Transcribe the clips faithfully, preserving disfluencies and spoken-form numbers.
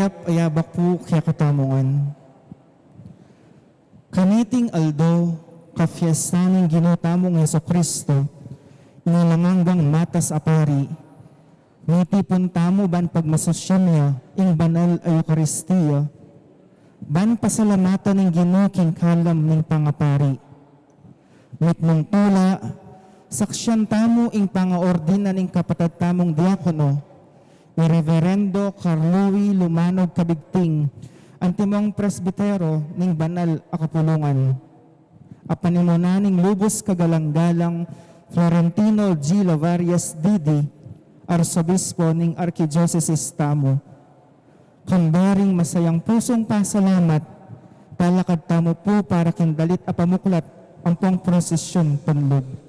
Mayap a abak pu kekatamu ngan. Kaniting aldo, kapiesta ning Ginu tamung Jesucristo, ing alang anggang matas a pari, mitipun tamu ban pagmasusyan ya ing banal a Eukaristia, ban pasalamatan ing Ginu king kalam ning pangapari. Mitmung tula, saksian tamu ing pangaordina ning kapatad tamung diakono, i Reverendo Carlui Lumanog Cabigting, antimong presbitero ning banal a kapulungan. A panimunan ning lubus kagalang-galang Florentino G. Lavarias D D, Arsobispo ning Arkidiosesis tamu. Kambe ring masayang pusung pasalamat, palakad tamu pu para king dalit a pamuklat ampong prosesyon panlub.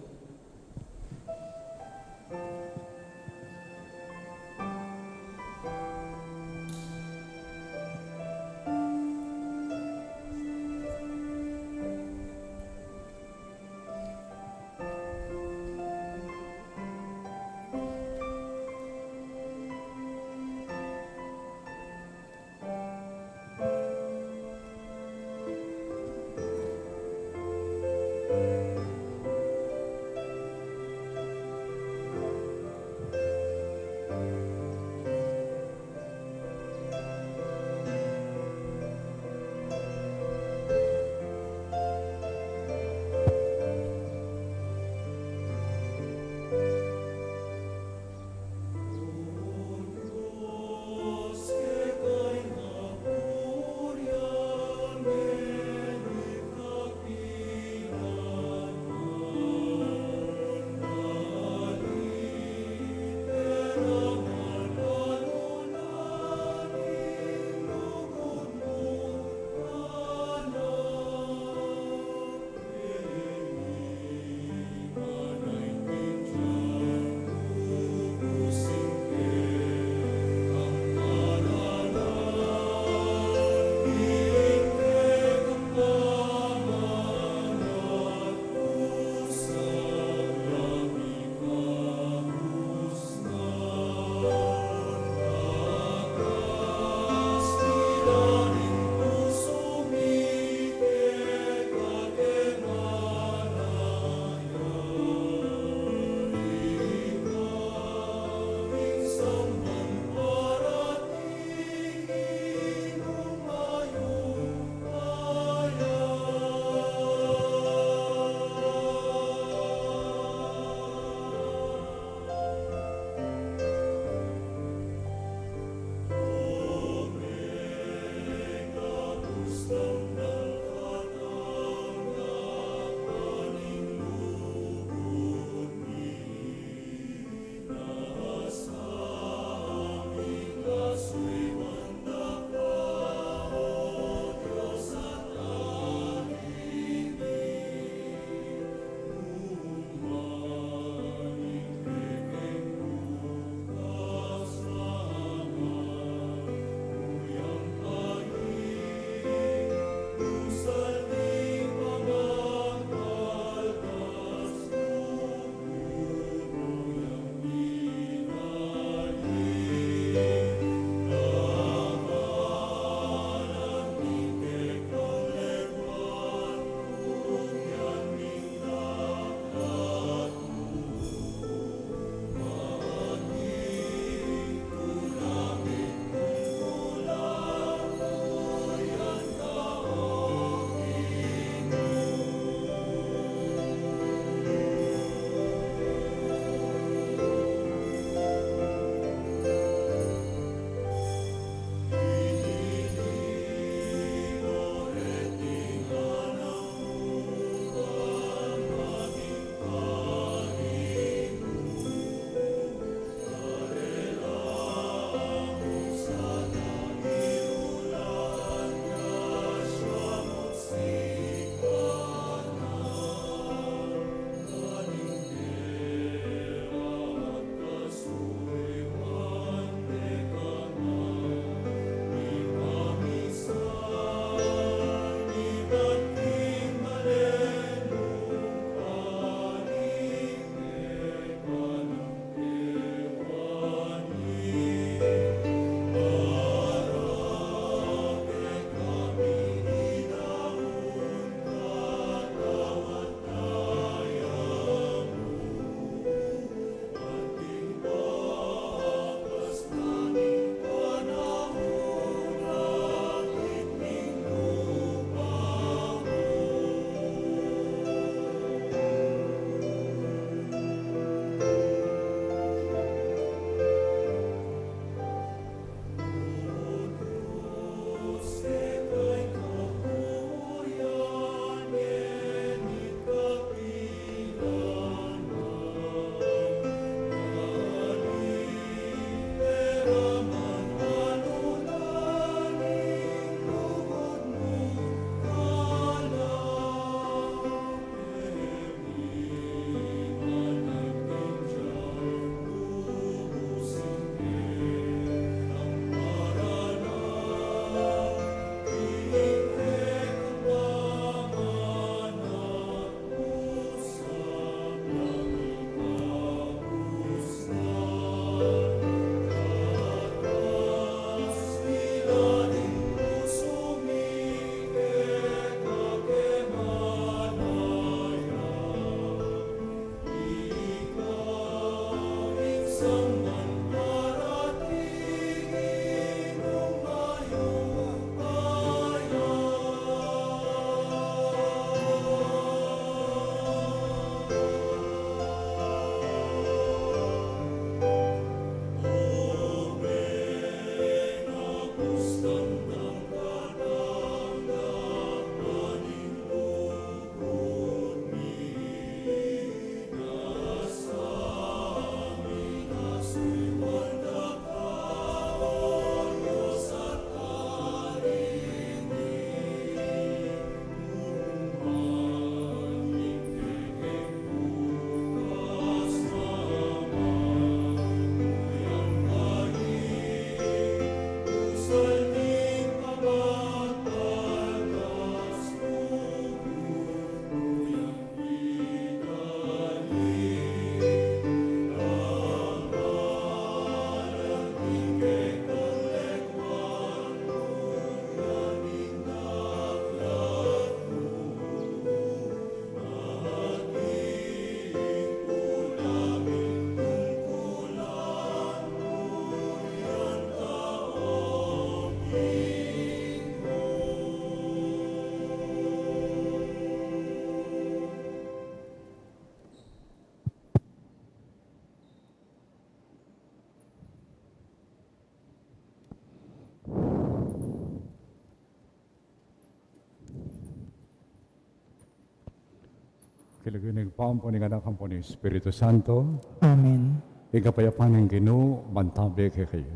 King lagyu ning Ibpa, ampo ning Anak, ampo ning Espiritu Santo. Amen. Ing kapayapan ning Ginu mantabi kekayu.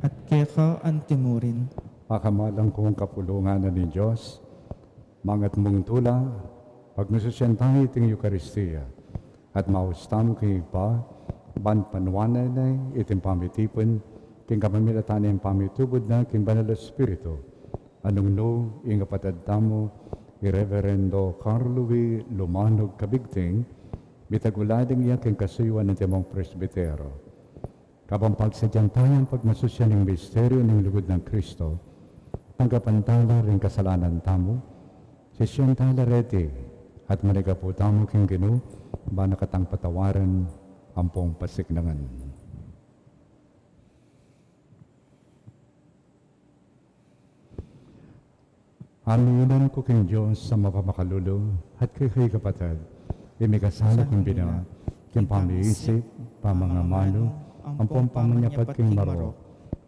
At keka antimurin. Pakamalan kung kapulungan na ning Dios, mangat mung tula, pagmasusyan tamu iting Eukaristia, at maus tamu king Ibpa, ban panuanan na iting pamitipun, king kapamilatan ning pamitubud na king Banal Espiritu, a nung nu ing kapatad tamu, i Reverendo Carlo V. Lumanog Cabigting, mitagulaling ya king kasuyuan ning ating presbitero. Kabang pagsadyan taya ing pagmasusyan ning misteryu ning lugud nang Kristo, tanggapan tala ring kasalanan tamu, sisian tala reti, at manigapu tamu king Ginu, ban na katang patawaran ampong pasiknangan. Aminan ku king Dios a mapamakalulu, at kekayu kapatad, ing mikasala kung bina, king pamiisip, pamangamanu, ampong pamanyapat king marok,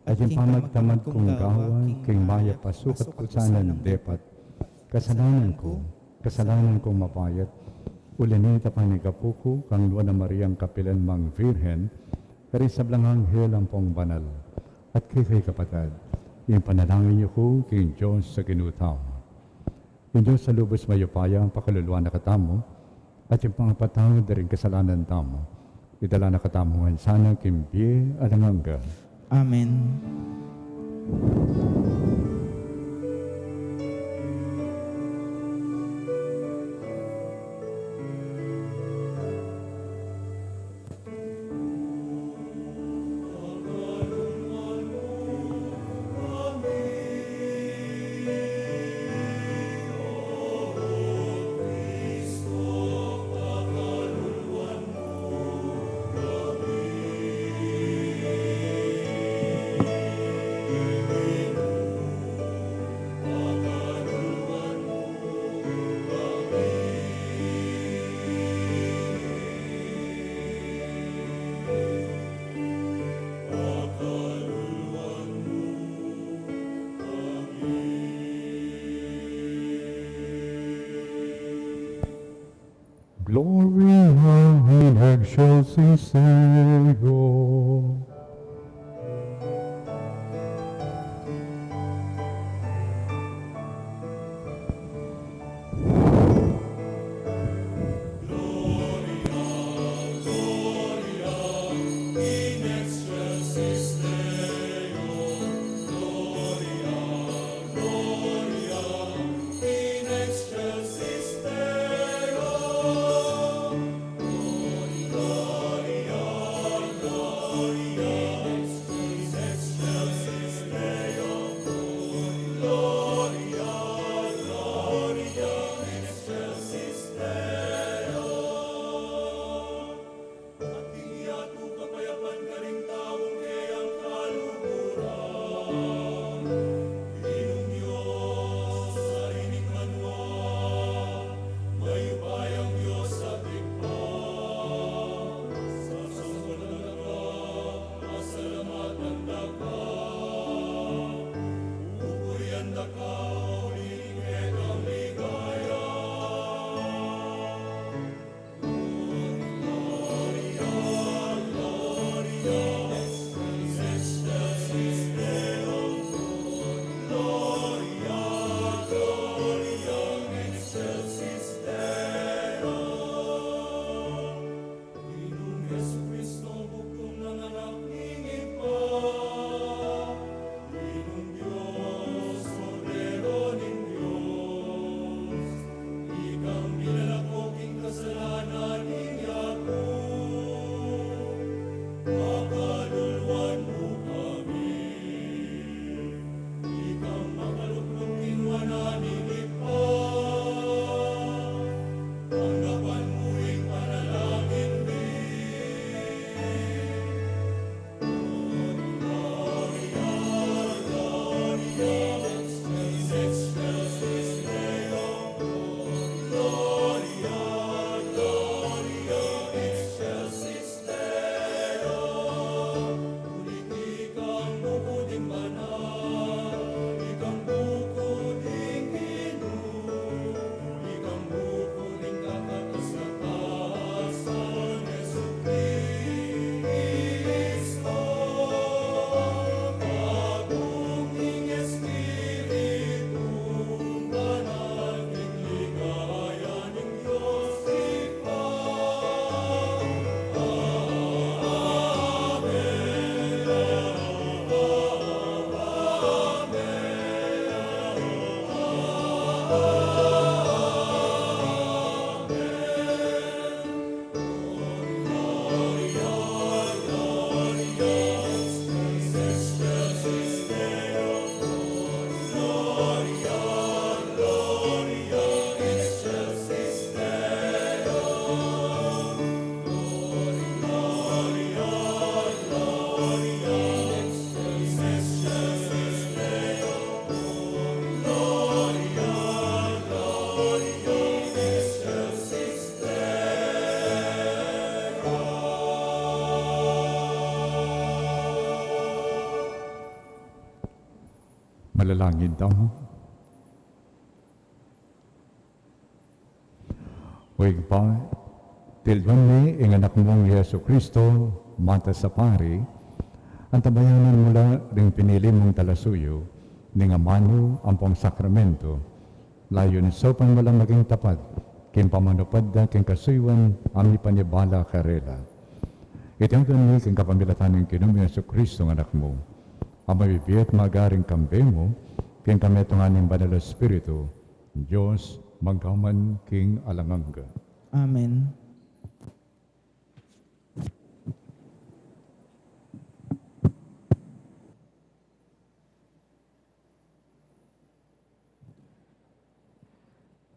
at ing pamagtamad kung gawa, king mayap a sukat kusa nang depat. Kasalanan ku, kasalanan kung mabayat, uli na nita panigapu ku kang Nuan a Mariang kapilan mang Virgen, karing sablang anghel ampong banal, at kekayu kapatad, ipanalangin yu ku king Dios a Ginu tamu. Ing Dios a lubus mayupaya, pakaluluan na katamu, at ing pangapatawad da ring kasalanan tamu, idala na katamu ngan sana king bie alang angga. Amen. Gloria in excelsis Deo. Manalangin tamu. O Ibpa, tilduan mi ing Anak mung i Jesucristo, matas a pari, antabayanan mu la ring pinili mung talasuyu, ning amanu ampong sakramento, layun saupan mu la maging tapat, king pamanupad da king kasuyuan a mipanibala karela. Iti ampo mi king kapamilatan ning Ginu ming Jesucristo a Anak mu, a mabibie at magari king kambe mu, king kamitungan ning Banal a Espiritu, Dios, magpaman king alang angga. Amen.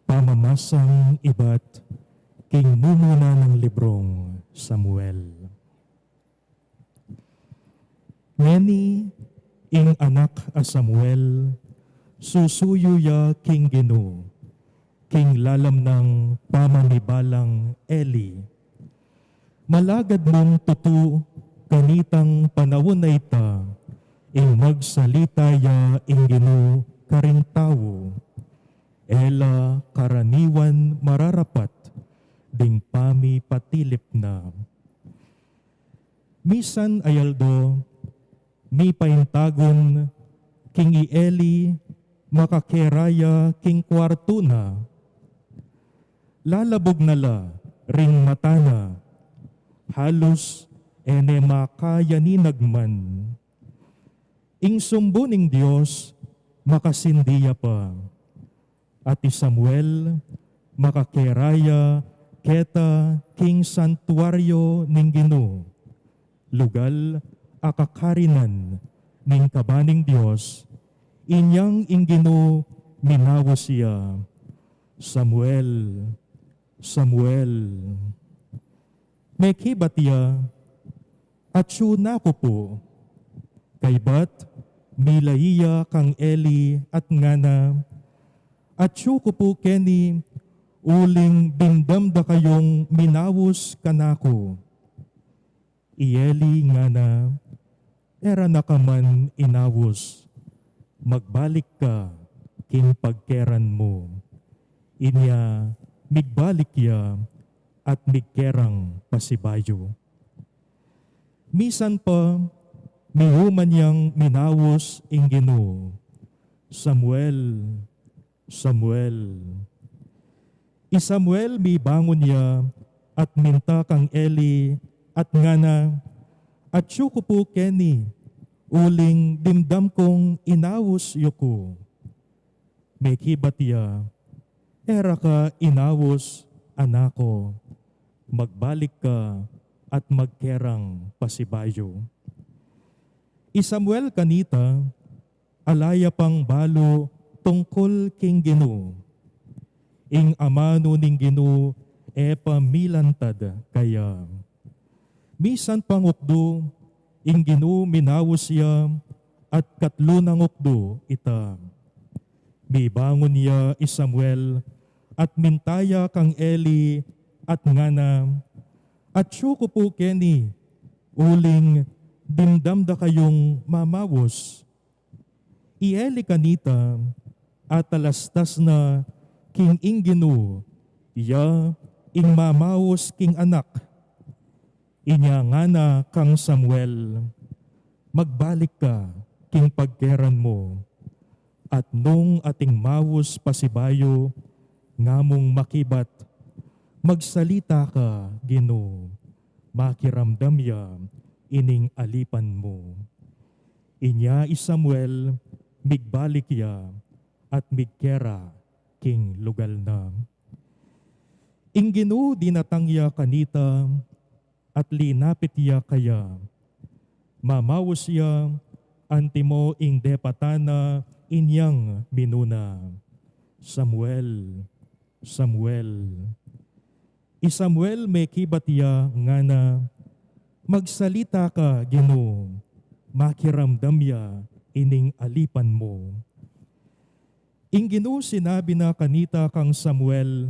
Pamamasang ibat king mumuna nang librung Samuel. Ngeni ing anak a Samuel, susuyu ya king Ginu, king lalam nang pamanibalang Eli. Malagad mung tutu, kanitang panaun a ita, ing magsalita ya ing Ginu karing tau. E la karaniwan mararapat ding pamipatilip na. Misan a aldo, mipaintagun king i Eli makakera ya king kuartu na. Lalabug na la ring mata na, halus e ne makayaninag man. Ing sumbu ning Dios makasindi ya pa. At i Samuel, makakera ya keta king santuario ning Ginu, lugal a kakarinan ning kaban ning Dios, inyang ing Ginu minaus ya, "Samuel, Samuel." Mekibat ya, "Atyu na ku pu." Kaybat, milai ya kang Eli at ngana, "Atyu ku pu keni, uling dimdam da kayung minaus kanaku." I Eli ngana, "E ra na ka man inaus, magbalik ka king pagkeran mu." Inya migbalik ya at migkerang pasibayu. Misan pa, miyuman yang minaus ing Ginu, "Samuel, Samuel." I Samuel mibangun ya at minta kang Eli at ngana, "Atyu ku pu keni, uling dimdam kung inaus yu ku." Mekibat ya, "E ra ka inaus, anaku, magbalik ka at magkerang pasibayu." I Samuel kanita, ala ya pang balu tungkul king Ginu. Ing amanu ning Ginu e pa milantad kaya. Misan pang ukdu, ing Ginu minaus ya, at katlu nang ukdu ita. Mibangun ya i Samuel, at minta ya kang Eli, at ngana, "Atyu ku pu keni, uling dimdam da kayung mamaus." I Eli kanita, atalastas na king ing Ginu, ya ing mamaus king anak. Inya ngana kang Samuel, "Magbalik ka king pagkeran mu, at nung ating maus pasibayu, ngamung makibat, magsalita ka, Ginu, makiramdam ya ining alipan mu." Inya i Samuel, migbalik ya at migkera king lugal na. Ing Ginu dinatang ya kanita at linapit ya kaya. Mamaus ya, antimo ing depatan na inyang minuna, "Samuel, Samuel." I Samuel mekibat ya ngana, "Magsalita ka, Ginu, makiramdam ya ining alipan mu." Ing Ginu sinabi na kanita kang Samuel,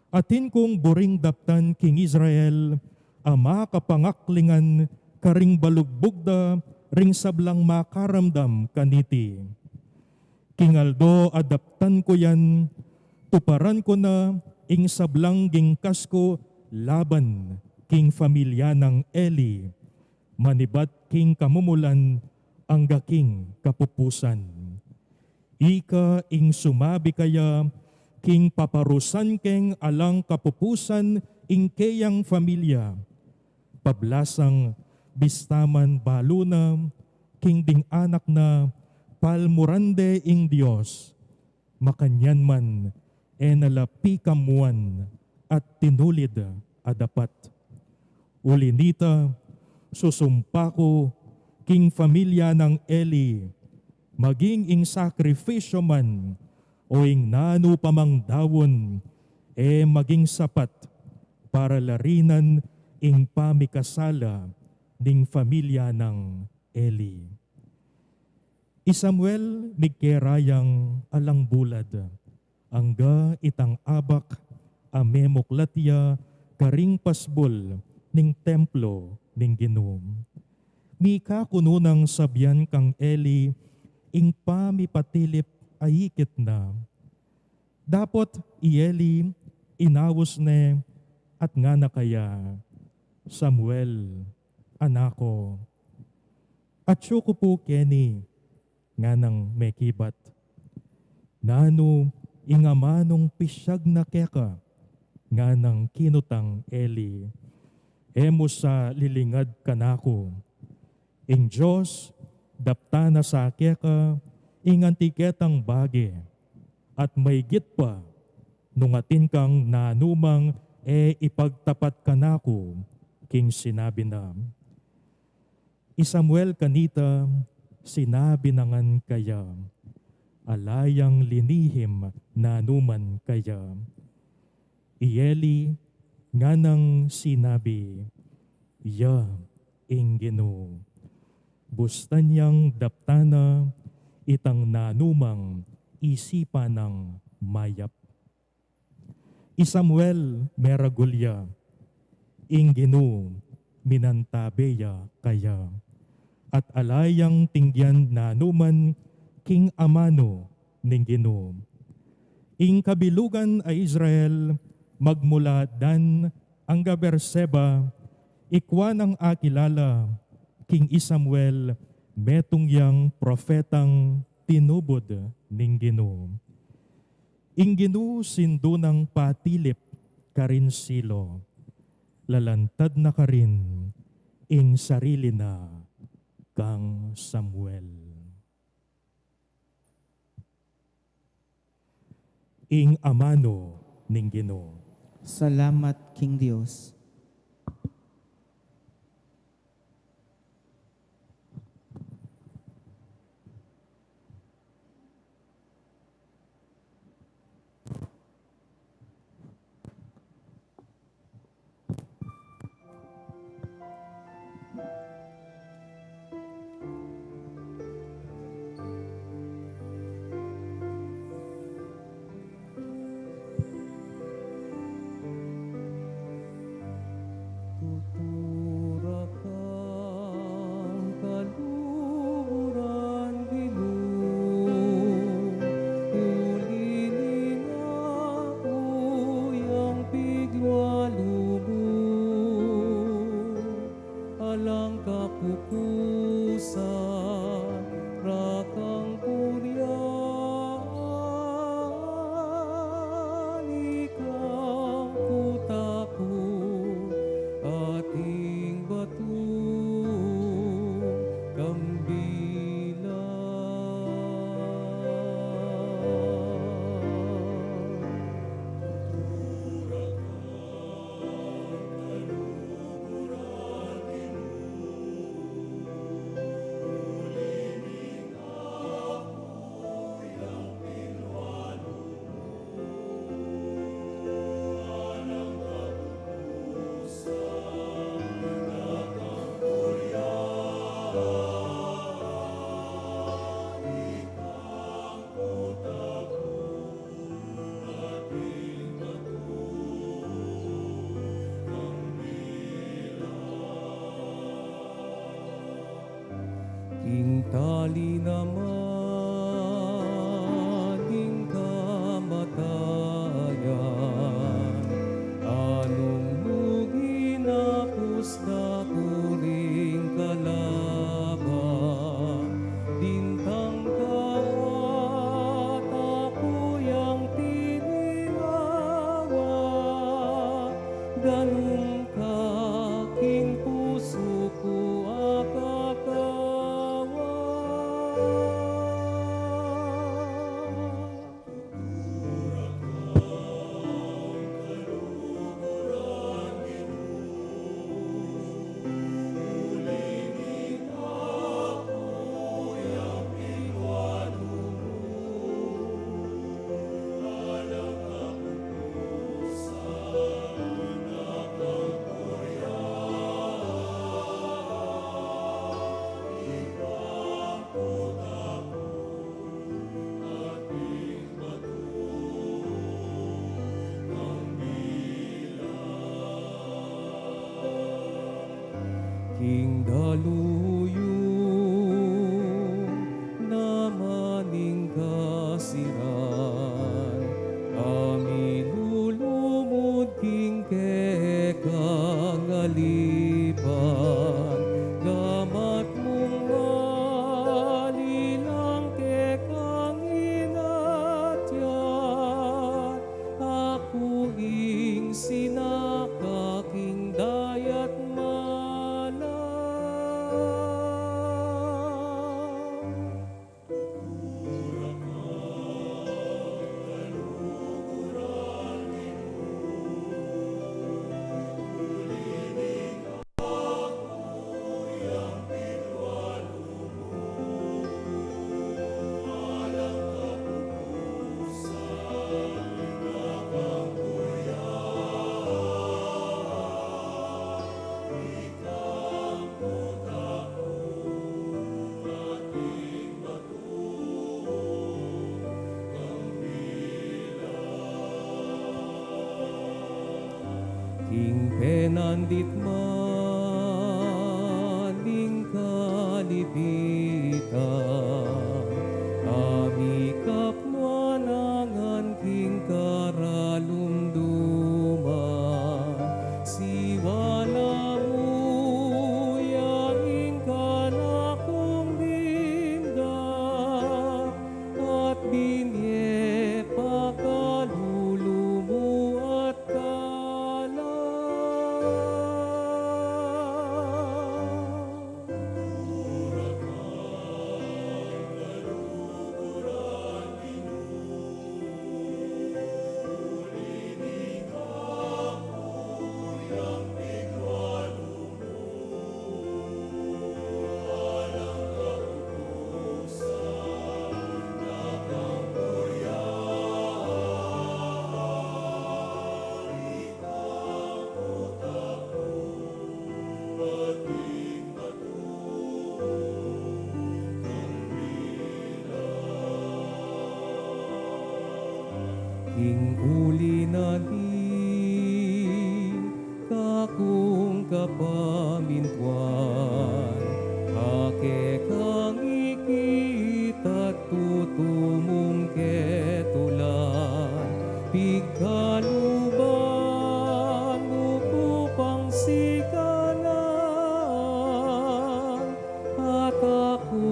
"Atin kung buring daptan king Israel a makapangaklingan karing balugbug da ring sablang makaramdam kaniti. King aldo a daptan ku yan, tuparan ku na ing sablang gingkas ku laban king familia nang Eli, manibat king kamumulan angga king kapupusan. Ika ing sumabi kaya king paparusan keng alang kapupusan ing keyang familia. Pablasang bista man balu na king ding anak na, palmuran de ing Dios. Makanyan man, e na la pikamuan at tinulid a dapat. Uli nita, susumpa ku king familia nang Eli, maging ing sakrifisyo man o ing nanu pa mang daun, e maging sapat para larinan ing pamikasala ning familia nang Eli. I Samuel migkerayang alang bulad, angga itang abak a memuklat ya karing pasbul ning templo ning Ginu. Mika ku nang sabian kang Eli ing pamipatilip a ikit na. Dapot i Eli inaus ne at ngana kaya, "Samuel, anak ku." "Atyu ku pu keni," nganang mekibat. "Nanu ing amanung pisyag na keka?" nganang kinutang Eli. "E mu sa lilingad kanaku. Ing Dios daptan na sa keka ing anti ketang bage, at maigit pa nung atin kang nanumang e ipagtapat kanaku king sinabi na." I Samuel kanita sinabi na ngan kaya, ala yang linihim nanuman kaya. I Eli nganang sinabi, "Ya ing Ginu." Bustan yang daptan na itang nanumang isipan nang mayap. I Samuel meragul ya, ing Ginu minantabe ya kaya, at ala yang tinggian nanuman king amanu ning Ginu. Ing kabilugan a Israel, magmula Dan angga Beerseba, ikwa nang akilala king i Samuel, metung yang propetang tinubud ning Ginu. Ing Ginu sindu nang patilip karin Silo, lalantad na karin ing sarili na kang Samuel. Ing amanu ning Ginu. Salamat king Dios. Tuturak ang kaluguran Ginu, uli ning aku yang piglualubu. Alang kapupusan, rakang kurian, ikang kuta ku, ating batu kang bilang. King tali naman King dalu yu naman ing kasiran, a milulumud king kekang alipan, gamat mung malilang kekang inatyan, aku ing sinaka king dayat malam. King penandit man ning kalipitan, a mikapmanangan king karalumduman, siwala mu ya ing kanakung dimdam, at binye pakalulu mu at kalam. King uli na di kakung kapamintuan, a kekang ikit at tutumung ketulan, pigkaluban mu ku pang sikanan, at aku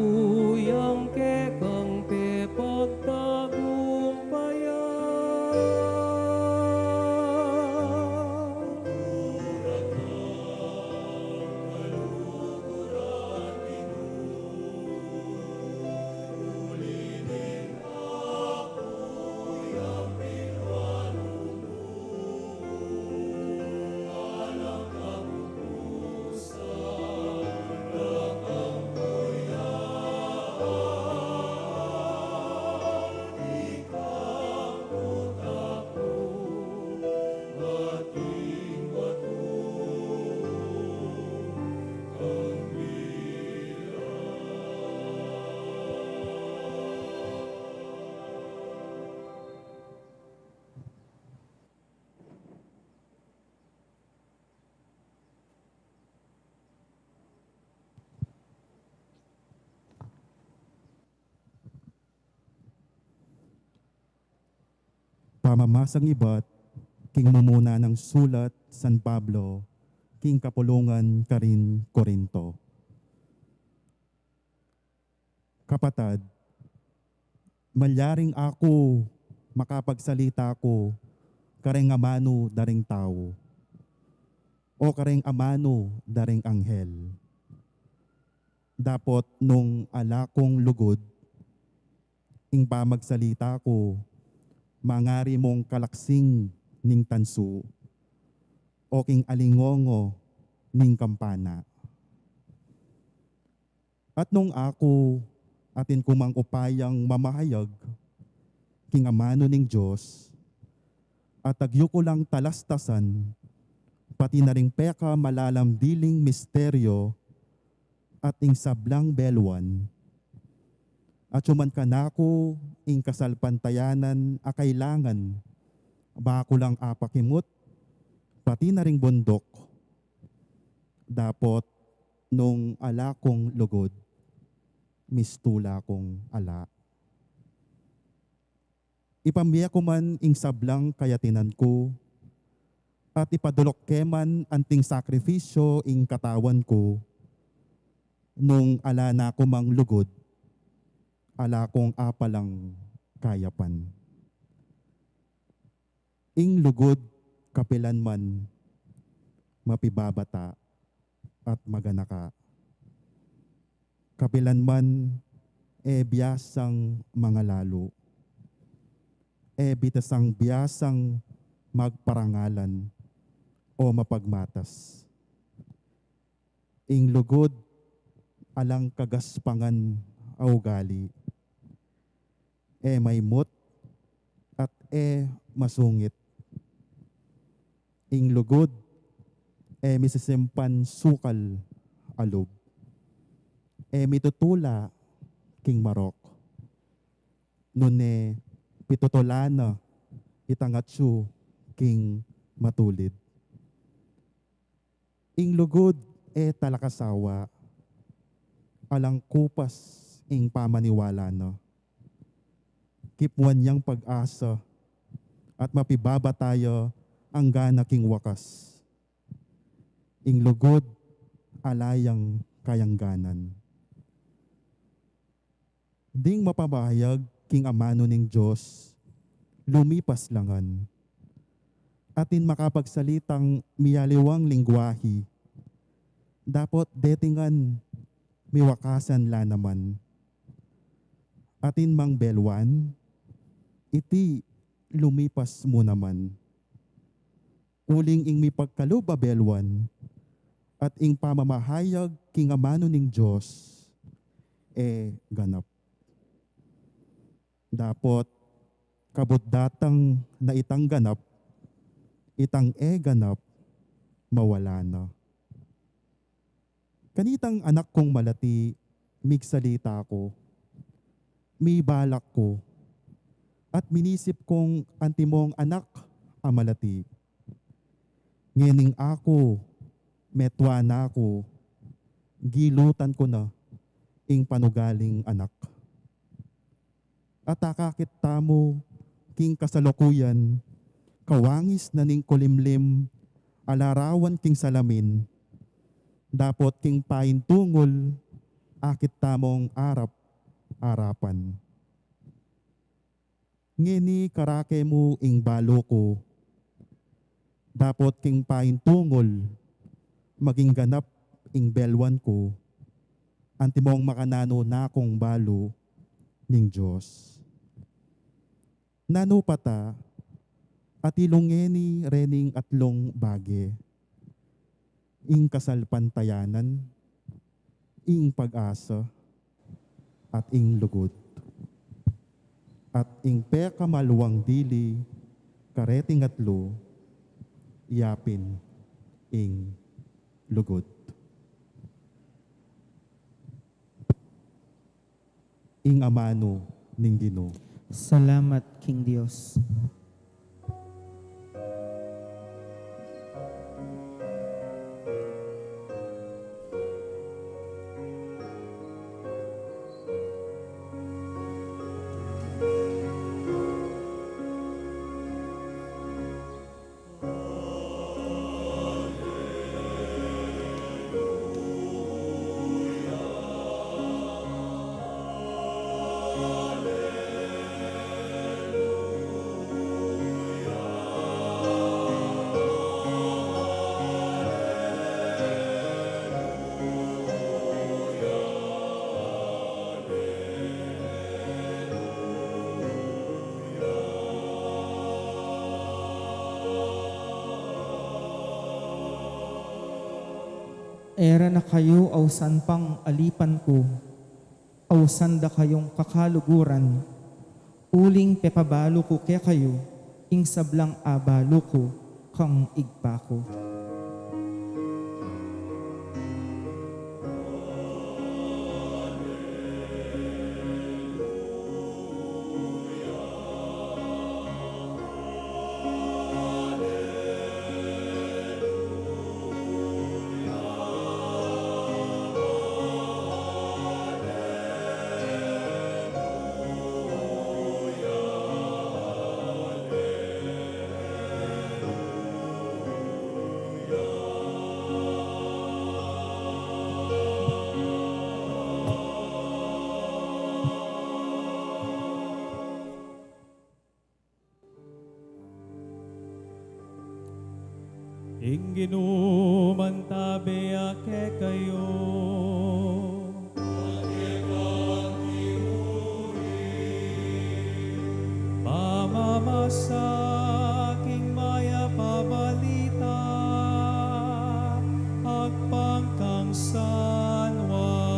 yang kekang pepagtagumpayan. Pamamasang ibat king mumuna nang sulat San Pablo king kapulungan karin Corinto. Kapatad, malyaring aku makapagsalita ku kareng amanu da ring tau, o kareng amanu da ring anghel. Dapot nung ala kung lugud, ing pamagsalita ku, mangari mung kalaksing ning tansu, o king alingongo ning kampana. At nung aku atin ku mang upayang mamahayag king amanu ning Dios, at agyu ku lang talastasan, pati na ring peka malalam diling misteryo at ing sablang beluan, at yuman kanaku ing kasalpantayanan a kailangan, ba ku lang apakimut, pati na ring bunduk, dapot nung ala kung lugud, mistula kung ala. Ipamie ku man ing sablang kayatinan ku, at ipadulok ke man anting sakrifisyo ing katawan ku, nung ala na ku mang lugud, ala kung apalang kayapan. Ing lugud kapilan man mapibabata at maganaka. Kapilan man e biasang mangalalu. E bitasang biasang magparangalan o mapagmatas. Ing lugud alang kagaspangan a ugali. E maimut at e masungit. Ing lugud e misisimpan sukal a lub. E mitutula king marok. Nune pitutulan na itang atsu king matulid. Ing lugud e talakasawa, alang kupas ing pamaniwala na. Kipuan yang pag-asa at mapibabata ya anggana king wakas. Ing lugud ala yang kayangganan. Ding mapamahayag king amanu ning Dios, lumipas la ngan. Atin makapagsalitang miyaliwang lengguahe, dapot deti ngan miwakasan la naman. Atin mang beluan, iti lumipas mu naman. Uling ing mipagkalub a beluan at ing pamamahayag king amanu ning Dios e ganap. Dapot kabud datang na itang ganap, itang e ganap mawala na. Kanitang anak kung malati, migsalita ku, mibalak ku, at minisip kung antimong anak a malati. Ngening aku, metua na ku, gilutan ku na ing panugaling anak. At akakit tamu king kasalukuyan, kawangis na ning kulimlim a larawan king salamin, dapot king paintungul, akit tamung arap-arapan. Ngeni karake mu ing balu ku, dapot king paintungul, maging ganap ing beluan ku, antimong makananu na kung balu ning Dios. Nanu pa ta, atilung ngeni rening atlung bage, ing kasalpantayanan, ing pag-asa, at ing lugud. At ing pekamalwang dili kareting atlu, yapin ing lugud. Ing amanu ning Ginu. Salamat king Dios. E ra na kayu ausan pang alipan ku, ausan da kayung kakaluguran, uling pepabalu ku kekayu ing sablang abalu ku kang Ibpa ku. Ing Ginu mantabe ya kekayu. Pamamasa king Mayap a Balita agpang kang San Juan.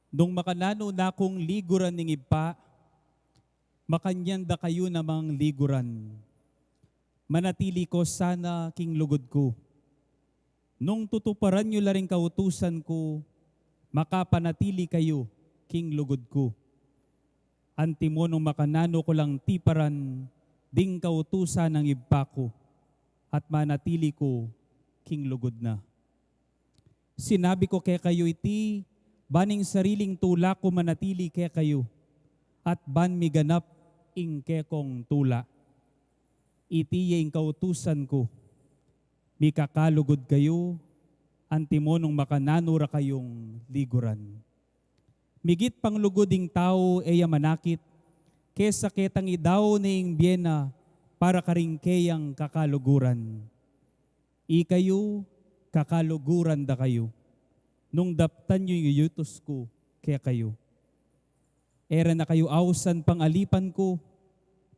Nung makananu na kung liguran ning Ibpa, makanyan da kayu namang liguran. Manatili ko sana king lugud ku. Nung tutuparan yu la ring kautusan ku, makapanatili kayu king lugud ku. Antimo nung makananu ku lang tiparan ding kautusan ning Ibpa ku, at manatili ku king lugud na. Sinabi ku kekayu iti, ban ing sariling tula ku manatili kekayu, at ban miganap ing kekong tula. Iti ya ing kautusan ku, mikakalugud kayu, antimo nung makananu ra kayung liguran. Migit pang lugud ing tau e ya manakit, kesa ketang idao ne ing bie na para karing keyang kakaluguran. Ikayu, kakaluguran da kayu, nung daptan yu ing yutus ku kekayu. E ra na kayu ausan pang alipan ku,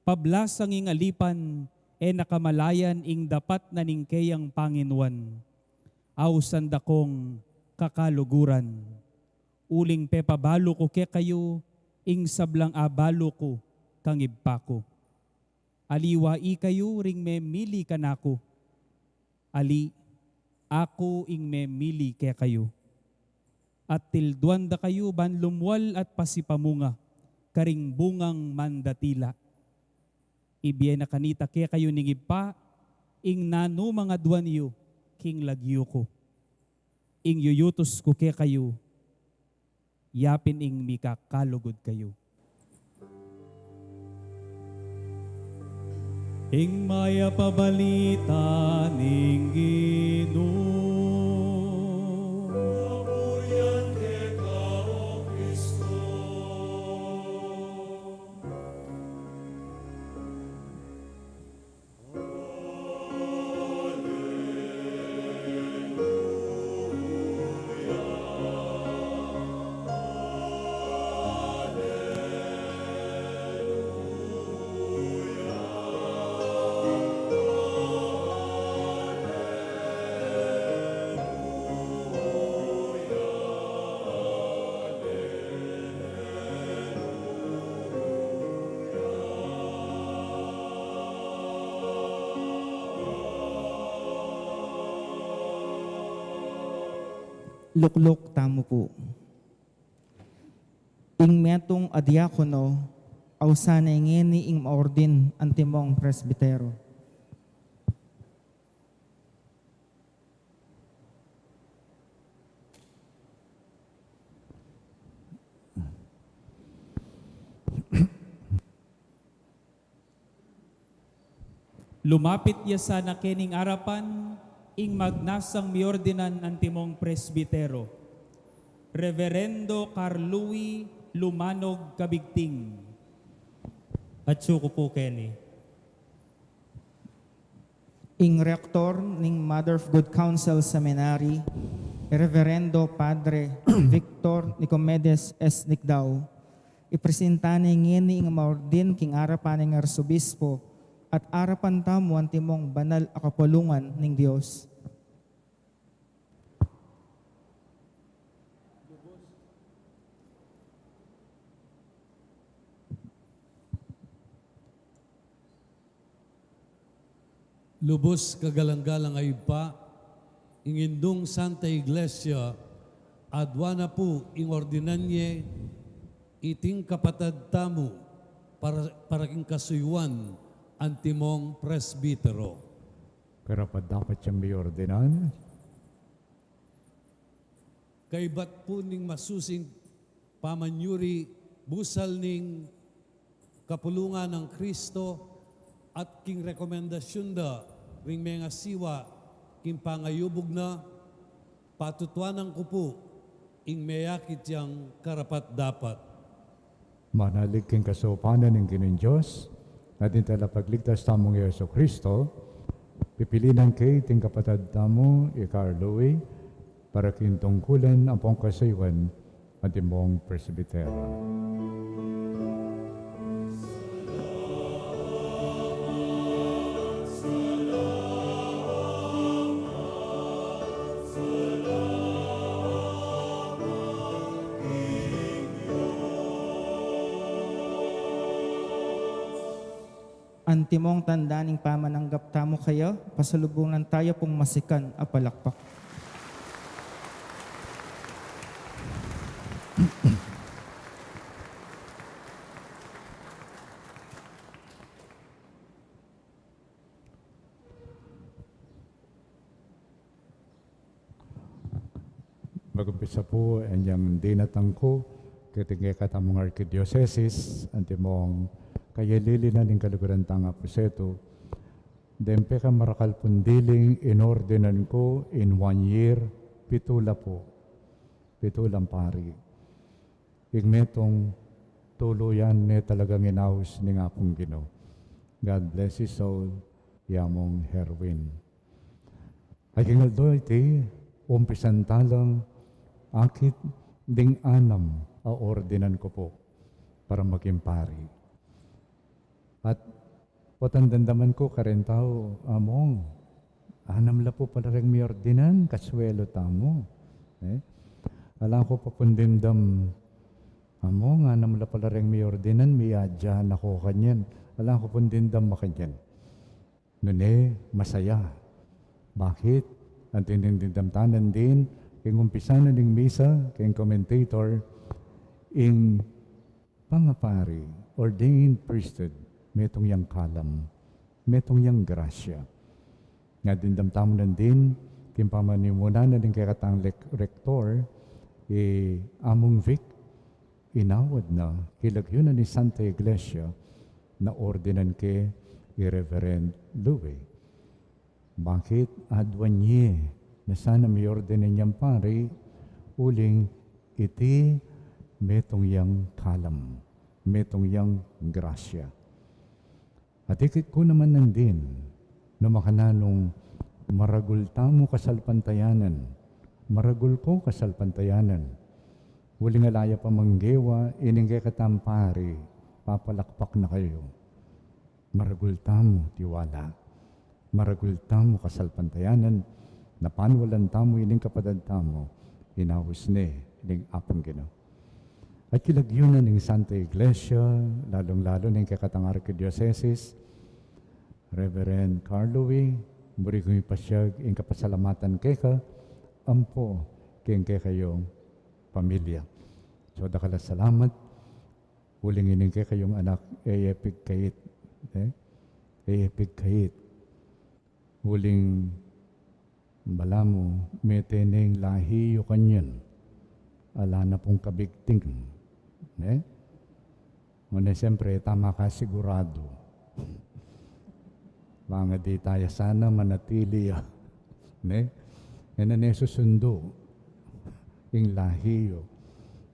pablasang ing alipan e na kamalayan ing dapat na ning keyang panginuan. Ausan da kong kakaluguran, uling pepabalu ku kekayu ing sablang abalu ku kang Ibpa ku. Aliwa ikayu ring memili kanaku, ali aku ing memili kekayu. At tilduan da kayu ban lumual at pasipamunga karing bungang mandatila. Ibie na kanita kekayu ning Ibpa ing nanu mang aduan yu king lagyu ku. Ing yuyutus ku kekayu, yapin ing mikakalugud kayu. Ing Mayap a Balita ning Ginu. Kapurian keka, O Kristo. Lukluk tamu pu. Ing metung a diakono, ausan na ngeni ing maordin antimong presbitero. Lumapit ya sana kening arapan ing magnasang miordinan antimong presbitero. Reverendo Carlui Lumanog Cabigting. At suku po keni. Ing rektor ning Mother of Good Counsel Seminary, Reverendo Padre Victor Nicomedes S. Nicdao, ipresenta ne ngeni ing maordin king arapan ning arsobispo at arapan tamu antimong banal a kapulungan ning Dios. Lubus kagalang-galang a Ibpa, ing Indung Santa Iglesia, aduan na pu ing ordinan ye iting kapatad tamu para, para king kasuyuan antimong presbitero. Karapat-dapat yang miordinan. Kaybat pu ning masusing pamanyuri busal ning kapulungan nang Kristo at king rekomendasyun da ring mengasiwa king pangayubug na, patutuanan ku pu ing meyakit yang karapat-dapat. Manalig king kasaupanan ning Ginung Dios, na ding Talapagligtas tamung Jesu Kristo, pipilinan ke iting kapatad tamu, i Carlo, para king tungkulan ampong kasuyuan antimong presbitero. Antimong tanda ning pamananggap tamu kaya, pasalubungan tamu pung masikan a palakpak. Magumpisa pu, inyang dinatang ku, keting kekatamung arkidiosesis, antimong kayalili na ning kaluguran tang apusetu, deng pekamarakal pung diling inordinan ku in one year, pitu la pu, pitu lang pari. Ing metung tuluyan ne talagang inaus ning Apung Ginu. God bless his soul, Yamong Herwin. Ay king aldo iti, umpisan talang akit ding anam a ordinan ku pu para maging pari. At potang damdaman ku kareng tau, Among, anam la pu pala reng miordinan, kasuelu tamu. Eh? Ala ku pa pung dimdam, Among, anam la pala reng miordinan, miyadya na ku kanyan. Ala ku pung dimdam makanyan. Nune, masaya. Bakit? Anting dimdam ta nandin, king umpisa na ning misa, king commentator, ing pangapari, ordained priesthood, metung yang kalam, metung yang grasya. Nga dimdam tamu nandin, king pamanyumuna na ning kekatang lek-, rektor, i Among Vic, inawad na, kilagyu na ning Santa Iglesia, na ordinan ke i Reverend Louie. Bakit? Aduan ye na sana miordinan yang pari, uling iti metung yang kalam, metung yang grasya. At ikit ku naman nandin, no makananung maragul tamu kasalpantayanan, maragul ku kasalpantayanan. Uling ala ya pa manggewa ining kekatang pari, papalakpak na kayu. Maragul tamu tiwala, maragul tamu kasalpantayanan, na panualan tamu ining kapatad tamu, inaus ne ning Apung Ginu. At kilagyu na ning Santa Iglesia, lalung-lalu ning kekatang arkidiosesis, Reverend Carl Louie, buri kung ipasiag ing kapasalamatan keka, ampo king kekayung pamilya. So, dakal a salamat, uling ining kekayung anak, e ye pigkait, eh? E ye pigkait. Uling balamu, mete neng lahi yu kanyan. Ala na pung kabigting. Ne? Nune, siyempre, tama ka sigurado. Bang di taya sana manatili ya. Ne? E na ne susundu. ing lahi yu.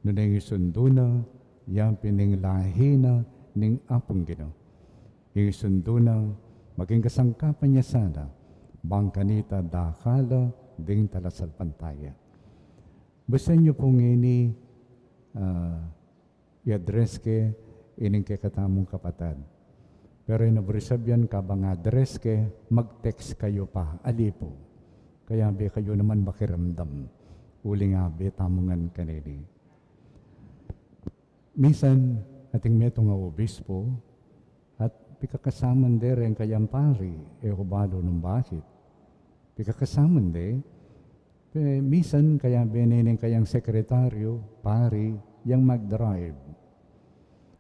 Nune ing isundu na, ya pin ing lahi na ning Apung Ginu. Ing isundu na, maging kasangkapan ya sana, bang kanita dakal la ding talasalpantaya. Basa yu pu ngeni, ah, i-address ke ining kekatamung kapatad. Pero ing abe ring sabyan, kabang address ke, mag-text kayu pa, ali pu. Kayabe kayu naman makiramdam. Uling abe tamu ngan kanini. Misan, ating metung a obispo, at pikakasaman de reng kayang pari, e ku balu nung bakit. Pikakasaman de, pe, misan kayabe ne ning kayang sekretaryu, pari, yang mag-drive.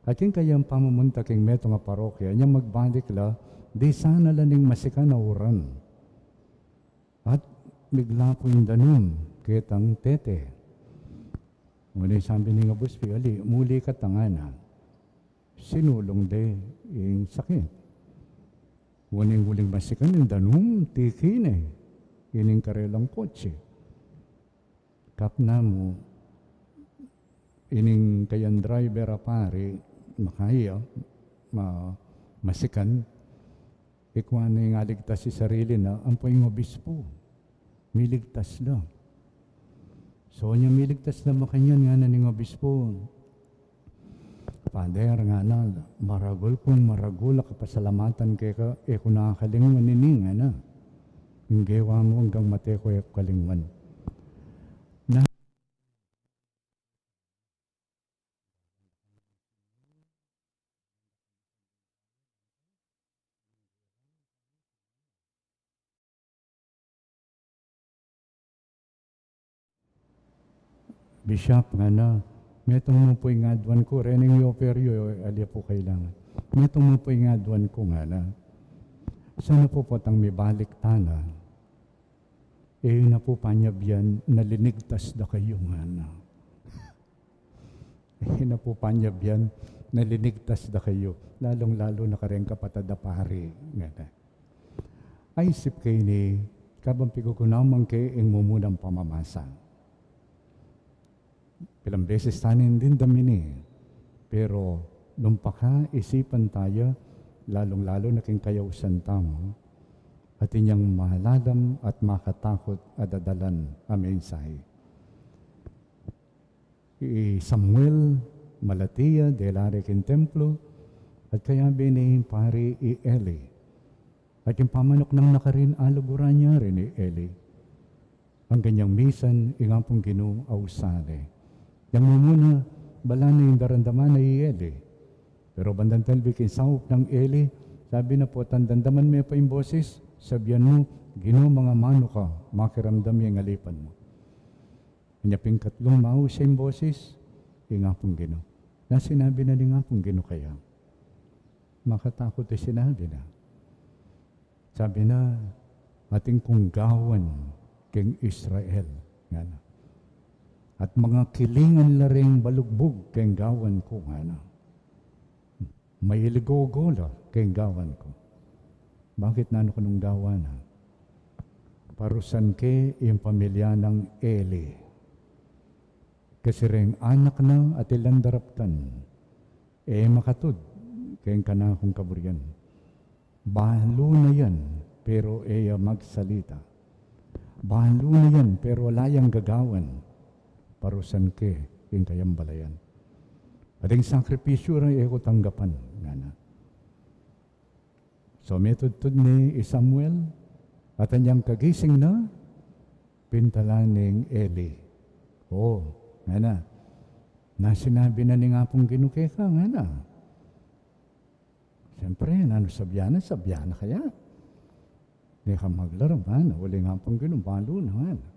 At king kayang pamamunta king metung a parokya, nyang magbalik la, di sana la ning masikan a uran. At migla pu ing danum ketang tete. Nune sabi ning obispo, ali, muli ka ta, ngana. Sinulung de ing sakit. Nune uling masikan ing danum, tiki ne ining karelang kotse. Kapna mu, ining kayang driver a pari, makaya, ma-, masikan, ikwa ne ing aligtas ing sarili na, ampo ing obispo. Miligtas la. So, nya miligtas la makanyan, ngana ning obispo, Father, ngana, maragul kung maragul a kapasalamatan keka, e ku na kalingwan ini, ngana. Ing gewa mu anggang mate ku e ku kalingwan. Na Bishop, ngana, metung mu pu ing aduan ku, reni ing i-offer yu, ali pu kailangan. Metung mu pu ing aduan ku, ngana. Sana pu potang mibalik tana, e yu na pu panyabian na linigtas da kayu, ngana. E yu na pu panyabian na linigtas da kayu, lalung-lalu na kareng kapatad a pari, ngana. Aisip ke ini, kabang pigugunaman ke ing mumunang pamamasa. Pilang beses tana ing dimdam ini, pero nung pakaisipan taya, lalung-lalu na king kayausan tamu, atin yang malalam at makatakut a dadalan a mensahe. I Samuel, malati ya, dela re king templo, at kayabe ne ing pari i Eli. At ing pamanuknang na karin, aluguran ya rin i Eli. Anggang misan, ing Apung Ginu ausan ne. Yang mumuna, bala ne ing daramdaman na i Eli. Pero bandang telbe king saup nang Eli, sabi na, potang daramdaman me pa ing boses, sabian mu, Ginu, mangamanu ka, makiramdam ya ing alipan mu. Nya pin ing katlung maus ing boses, ing Apung Ginu. Na sinabi na ning Apung Ginu kaya. Makatakut ing sinabi na. Sabi na, atin kung gawan keng Israel, ngana. At mangakilingan la ring balugbug keng gawan ku, ngana. Mailigogo la keng gawan ku. Bakit nanu kanung gawan na? Parusan ke ing pamilya nang Eli. Kasi reng anak na atin lang daraptan, e makatud keng kanakung kaburian. Balu na yan, pero e ya magsalita. Balu na yan, pero ala yang gagawan. Parusan ke ing kayang balayan. Ating sakripisyu ra e ku tanggapan, ngana. So, metudtud ne i Samuel, at anyang kagising na, pintalan neng Eli. O, ngana. Na sinabi na ning Apung Ginu keka, ngana. Siyempre, nanu sabian na, sabian na kaya. Di ka maglarang, ngana. Uling Apung Ginu, balu na, ngana.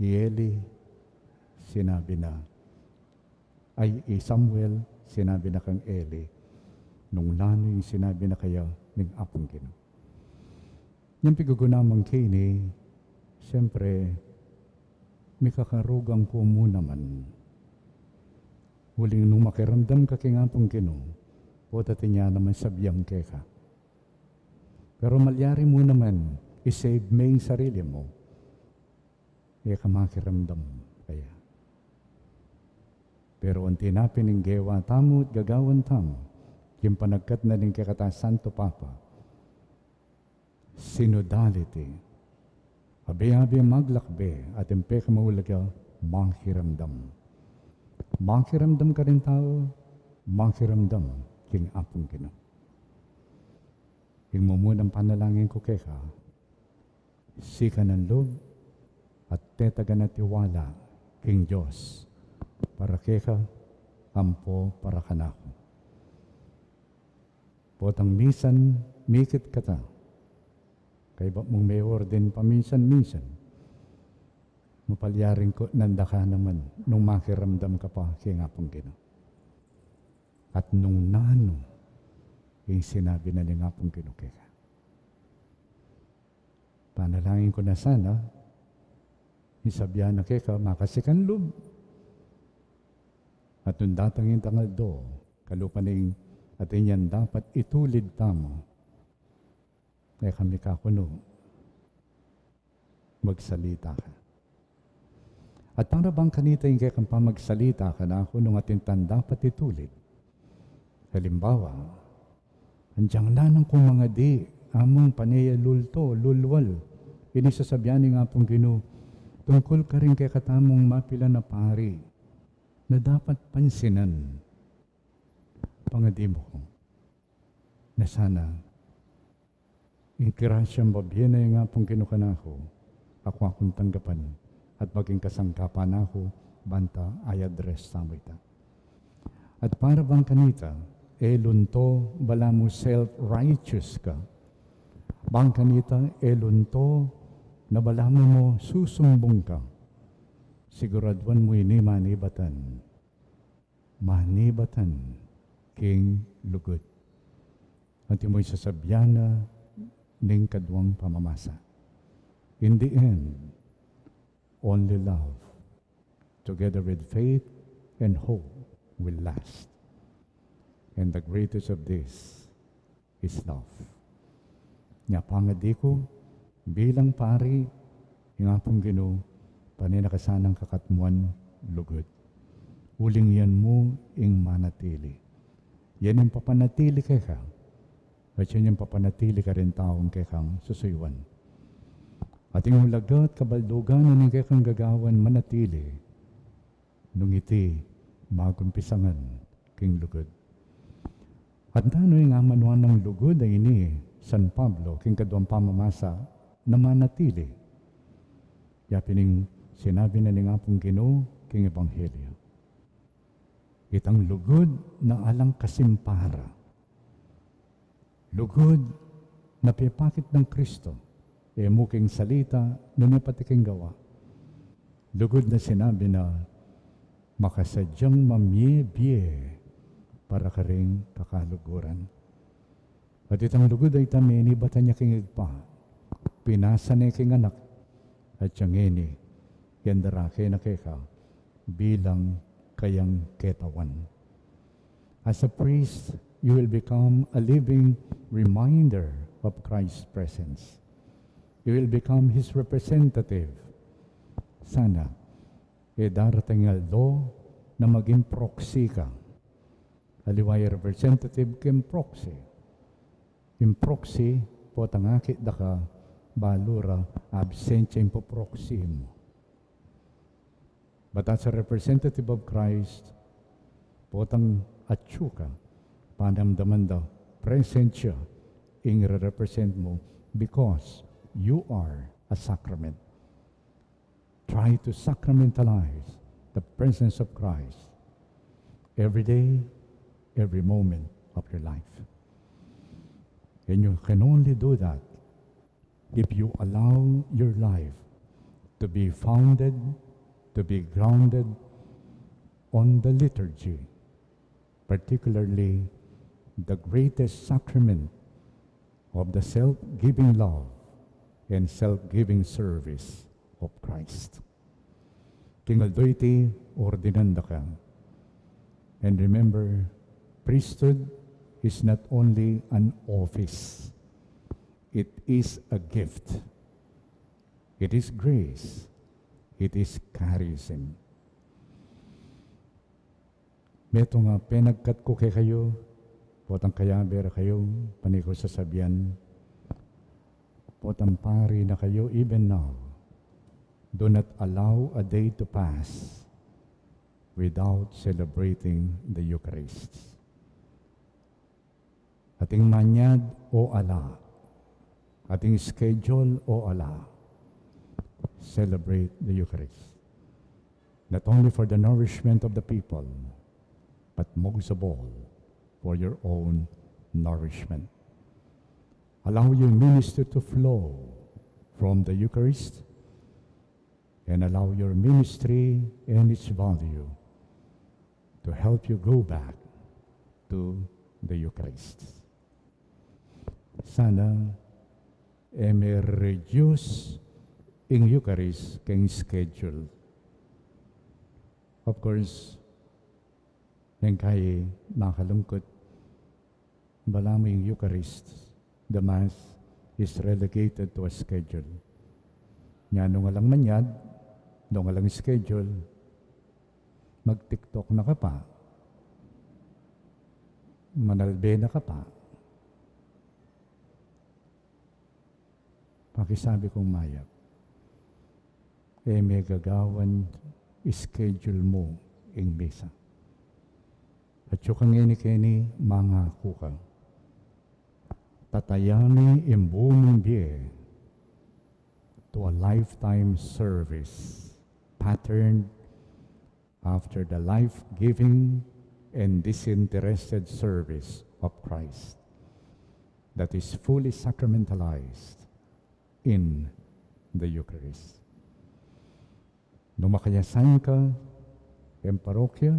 I Eli, sinabi na, ay, i Samuel, sinabi na kang Eli, nung nanu ing sinabi na kaya ning Apung Ginu. Yang pigugunaman ke ini, siyempre, mikakarugang ku mu naman. Uling nung makiramdam ka king Apung Ginu, pota atin ya naman sabian keka. Pero malyari mu naman, i-save me ing sarili mu. E ka makiramdam. kaya. Pero anti na pin ing gewa tamu at gagawan tamu, king panagkat na ning kekatang Santo Papa, synodality. Abe-abe maglakbe, atin pekamaulaga, makiramdam. Makiramdam karing tau, makiramdam king Apung Ginu. Ing mumunang panalangin ku keka, sikanan lub at tetagan a tiwala king Dios, para keka ampo para kanaku. Potang minsan mikit kata, kaybat mung me-ordain paminsan-minsan, mapalyaring kutnan da ka naman nung makiramdam ka pa king Apung Ginu. At nung nanu ing sinabi na ning Apung Ginu keka. Panalangin ku na sana, ing sabian na keka, makasikan lub. At nung datang ing tangaldo, kalupa ning atin yang dapat itulid tamu, e kami kakunu, magsalita ka. At para bang kanita ing kekang pamagsalita kanaku nung atin tang dapat itulid. Halimbawa, anjang na nang kumangadi, among pane ya lulto, lulwal, ini sasabian ning Apung Ginu, tungkul karing kekatamung mapilan a pari, na dapat pansinan. Pangadi mu ku na sana ing grasyang bibie na ning Apung Ginu kanaku, aku akung tanggapan, at maging kasangkapan na ku, banta i-address tamu ita. At para bang kanita, e lunto, balamu self-righteous ka. Bang kanita, e lunto, na balamu mo susumbung ka. Siguraduan mu ini manibatan. Manibatan king lugud. At imo ing sasabian na ning kaduang pamamasa. In the end, only love, together with faith and hope, will last. And the greatest of this is love. Nya pangadi ku, bilang pari, ing Apung Ginu, pane na ka sanang kakatmuan lugud. Uling yan mu ing manatili. Yan ing papanatili keka, at yan ing papanatili karing taung kekang susuyuan. At ing ulaga at kabaldugan na ning kekang gagawan manatili, nung iti magumpisangan king lugud. At nanu ing amanuan nang lugud a ini San Pablo king kaduang pamamasa na manatili? Ya pin ing sinabi na ning Apung Ginu king Ebanghelyo. Itang lugud na alang kasimpara. Lugud na pepakit nang Kristo, e mu king salita, nune pati king gawa. Lugud na sinabi na makasadyang mamie-bie para karing kakaluguran. At itang lugud a ita menibatan ya king Ibpa, pinasa ne king Anak, at ya ngeni, yan darake na keka bilang kayang ketawan. As a priest, you will become a living reminder of Christ's presence. You will become His representative. Sana, e darating aldo na maging proxy ka. Aliwa ing representative king proxy. Ing proxy, potang akit da ka, balu ra, absent ya ing poproxy mu. But as a representative of Christ, potang atyu ka, panamdaman da, present ya ing re-represent mu, because you are a sacrament. Try to sacramentalize the presence of Christ every day, every moment of your life. And you can only do that if you allow your life to be founded, to be grounded on the liturgy, particularly the greatest sacrament of the self-giving love and self-giving service of Christ. King aldo iti, ordinan da ka. And remember, priesthood is not only an office, it is a gift. It is grace. It is charism. Metung a penagkat ku kekayu, potang kayabe ra kayu, pane ku sasabian, potang pari na kayu, even now, do not allow a day to pass without celebrating the Eucharist. Atin manyad o ala, atin schedule o ala, celebrate the Eucharist. Not only for the nourishment of the people, but most of all, for your own nourishment. Allow your ministry to flow from the Eucharist and allow your ministry and its value to help you go back to the Eucharist. Sana e me reduce ing Eucharist keng schedule. Of course, neng kayi makalungkut, balamu ing Eucharist, the Mass, is relegated to a schedule. Nya nung alang manyad, nung alang schedule, mag-TikTok na ka pa, manalbe na ka pa. Pakisabi kung mayap, e me gagawan schedule mu ing misa. At yu kang ngeni keni mangaku ka, tataya me ing bu mung bie to a lifetime service patterned after the life-giving and disinterested service of Christ that is fully sacramentalized in the Eucharist. Nung maka-assign ka king parokya,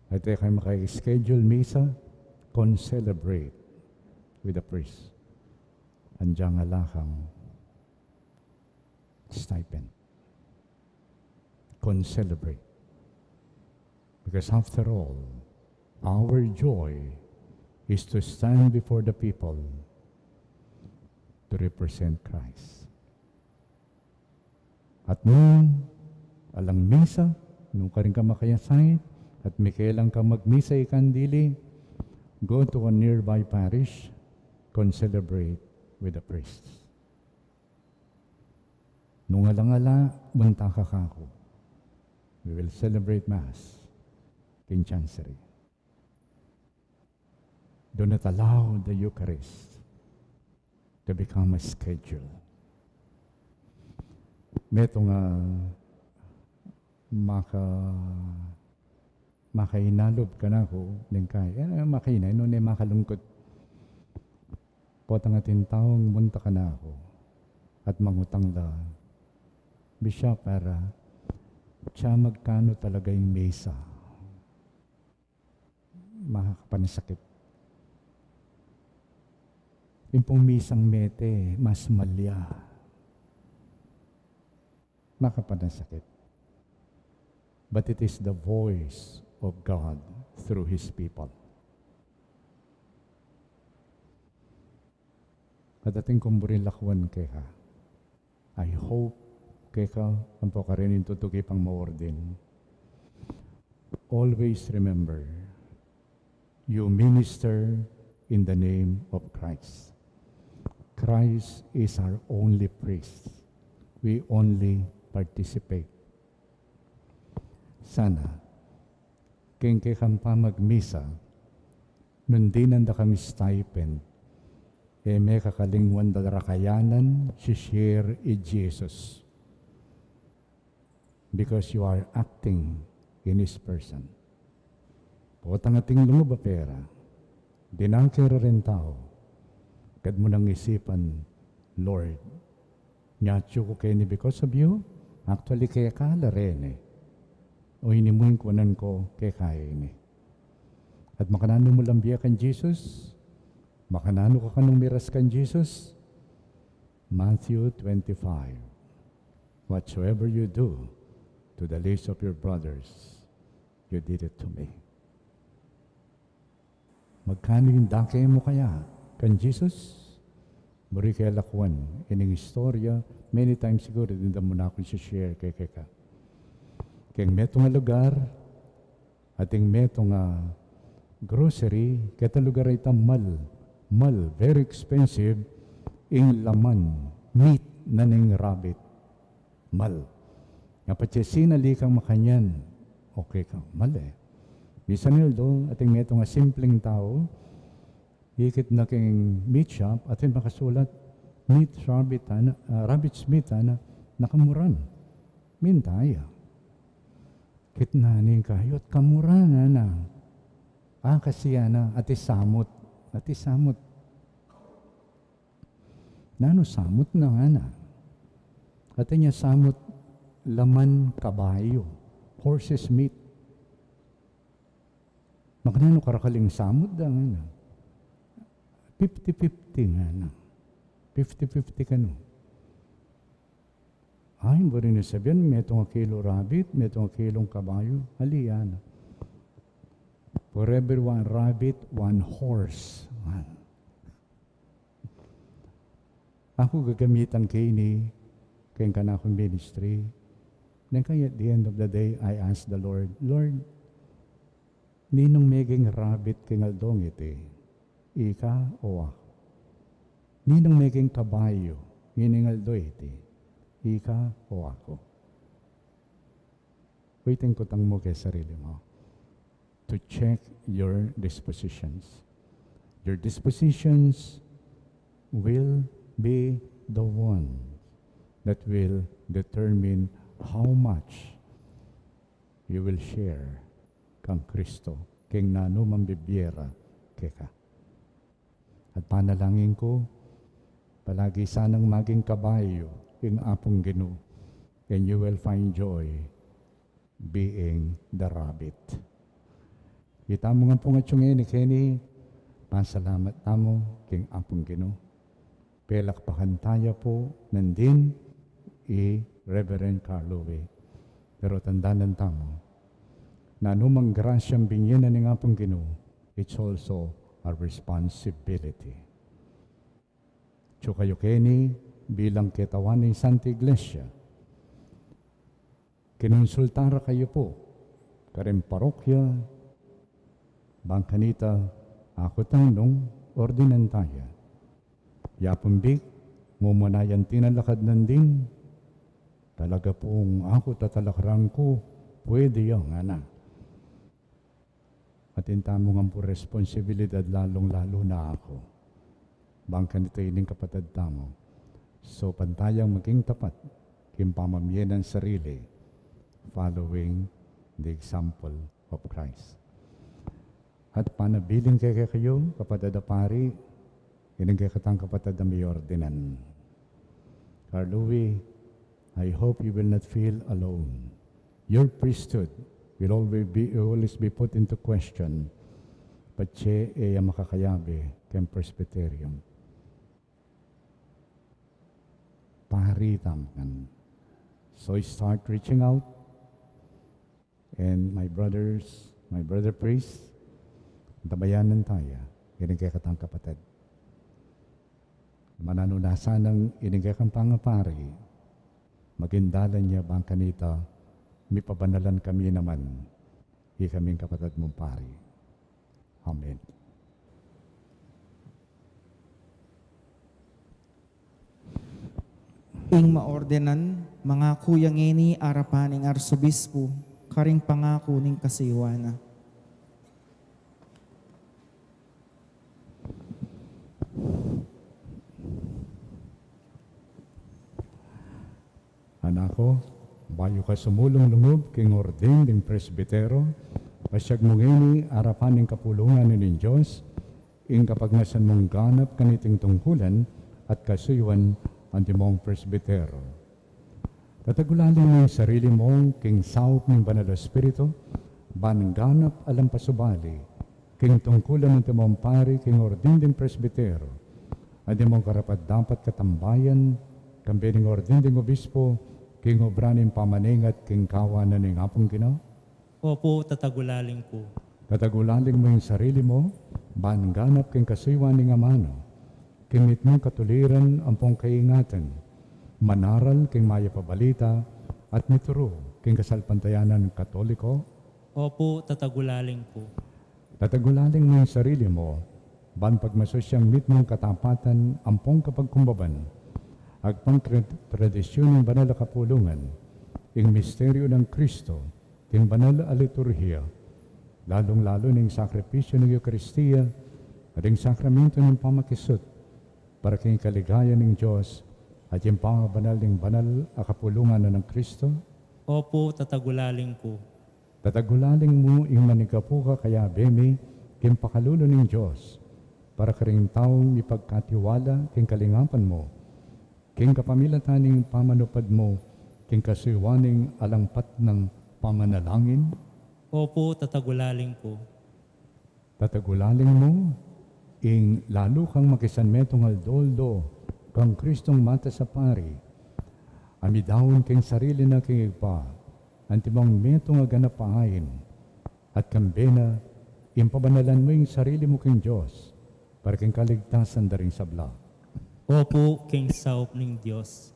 at e ka maka-schedule misa, concelebrate with the priest. Anjang ala kang stipend. Concelebrate. Because after all, our joy is to stand before the people to represent Christ. At nung alang misa, nung karin ka maka-assign, at mikelan kang magmisa ikang dili, go to a nearby parish, concelebrate with the priests. Nung alang ala, munta ka kaku. We will celebrate Mass in Chancery. Do not allow the Eucharist to become a schedule. Metung a maka-, makainalub kanaku, neng kayi, e, makaina, nune makalungkut. Potang atin taung munta kanaku at mangutang la, Bishop, para, tsa magkanu talaga ing misa? Makapanasakit. Ing pung misang mete, mas malya. Makapanasakit. But it is the voice of God through His people. At atin kung buring lakuan keka. I hope keka ampo karin ing tutuki pang maordin. Always remember, you minister in the name of Christ. Christ is our only priest. We only participate. Sana, keng kekang pamagmisa, nung dinan da kang stipend, e me kakalingwan da rakayanan, si share i Jesus. Because you are acting in His person. Potang atin lungub a pera, dinan ke reng tau, ked mu nang isipan, Lord, nya atyu ku keni because of you, actually keka la reni. O ini mu ing kuanan ku keka ini. At makananu mu lang bie kang Jesus, makananu ka kanung miras kang Jesus, Matthew twenty-five, "Whatsoever you do to the least of your brothers, you did it to me." Magkanu ing dake mu kaya kang Jesus? Buri ke lakwan ining istorya, many times siguru, dimdam mu na kung si-share ke keka. Keng metung a lugar, ating metung a grocery, keta lugar a ita mal, mal, very expensive, ing laman, meat na ning rabbit. Mal. Nga patse sinali kang makanyan. Okay kang mal e. Misan aldo, ating metung a simpleng tau, ikit na keng meat shop, atin makasulat, meat rabbit, ana, ah, rabbit's meat, ana, nakamuran. Minta ya. Kitnan ning kayot, kamuran, ana. Ah, kasi, ana, ati samut. Ati samut. Nanu samut na, ngana? Atin ya samut laman kabayu, horse's meat. Makananu karakaling samut da, ngana? Fifty fifty, ngana. Fifty fifty kanu. Ay, buri nang sabian, metung a kilo rabbit, metung a kilong kabayu, ali, ngana. For everyone rabbit, one horse. Ngana. Aku gagamitan ke ini keng kanakung ministry. Neng kaya at the end of the day, I ask the Lord, "Lord, ninung meging rabbit keng aldong iti? Ika o aku? Ninung meging kabayu ngening aldo iti? Ika o aku?" Uy, tingkutang mu ke sarili mu to check your dispositions. Your dispositions will be the one that will determine how much you will share kang Kristo keng nanumang bibie ra keka. At panalangin ku, palagi sanang maging kabayu ing Apung Ginu, and you will find joy being the rabbit. Itamu ngan pung atsu ngeni keni, pasalamat tamu king Apung Ginu. Pelakpakan taya pu nandin i Reverend Carl Louie. Pero tandanan tamu, nanumang grasyang binie na ning Apung Ginu, it's also our responsibility. Atsu kayu keni bilang ketawan ning Santa Iglesia. Kinonsulta ra kayu pu karing parokya, bang kanita, aku tang nung ordinan taya. Yapun bik, mumuna yang tinalakad nandin, talaga pung aku tatalakaran ku, pwede ya, ngana. Atin tamu ngan pu responsibilidad, lalung-lalu na aku. Bang kanita ining kapatad tamu. So, pantayang maging tapat king pamamie nang sarili, following the example of Christ. At panabilin ke kekayu, kapatad a pari, ining kekatang kapatad a miordinan. Carl Louie, I hope you will not feel alone. Your priesthood will always be, always be put into question. Patse e ya makakayabe keng Presbyterium. Pari tamu ngan. So start reaching out. And my brothers, my brother priest, antabayanan taya ining kekatang kapatad. Mananu na sanang ining kekang pangapari, maging dalan ya bang kanita mipabanalan kami naman, ikaming kapatad mung pari. Amen. Ing maordinan, mangaku ya ngeni arapan ning arsobispu, karing pangaku ning kasuyuan na. Anak ku, bayu ka sumulung lungub king ordin ding presbitero, pasiag mu ngeni arapan ning kapulungan na ning Dios, ing kapagnasan mung ganap kaniting tungkulan at kasuyuan antimong presbitero. Tatagulaling mu ing sarili mu king saup ning Banal a Espiritu, ban ganap alang pasubali, king tungkulan antimong pari, king ordin ding presbitero, antimong karapat-dapat katambayan, kambe ning ordin ding obispo, king obra ning pamaningat king kawanan ning Apung Ginu. Opu, tatagulaling ku. Tatagulaling mu ing sarili mu, ban ganap king kasuyuan ning amanu, king mitmung katuliran ampong kaingatan, manaral king mayap a balita, at mituru king kasalpantayanan Katoliko? Opu, tatagulaling ku. Tatagulaling mu ing sarili mu, ban pagmasusyan ing mitmung katapatan ampong kapagkumbaban, agpang tra-, tradisyun ning banal a kapulungan, ing misteryu nang Kristo, king banal a liturhiya, lalung-lalu ning sakripisyu ning Eukaristia, at ing sakramentu ning pamakisut, para king kaligayan ning Dios, at ing pangabanal ning banal a kapulungan nang Kristo? Opu, tatagulaling ku. Tatagulaling mu ing manigapu ka kayabe mi king pakalulu ning Dios, para karing taung mipagkatiwala king kalingapan mu, king kapamilatan ning pamanupad mu, king kasuyuan ning alang patnang pamanalangin? Opu, tatagulaling ku. Tatagulaling mu ing lalu kang makisanmetung aldo-aldo kang Kristong matas a pari, a midaun king sarili na king Ibpa, antimong metung a ganap a ain, at kambe na, ing pabanalan mu ing sarili mu king Dios, para king kaligtasan da ring sabla. Opu, king saup ning Dios.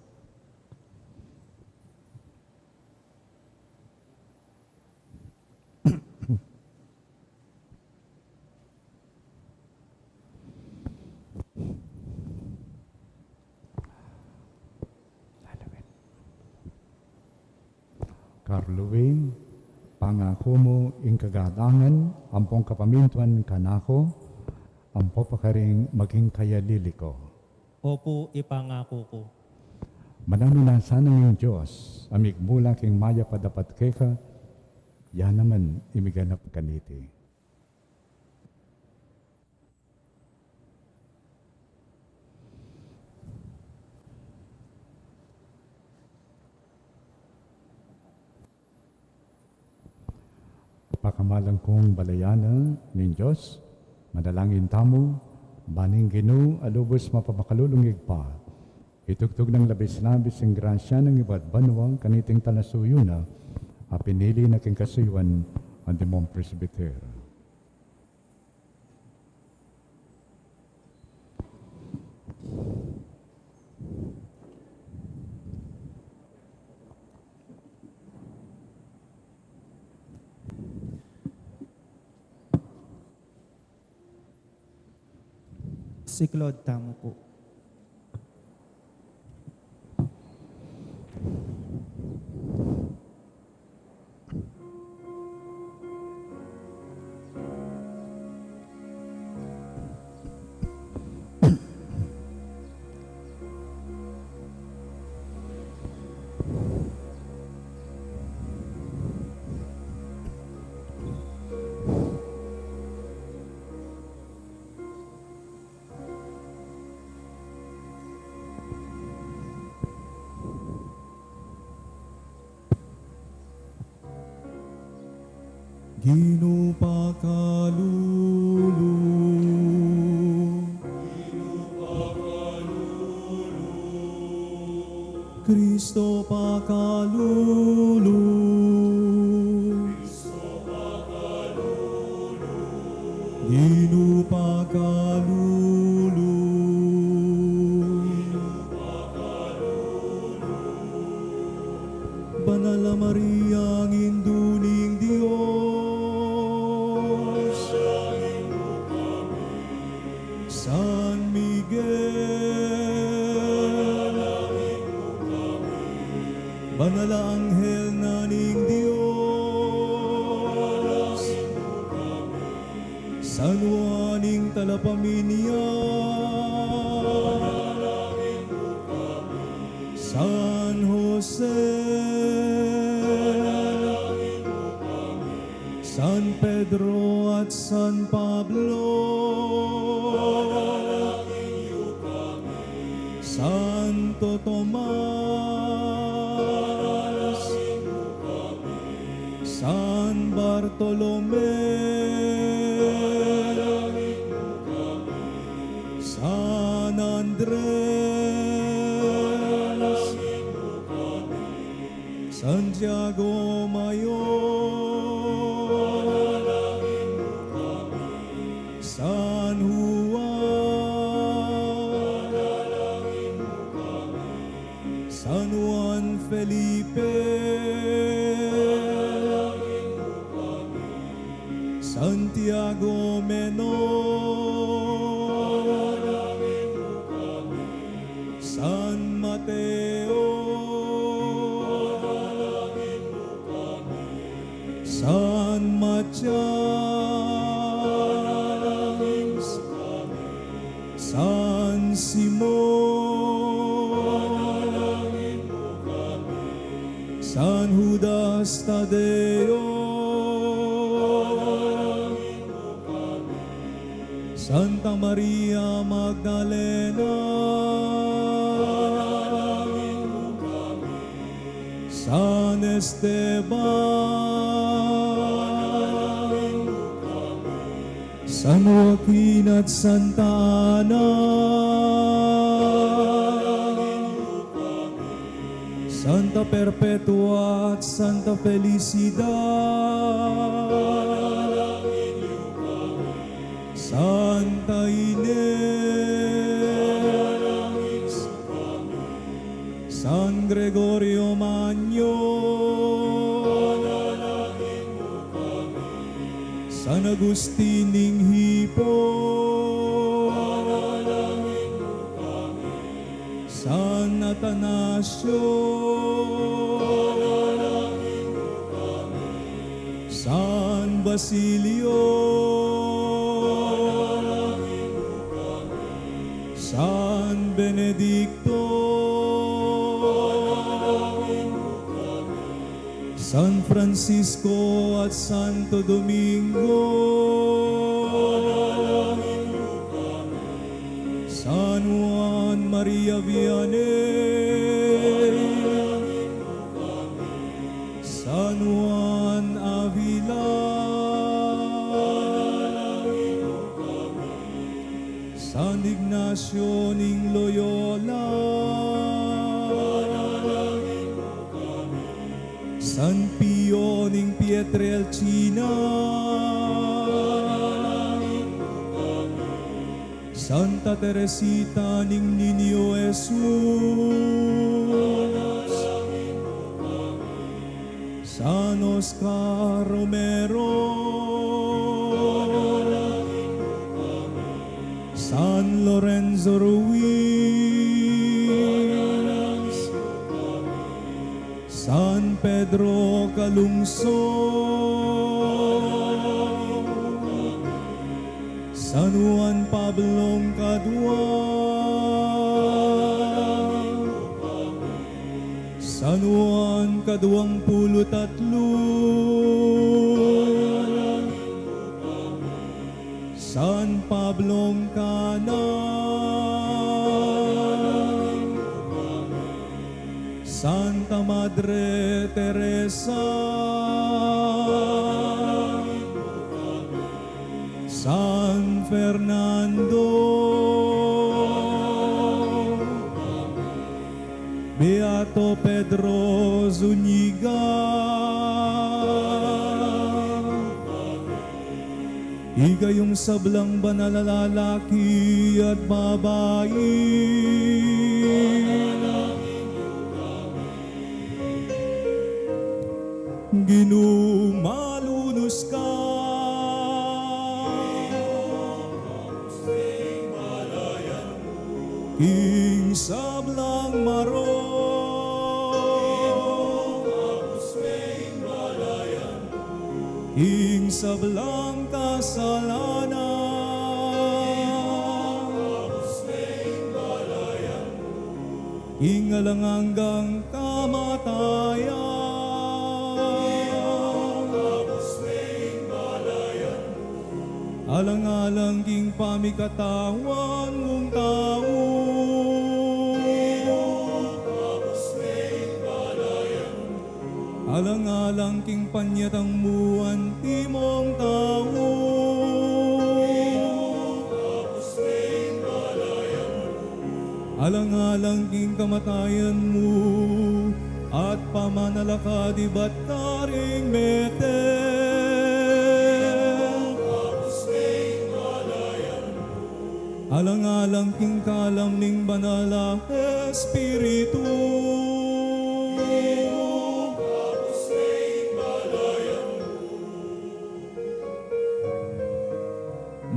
Carlo Wayne, pangaku mu ing kagalangan ampong kapamintuan kanaku, ampo pa karing maging kayalili ku. Opu, ipangaku ku. Mananu na sana ing Dios a migmula king mayap a dapat keka, ya naman ing miganap kaniti. Pakamalan kung balayan ning Dios, manalangin tamu, ban ing Ginu a lubus mapamakalulung Ibpa, itugtug nang labis-labis ing grasya nang ibat banua kaniting talasuyu na, a pinili na king kasuyuan antimong presbitero. Siklaud tamu pu. Ginu pakalulu. Kristo pakalulu. Ginu pakalulu. Banal a Maria, Indu ning Dios. San Miguel. Banal a anghel na ning Dios. San Juan ing Talapamilyari. San Jose. San Pedro at San Pablo. Santo Tomas. San Bartolome. San Andres. Santiago Mayor. San Juan. Felipe, Santiago Menor, San Mateo, San Matias, San Simon, San Judas Tadeo, Santa Maria Magdalena, San Esteban, San Joaquin at Santa Ana, Santa Perpetua at Santa Felicidad, Santa Ines, San Gregorio Magno, San Agustin ning Hippo, San Atanasio, San Basilio, San Benedicto, San Francisco at Santo Domingo, San Juan Maria Vianney, San Juan Avila, San Ignacio ning Loyola, San Pio ning Pietrelcina, Santa Teresita ning Niño Jesus, San Oscar Romero, San Lorenzo Ruiz, San Pedro Calungsod, San Juan Pablong Kadua, San Juan Kaduang Pulu't Atlu, San Pablong Kanan, Santa Madre Teresa, San Fernando, Beato Pedro Zuniga, ikayung sablang banal a lalaki at babai. Ginu, malunus ka king sablang marok, king sablang kasalanan, king alang anggang kamatayan. Alang-alang king pamikatawan mung tau. Alang-alang king panyatang mu antimong tau. Alang-alang king kamatayan mu at pamanalakad ibat karing metung. Alang-alang king kalam ning Banal a Espiritu.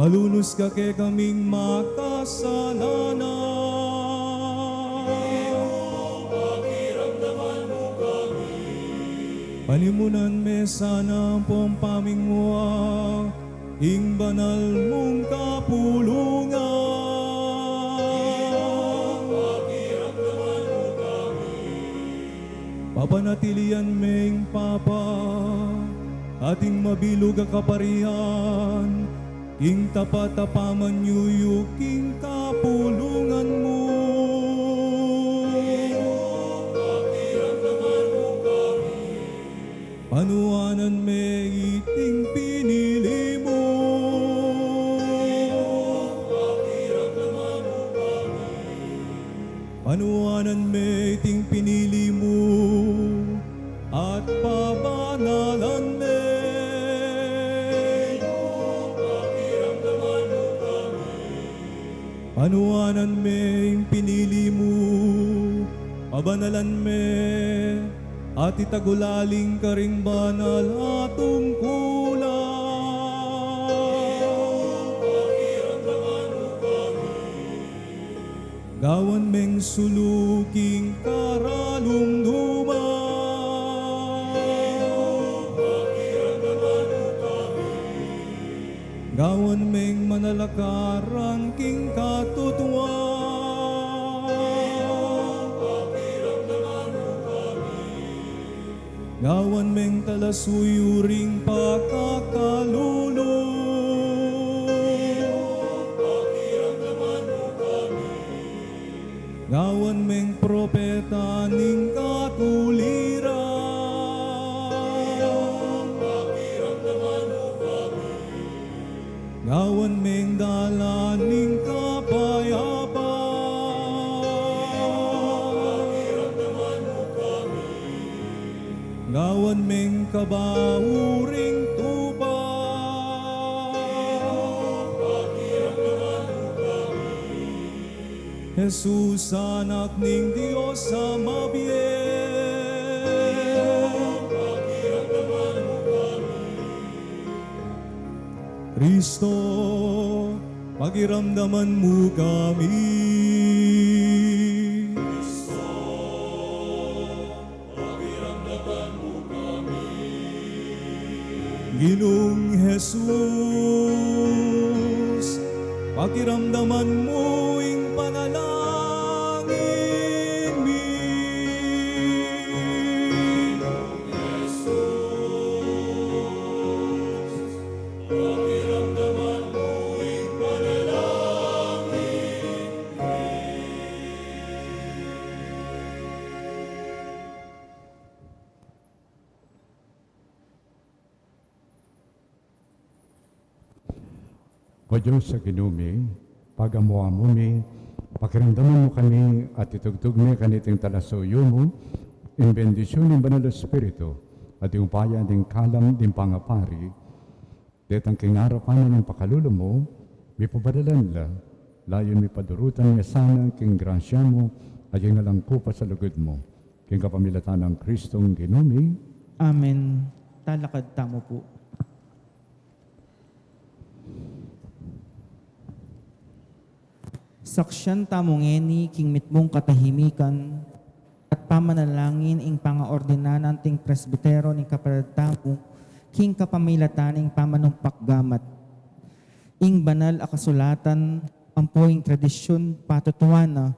Alunus ka kekaming makasalanan. Panimunan me sana ampong pamingwa king banal mung kapulungan. Papanatilian me ing Papa, ating mabilug a kaparian, king tapat a pamanyuyuk king kapulungan mu. Panuanan me iting pinili mu. Panuanan me iting pinili mu, at pabanalan me. Panuanan me ing pinili mu, pabanalan me, at itagulal ing karing banal a tungkulan. Gawan meng sulu king karalumduman. Gawan meng manalakaran king katutuan. Gawan meng talasuyu ring pakakalulu. Gawan meng propeta ning katuliran. Gawan meng dalan ning kapayapan. Gawan meng kabau ring tupa. Jesus, Anak ning Dios a mabie. Kristo, pakiramdaman mu kami. Ginung Jesus, pakiramdaman mu ing panalangin mi. O Dios a Ginu mi, pagamu-amu mi, pakiramdaman mu kami at itugtug mi kaniting talasuyu mu, ing bendisyun ning Banal Espiritu, at ing upaya ning kalam ning pangapari, detang king arapan na ning pakalulu mu, mipabadalan la, layun mipadurutan ya sana king grasya mu, at ing alang kupas a lugud mu. King kapamilatan nang Kristong Ginu mi. Amen. Talakad tamu pu. Saksian tamu ngeni king mitmung katahimikan at pamanalangin ing pangaordinan nang presbitero ning kapalad tamu king kapamilatan ning pamanumpak gamat. Ing banal a kasulatan ampo ing tradisyun patutuan na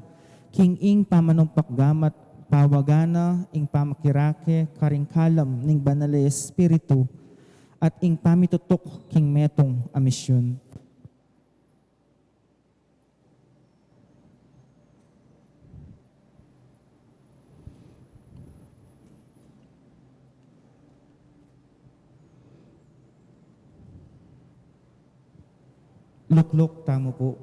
king ing pamanumpak gamat, pawagan na ing pamakirake karing kalam ning Banal a Espiritu at ing pamitutuk king metung a misyun. Lukluk tamu pu.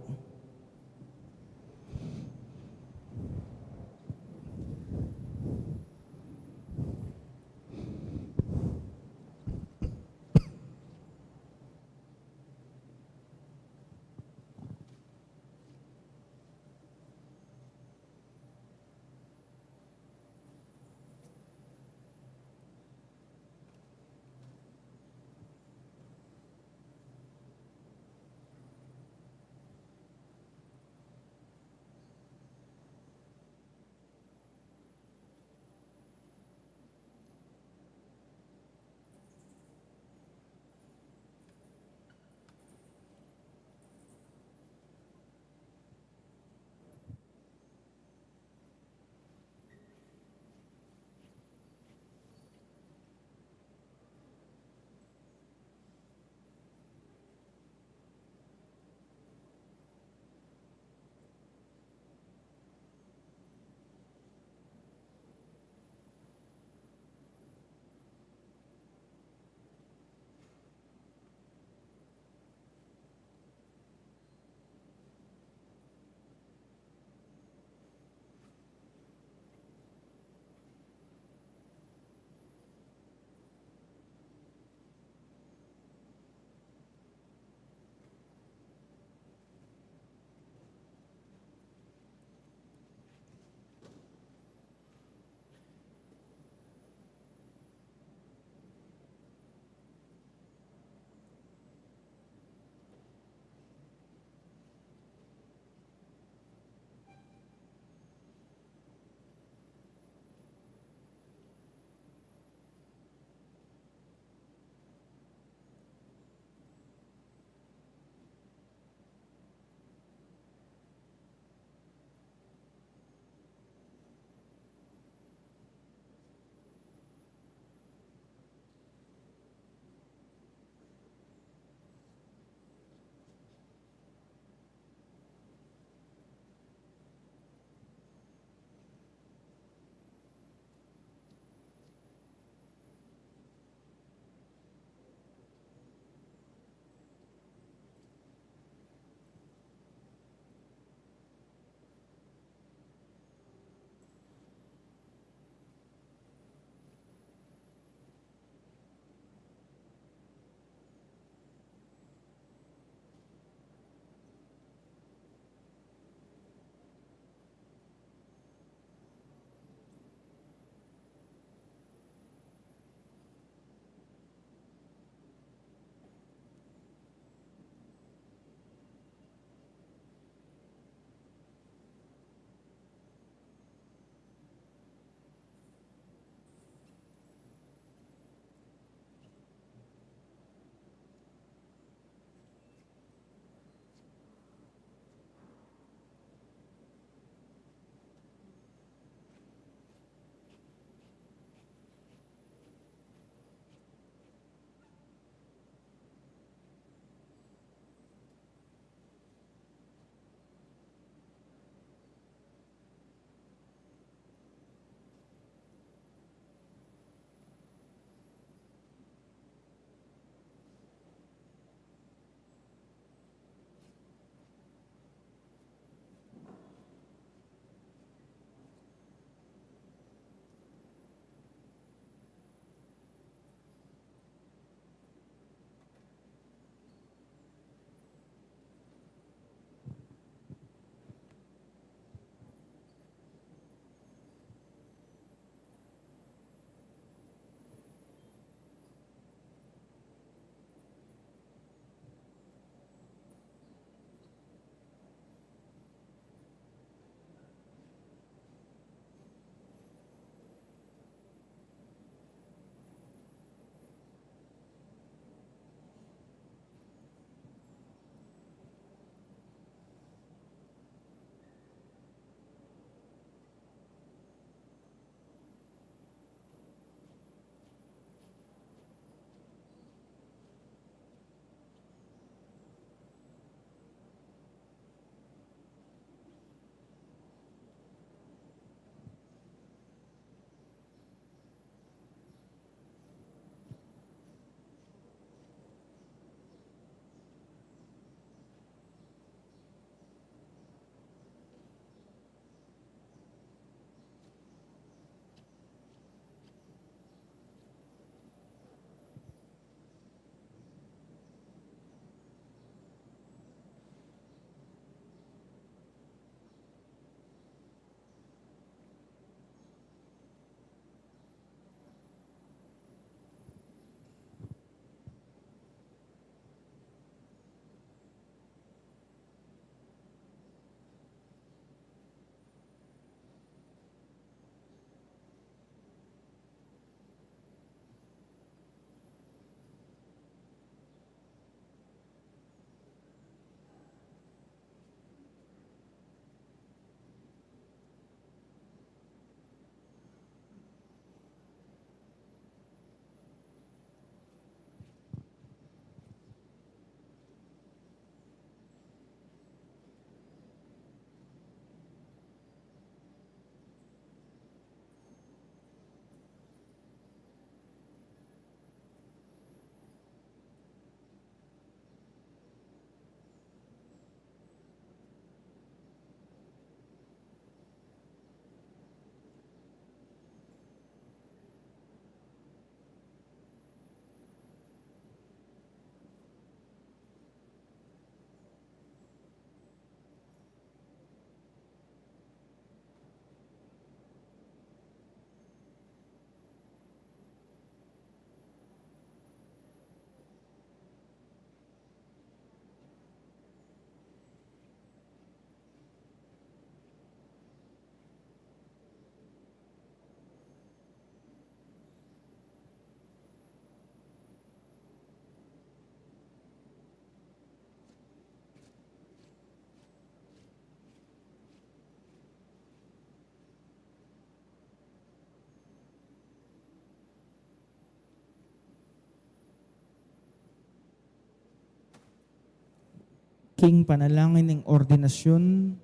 King panalangin ning ordinasyun,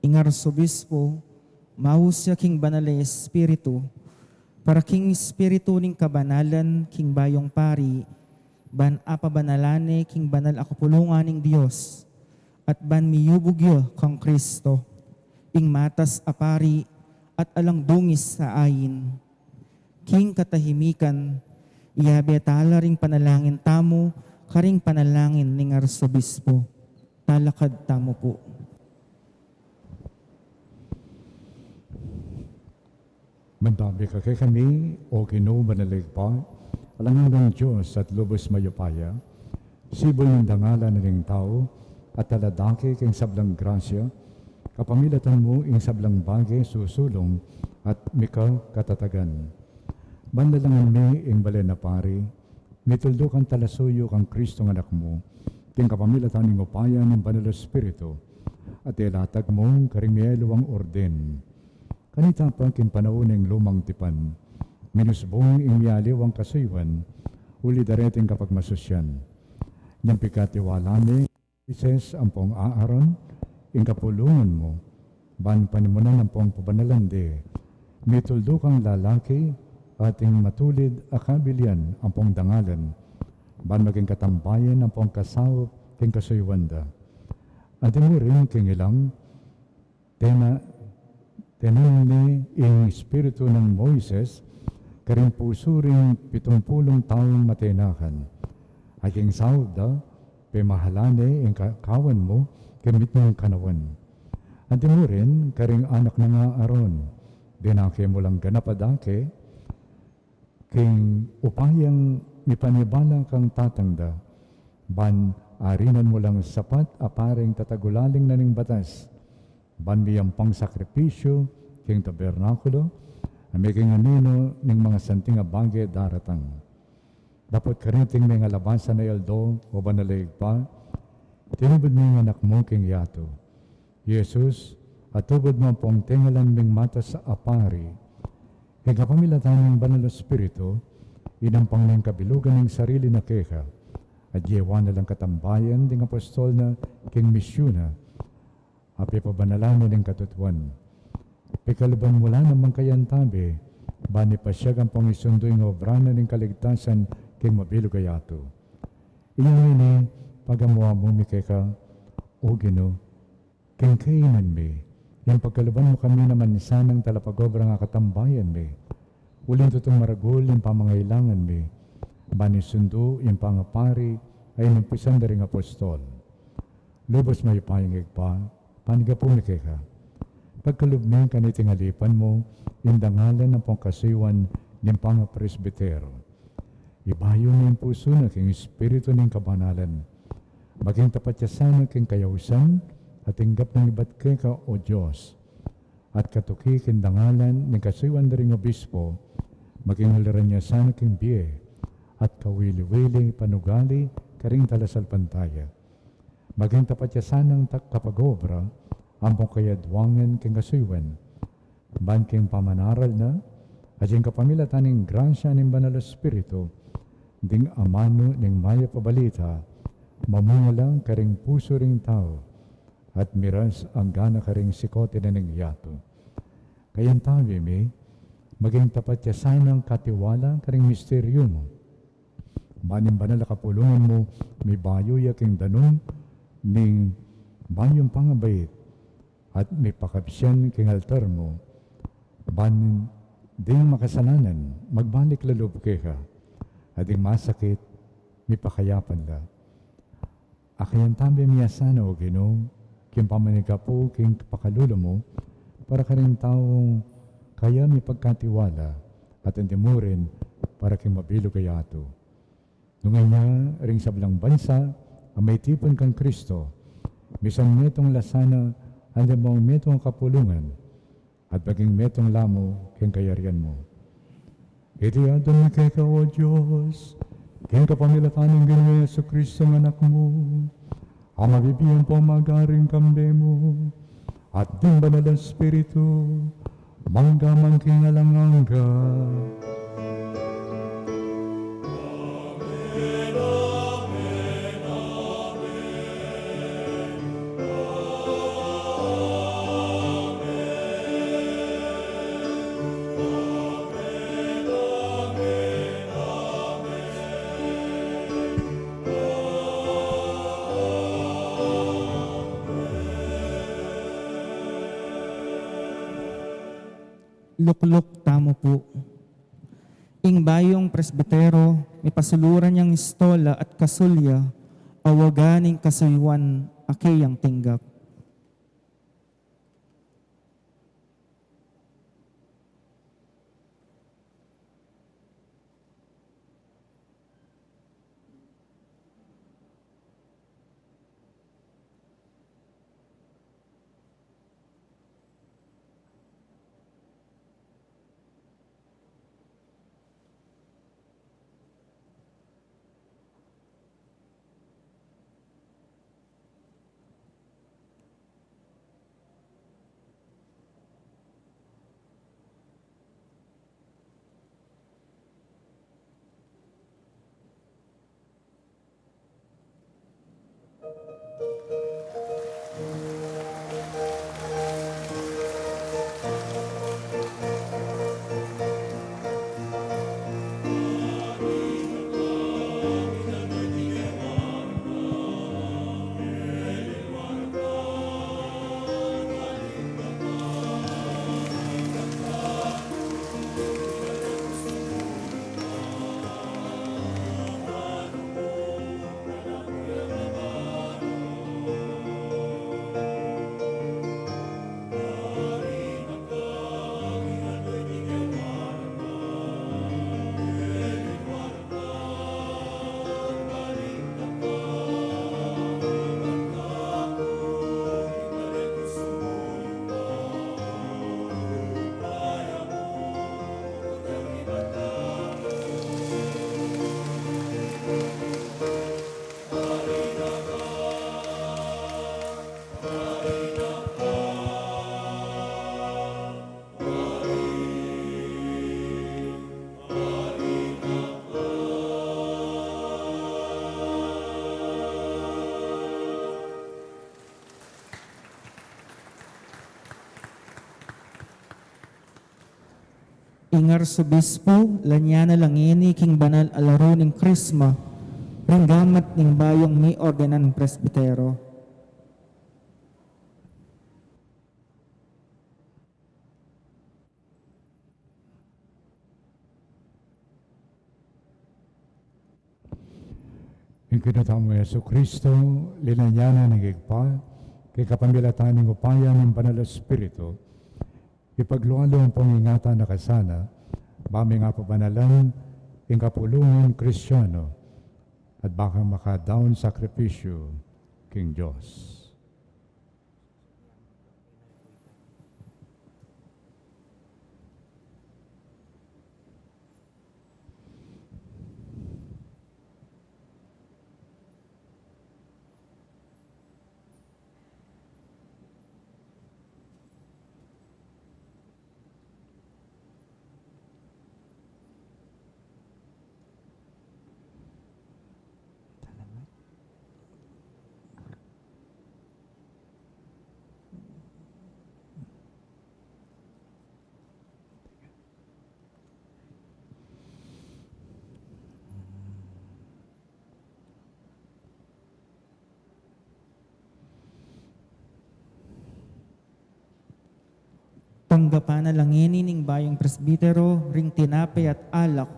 ing arsobispo, maus ya king Banal a Espiritu, para king espiritu ning kabanalan king bayung pari, ban apabanalan ne king banal a kapulungan ning Dios, at ban miyubug ya kang Kristo, ing matas a pari, at alang dungis a ain. King katahimikan, iyabe tala ring panalangin tamu karing panalangin ning arsobispo. Talakad tamu pu. Mantabi ka kekami, O Ginu, Banal a Ibpa, alang anggang Dios at lubus mayupaya, sibul ning dangalan ning tau, at taladaki king sablang grasya, kapamilatan mu ing sablang bage susulung at mika katatagan. Ban lalangan mi ing balen a pari, mituldu kang talasuyu kang Kristong Anak mu, king kapamilatan ning upaya ning Banal a Espiritu, at ilatag mu karing mialiwang orden. Kanita pa king panaun ning lumang tipan, minusbung ing mialiwang kasuyuan, uli dareting kapagmasusyan. Nyang pikatiwala mi, Moises ampong Aaron, ing kapulungan mu, ban panimunan ampong pabanalan de, mituldu kang lalaki, ating matulid a kabilian ampong dangalan, ban maging katambayan ampong kasaup king kasuyuan da. Anti mu rin king ilang, tena-, tenan ne ing espiritu nang Moises karing pusu ring pitumpulung taung matenakan. At king saup da, pemahalan ne ing ka-, kawan mu king mitmung kanawan. Anti mu rin karing anak nang Aaron, dinake mu lang ganap a dake, king upayang mipanibala kang tatang da, ban arinan mu lang sapat a paring tatagulaling na ning batas, ban miyampang sakripisyu king tabernakulo, a maging anino ning mangasanting a bage daratang. Dapot kaniting mengalabas a aldo, O Banal a Ibpa, tinubud me ing Anak mu king yatu. Jesus, atubud mu ampong tengalan ming matas a pari. King kapamilatan ning Banal a Espiritu, inampang neng kabilugan ning sarili na keka, at yewan na lang katambayan ding apostol na king misyun na, a pepabanalan na ning katutuan. Pekaluban mu la namang kayantabe, ban ipasiag ampong isundu ing obra na ning kaligtasan king mabilug a yatu. Inya ngeni, pagamu-amu mi keka, O Ginu, king kainan mi, ing pagkaluban mu kami naman sanang talapagobra a katambayan mi, uling tutung maragul ing pamangailangan mi, ban isundu ing pangapari a inumpisan da ring apostol. Lubus mayupayang Ibpa, panyawad mi keka. Pagkalub mi kaniting alipan mu, ing dangalan ampong kasuyuan ning pangapresbitero. Ibayu ne ing pusu na king espiritu ning kabanalan. Maging tapat ya sana king kayausan, at tinggap nang ibat keka, O Dios. At katuki king dangalan ning kasuyuan da ring obispo, maging uliran ya sana king bie, at kawili-wili panugali karing talasalpantaya. Maging tapat ya sanang tak-, kapag-obra, ampong kayadwangan king kasuyuan. Ban king pamanaral na, at king kapamilatan ning grasya ning Banal a Espiritu, ding amanu ning mayap a balita, mamunga la karing pusu ring tau, at miras anggana karing sikote na ning yatu. Kayantabe mi, maging tapat ya sanang katiwala karing misteryu mu. Ban ing banal a kapulungan mu, mibayu ya king danum ning bayung pangabait, at mipakabsian king altar mu. Ban ding makasalanan, magbalik la lub keka, at ding masakit, mipakayapan la. Akayantabe mi ya sana, O Ginu, king pamanyawad king pakalulu mu, para karing taung kaya mipagkatiwala, at anti mu rin para king mabilug a yatu. Nung inya ring sablang bansa a mitipun kang Kristo, misan metung la sana, anti mung metung a kapulungan, at maging metung la mu king kayarian mu. Iti adwan mi keka, O Dios, king kapamilatan ning Ginu Jesucristo a Anak mu, a mabibie ampong magari kambe mu, at ding Banal a Espiritu, mangga man king alang angga. Lukluk tamu pu. Ing bayung presbitero, mipasuluran yang istola at kasulya, a waga ning kasuyuan a keyang tinggap. Ing Arsobispo, lanya na la ngeni king banal a laru ning Krisma, ring gamat ning bayung miordinan presbitero. Ing Ginu tamung Jesucristo, linanyanan ning Ibpa, king kapamilatan ning upaya ning Banal a Espiritu, ipaglualu ampong ingatan na kasana, ba ming apabanalan ing kapulungan Kristiano, at ba kang makadaun sakripisyu king Dios. Tanggapan na la ngeni ning bayung presbitero ring tinape at alak,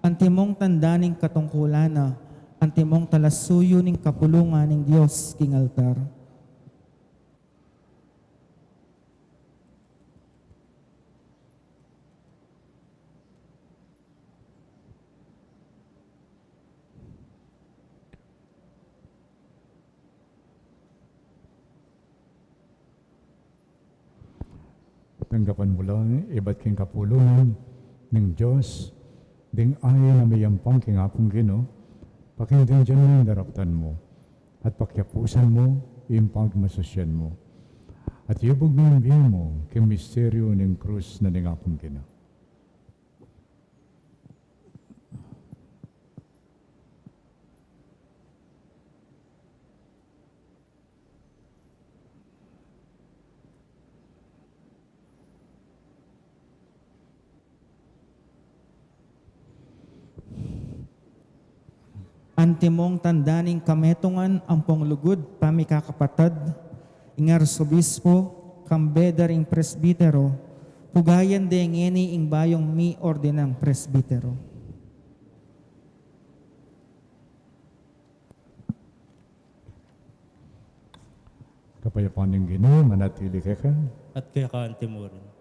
antimong tanda ning katungkulan na, antimong talasuyu ning kapulungan ning Dios king altar. Tanggapan mu la ibat king kapulungan ning Dios, ding ain a miyampang king Apung Ginu, pakindindian mu ing daraptan mu, at pakiapusan mu ing pagmasusyan mu. At yubug mu ing bie mu king misteryu ning krus na ning Apung Ginu. Antimong tanda ning kametungan ampong lugud pamikakapatad, ing arsobispo, kambe da ring presbitero, Ugayan de ngeni ing bayung miordinang presbitero. Kapayapan ning Ginu manatili keka. At keka antimurin.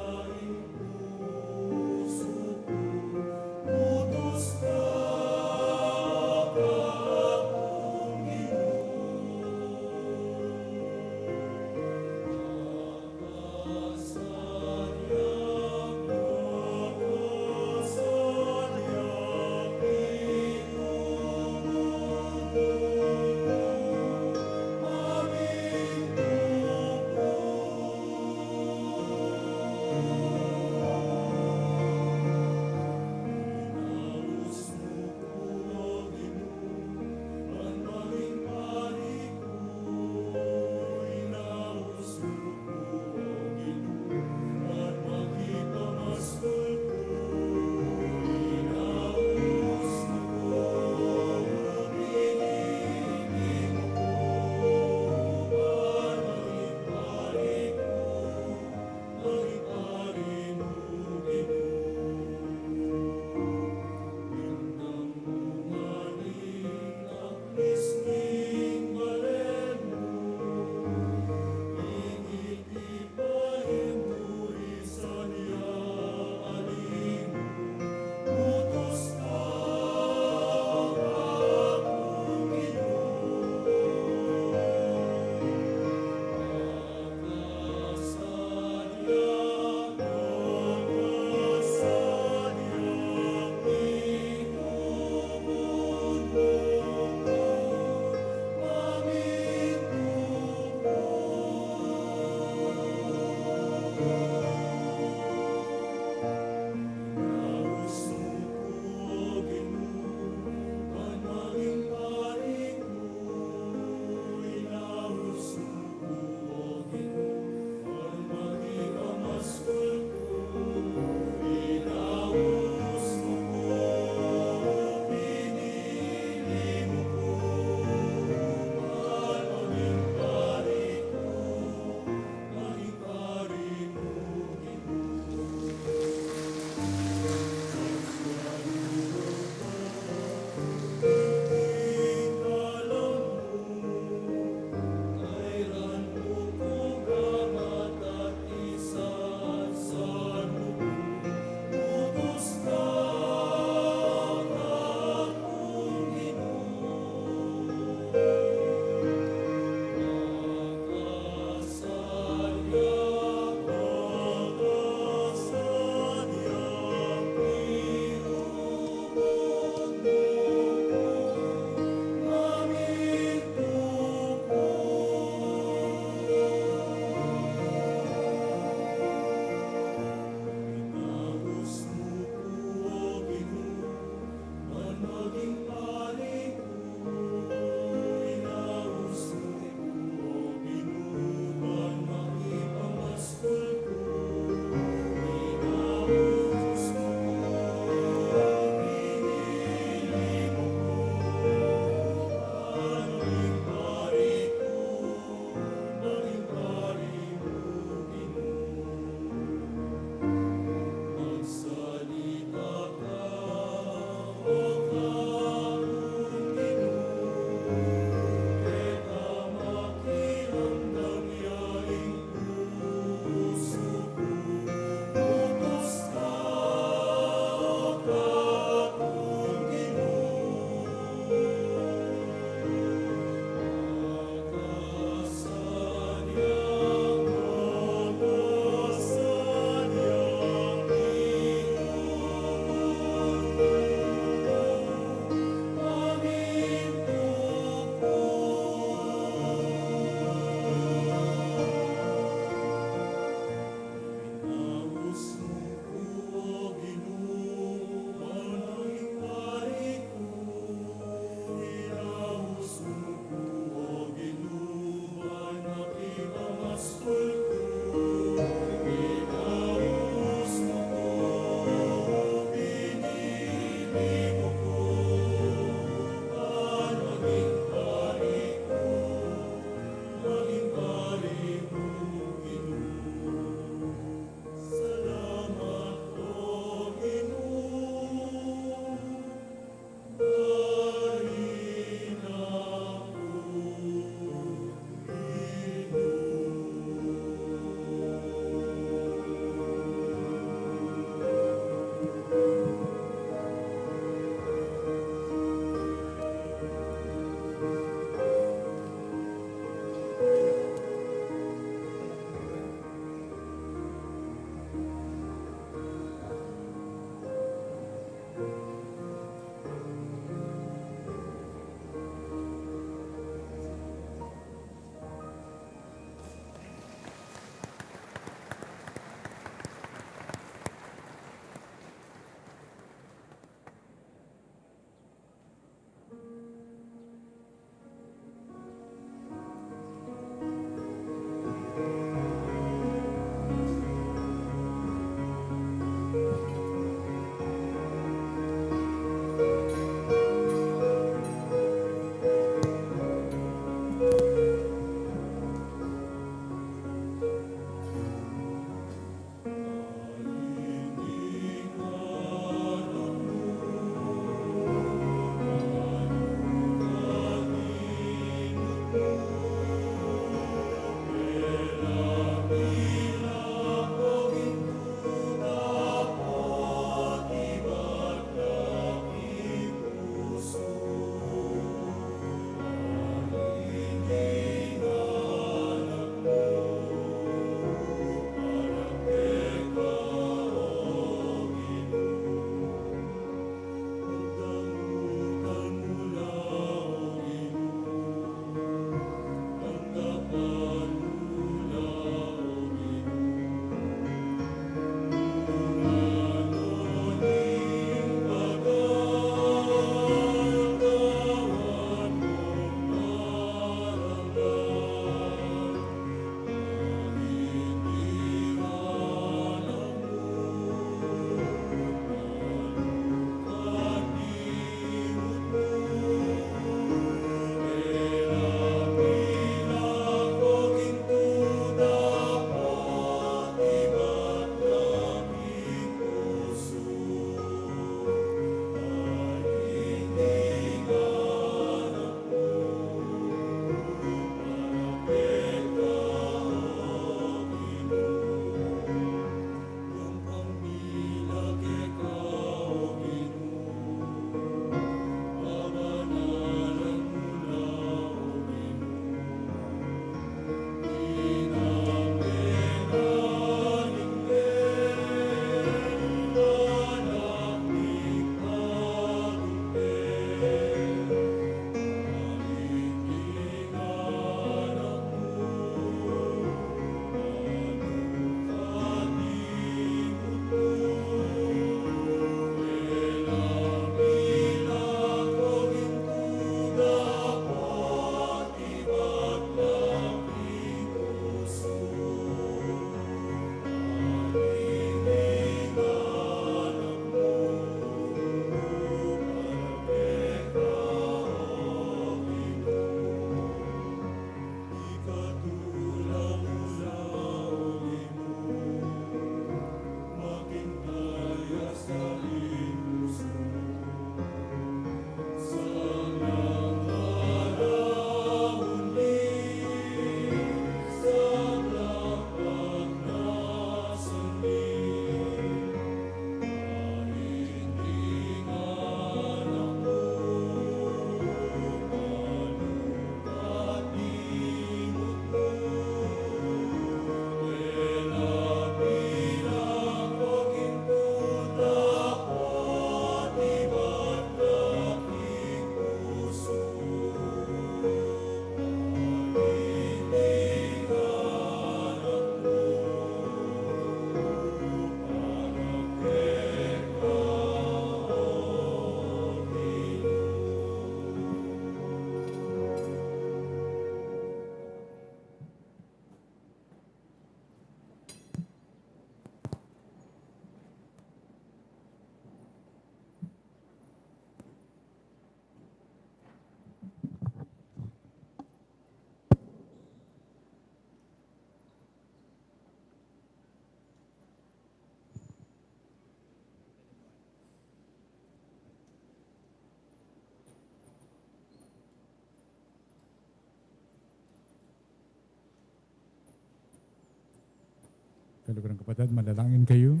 Kaluguran kapatad, manalangin kayu.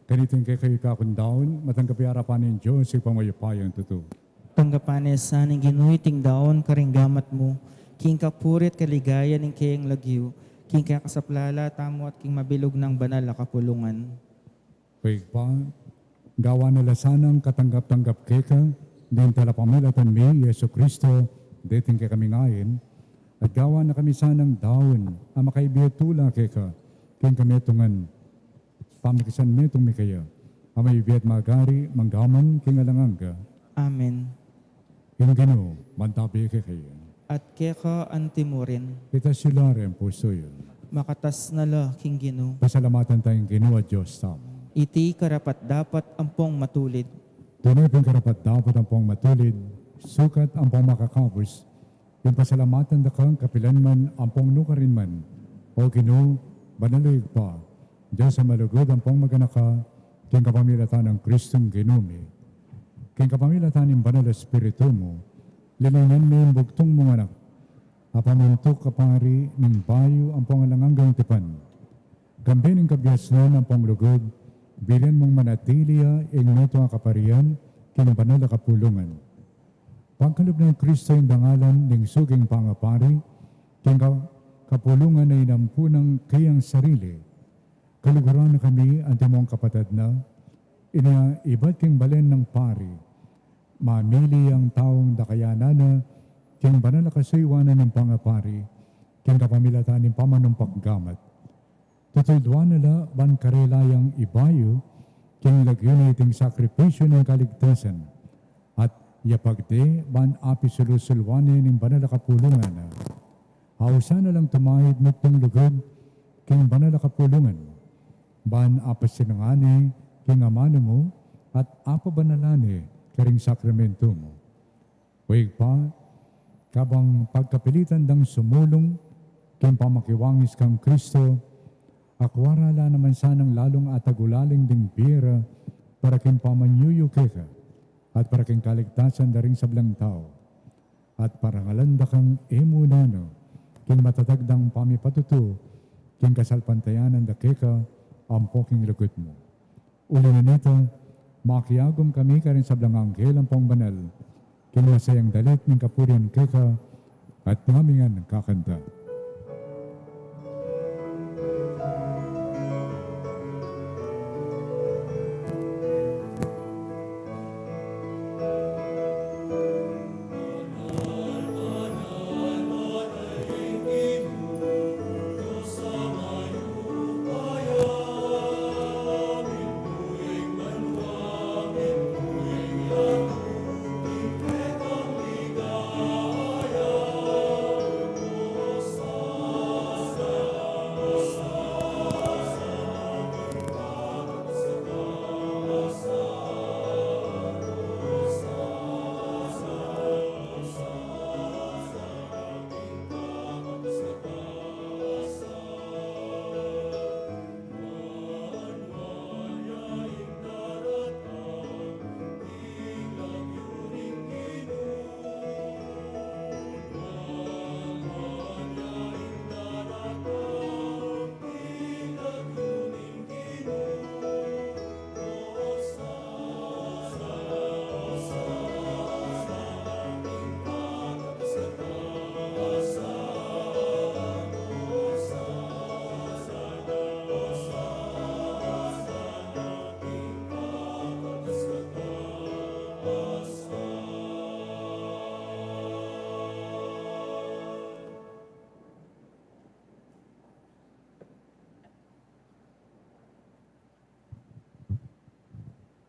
Kanita ing kekayu kakung daun, matanggap ya arapan ning Dios, Ibpang mayupayang tutu. Tanggapan na sa ning Ginu iting daun karing gamat mu, king kapurian at kaligayan ning kayang lagyu, king kasaplalan tamu at king mabilug nang banal a kapulungan. O Ibpa, gawan na la sanang katanggap-tanggap keka, ding talapamilatan mi, Jesucristo, deting kekami ngeni, at gawan na kami sanang daun, a makaibie tula keka, king kametungan, pamikasan metung mi kaya, a mabibie at magari, mangga man, king alang angga. Amen. Ing Ginu, mantabi kekayu. At keka antimurin. Itas yu la ring pusu yu. Makatas na la king Ginu. Pasalamatan taya ing Ginu a Dios tamu. Iti karapat-dapat ampong matulid. Tune pin karapat-dapat ampong matulid, sukat ampong makakabus, ing pasalamatan da ka kapilan man ampong nukarin man, O Ginu, banal a Ibpa, Dios a malugud ampong maganaka, king kapamilatan nang Kristong Ginu mi. King kapamilatan ning Banal a Espiritu mu, lilingnan mi ing bugtung mung Anak, a pamintuk a pari ning bayu ampong alang anggang tipan. Kambe ning kabiasnan ampong lugud, birian mung manatili ya ing metung a kaparian king banal a kapulungan. Pagkalub nang Kristo ing dangalan ning suking pangapari, king ka-, kapulungan a inampu nang kayang sarili. Kaluguran na kami, antimong kapatad na, inya ibat king balen nang pari, mamili yang taung dakayanan na, king banal a kasuyuanan ning pangapari, king kapamilatan ning pamanumpak gamat. Tutulduan na la ban karela yang ibayu, king lagyu na iting sakripisyu ning kaligtasan, at yapagde ban apisulu-suluan ne ning banal a kapulungan na. Ausan na lang tumaid mitmung lugud, king banal a kapulungan, ban apasinangan ne, king amanu mu, at apabanalan ne, karing sakramentu mu. O Ibpa, kabang pagkapilitan dang sumulung, king pamakiwangis kang Kristo, akua ra la naman sanang lalung atagulaling ding bie ra, para king pamanyuyu keka, at para king kaligtasan da ring sablang tau. At parangalan da kang e mu nanu, king matatag dang pamipatutu, king kasalpantayanan da keka, ampo king lugud mu. Uli na nita, makiagum kami karing sablang anghel ampong banal, king masayang dalit ning kapurian keka, at ngamingan kakanta.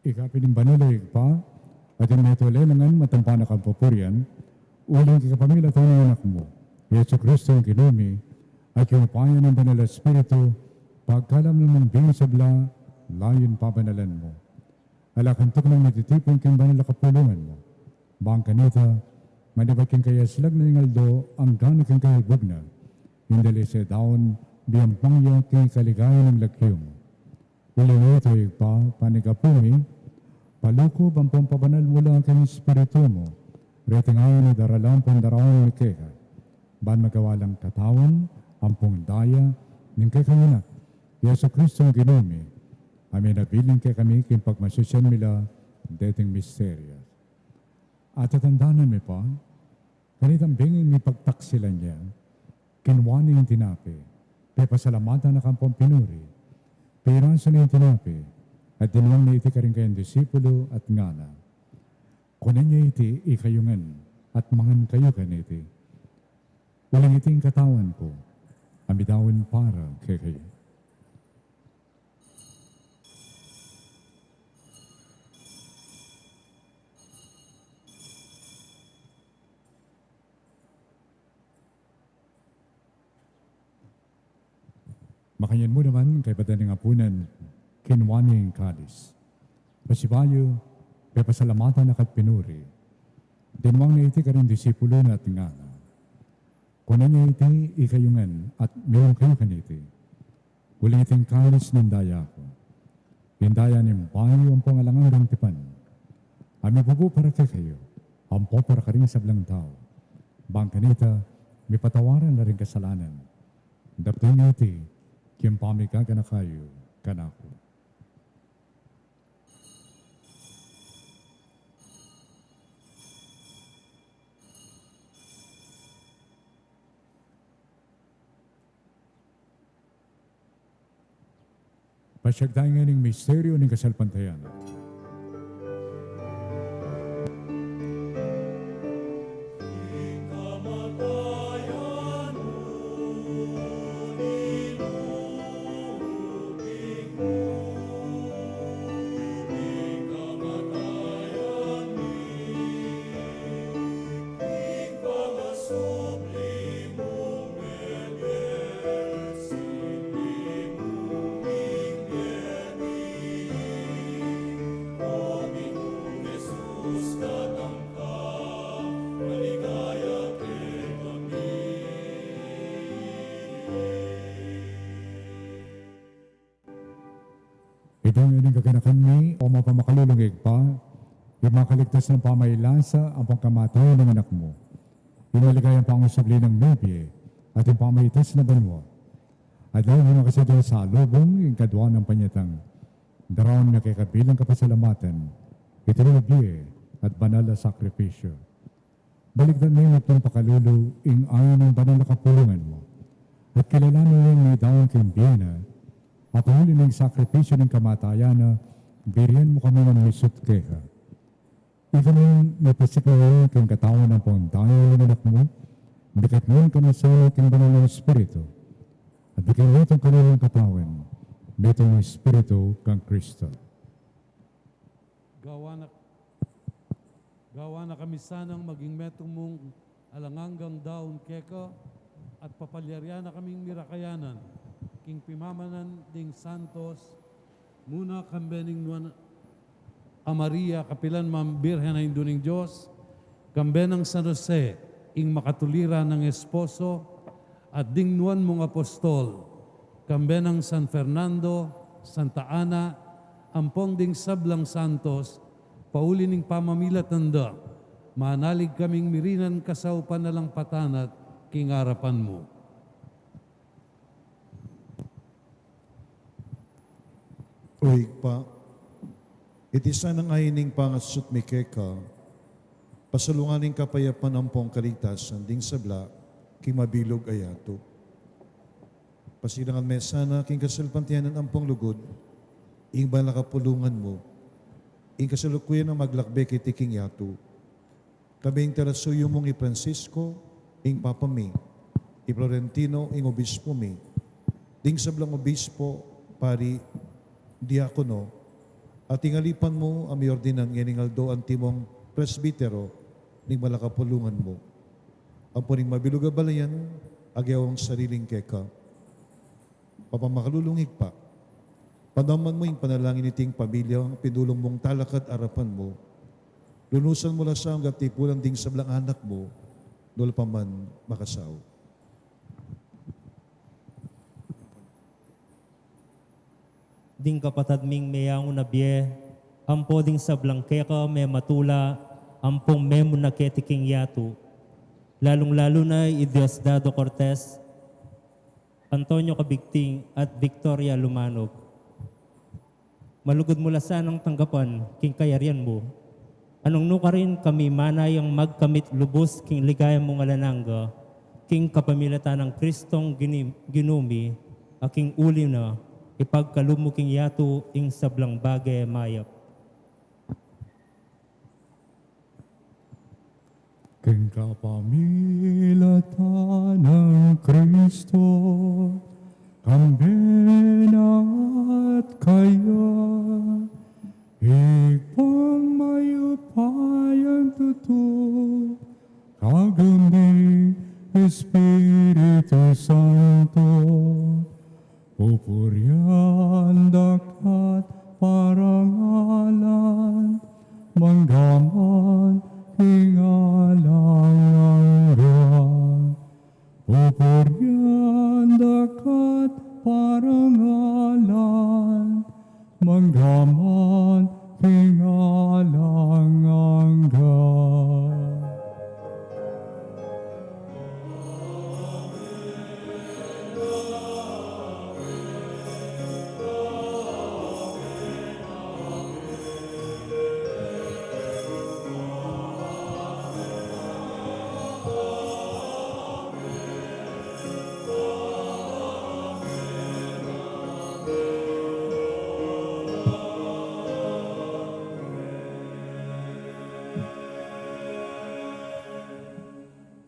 Ika pin ing banal a Ibpa, at ing metung a lelangan matampan a kapupurian, uling king kapamilatan ning Anak mu, Jesucristo ing Ginu mi, at king upaya ning Banal a Espiritu, pagkalam na mung bie ing sabla, layun pabanalan mu. Ala kang tuknang mititipun king banal a kapulungan mu. Bang kanita, manibat king kayaslag na ning aldo, anggang king kahalbug na, ing dalise daun, biampang ya king kaligayan ning lagyu mu. Uling ito, Ibpa, panyawad mi, paluku ban pampabanal mu la king Espiritu mu, reti ngeni daralan pandaraun mi keka, ban magawa lang katawan ampong daya ning kekang Anak, Jesucristo a Ginu mi, a minabilin kekami king pagmasusyan mi la deting misteryo. Atatandanan mi pa, kanitang bengi mipagtaksilan ya, kinua ne ing tinape, pepasalamatan na ampong pinuri, pirasu ne ing tinape, at dinwang ne iti karing kayang disipulu at ngana: Kunan ye iti ikayu ngan, at mangan kayu kaniti. Uling iti ing katawan ku, a midaun para kekayu. Makanyan mu naman, kaybat da ning apunan, kinua ne ing kalis. Pasibayu, pepasalamatan na ka't pinuri, dinwang ne iti karing disipulu na at ngana: Kunan ye iti ikayu ngan, at minum kayu kaniti. Uling iti ing kalis ning daya ku, ing daya ning bayu ampong alang anggang tipan, a mibubu para kekayu, ampo para karing sablang tau, bang kanita mipatawaran la ring kasalanan. Daptan ye iti king pamigaganaka yu kanaku. Pasiag tamu ngan ing misteryu ning kasalpantayanan. Iti ngeni ing gaganakan mi, o mapamakalulung Ibpa, ing makaligtas nang pamailasa ampong kamatayan ning Anak mu, ing maligayang pangusubli nang mebie, at ing pamaitas na banua. At ing makasaya ding salubung ing kadua nang panyatang, daraun na keka bilang kapasalamatan iti mebie at banal a sakripisyu. Balikdan mi ning pakalulu ing ain ning banal a kapulungan mu. At kilalanan mi ing midaun king bie na, a pauli ning sakripisyu ning kamatayan na, birian mu kami ngan misut keka. Ika nang mipasikul king katawan ampong daya ning Anak mu, bikatan mu kami sana king Banal a Espiritu. At bikatan mu itang kaluguran ning katawan, metung ning Espiritu kang Kristo. Gawan na, gawan na kami sanang maging metung mung alang anggang daun keka, at papalyarian na kaming mirakayanan king pimamanan ding santos, muna kambe ning Nuan a Maria, kapilan man Birhen a Indu ning Dios, kambe nang San Jose, ing makatulira nang esposo, at ding nuan mung apostol, kambe nang San Fernando, Santa Ana, ampong ding sablang santos, pauli ning pamamilatan da, manalig kaming mirinan kasaupan na lang patanat king arapan mu. O Ibpa, iti sanang ain ning pangasut mi keka, pasalungan ning kapayapan ampong kaligtasan ding sabla king mabilug a yatu. Pasilangan me sana king kasalpantayanan ampong lugud ing banal a kapulungan mu, ing kasalukuyan nang maglakbe keti king yatu. Kambe ing talasuyu mung i Francisco, ing Papa mi, i Florentino, ing obispo mi, ding sablang obispo, pari, diakono, at ing alipan mu a miordinan ngening aldo antimong presbitero ning banal a kapulungan mu. Ampon ing mabilug a balayan a gawang sariling keka. Mapamakalulung Ibpa, panaman mu ing panalangin niting pamilya a pinulung mung talakad arapan mu. Lunusan mu la sa anggang tipunan ding sablang anak mu, nula pa man makasau. Ding kapatad ming meyangu na bie, ampo ding sablang keka mematula ampong memuna keti king yatu, lalung-lalu na i Diosdado Cortez, Antonio Cabigting at Victoria Lumanog. Malugud mu la sanang tanggapan king kayarian mu. Anong nukarin kami manayang magkamit lubus king ligaya mung alang angga, king kapamilatan nang Kristong gini-, Ginu mi, a king uli na, ipagkalub mu king yatu ing sablang bage mayap. King kapamilatan nang Kristo, kambe na at kaya, Ibpang mayupayang tutu, kagum ning Espiritu Santo, pupurian da ka't parangalan, manggaman king alang angga. Pupurian da ka't parangalan, manggaman king alang angga.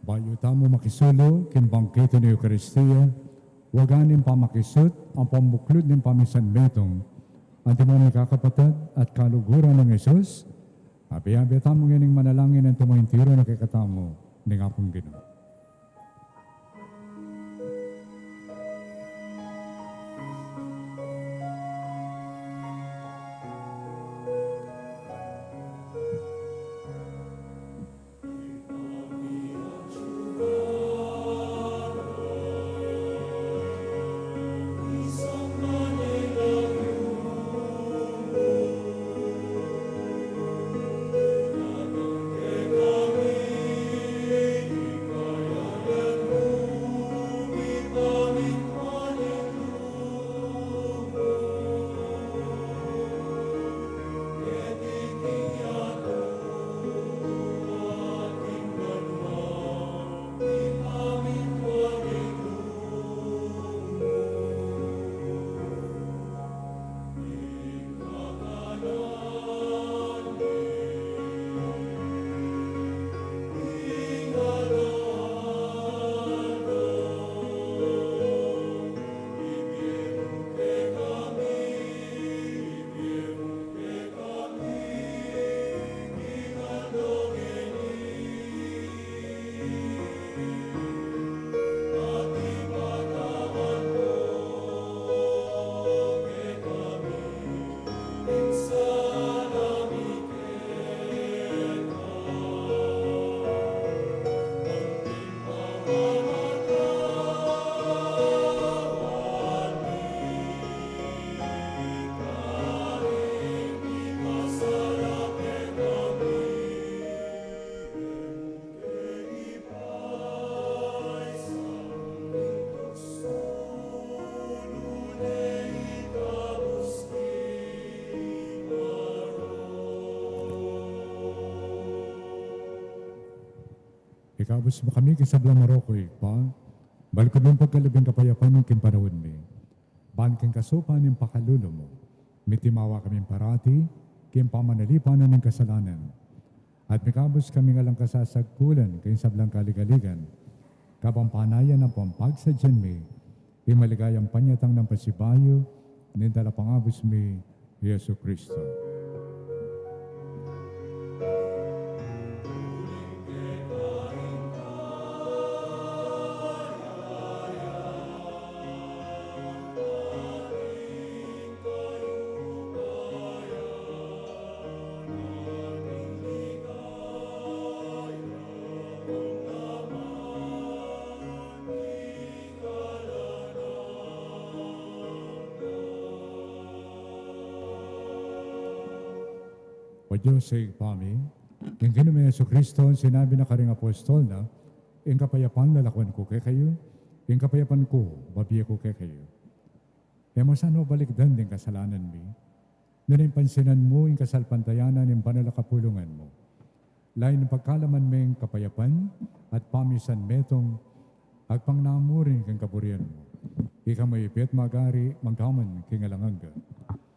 Bayu tamu makisulu king bangkete ning Eukaristia, wagan ing pamakisut ampong buklud ning pamisan metung. Antimo mikakapatad at kaluguran nang Jesus, abe-abe tamu ngening manalangin antimo ing tiru na kekatamu ning Apung Ginu. Ikabus mu kami king sablang marok, Ibpa, balukut mung pagkalub ing kapayapan king panaun mi. Ban king kasupan ning pakalulu mu, mitimawa kaming parati king pamanalipan ning kasalanan. At mikabus kaming alang kasasagpulan king sablang kaligaligan, kabang panayan ampong pagsadyan mi ing maligayang panyatang nang pasibayu ning Talapangabus mi, Jesu Kristo. O Dios, Ibpa mi, king Ginu ming Jesu Kristo, sinabi na karing apostol na, ing kapayapan lalakwan ku kekayu, Ing kapayapan ku, bibie ku kekayu. E mu sana balikdan ding kasalanan mi, nune pansinan mu ing kasalpantayanan ning banal a kapulungan mu. Lalu na ing pagkalaman meng kapayapan at pamisan metung, agpang na mu rin king kaburian mu. Ika mu ibie at magari, mangga man king alang angga.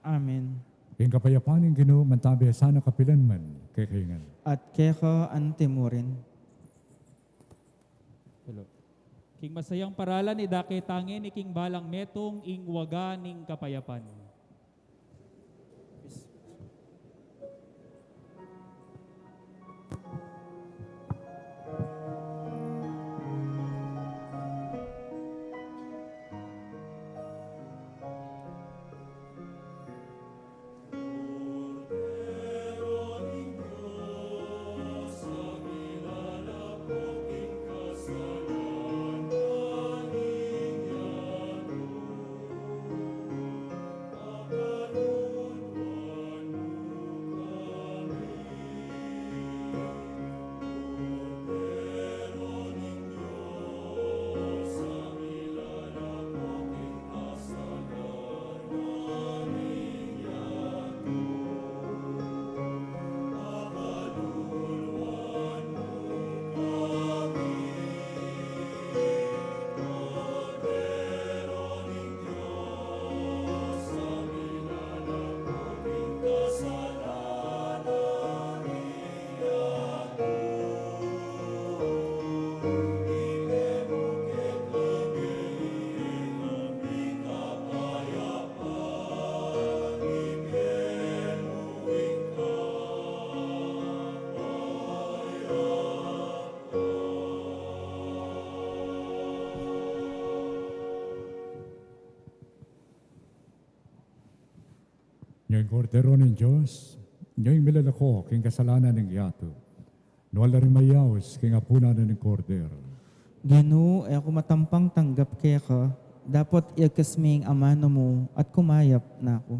Amen. Ing kapayapan ning Ginu, mantabi sana kapilan man kekayu ngan. At keka anti mu rin. Hello. King masayang paralan, idake ta ngeni king balang metung ing waga ning kapayapan. Inyong Kordero ning Dios, inyong milalako king kasalanan ning yatu. Nuan la ring mayaus king apunan ning Kordero. Ginu, e ku matampang tanggap keka, dapot iyagkas me ing amanu mu at kumayap na ku.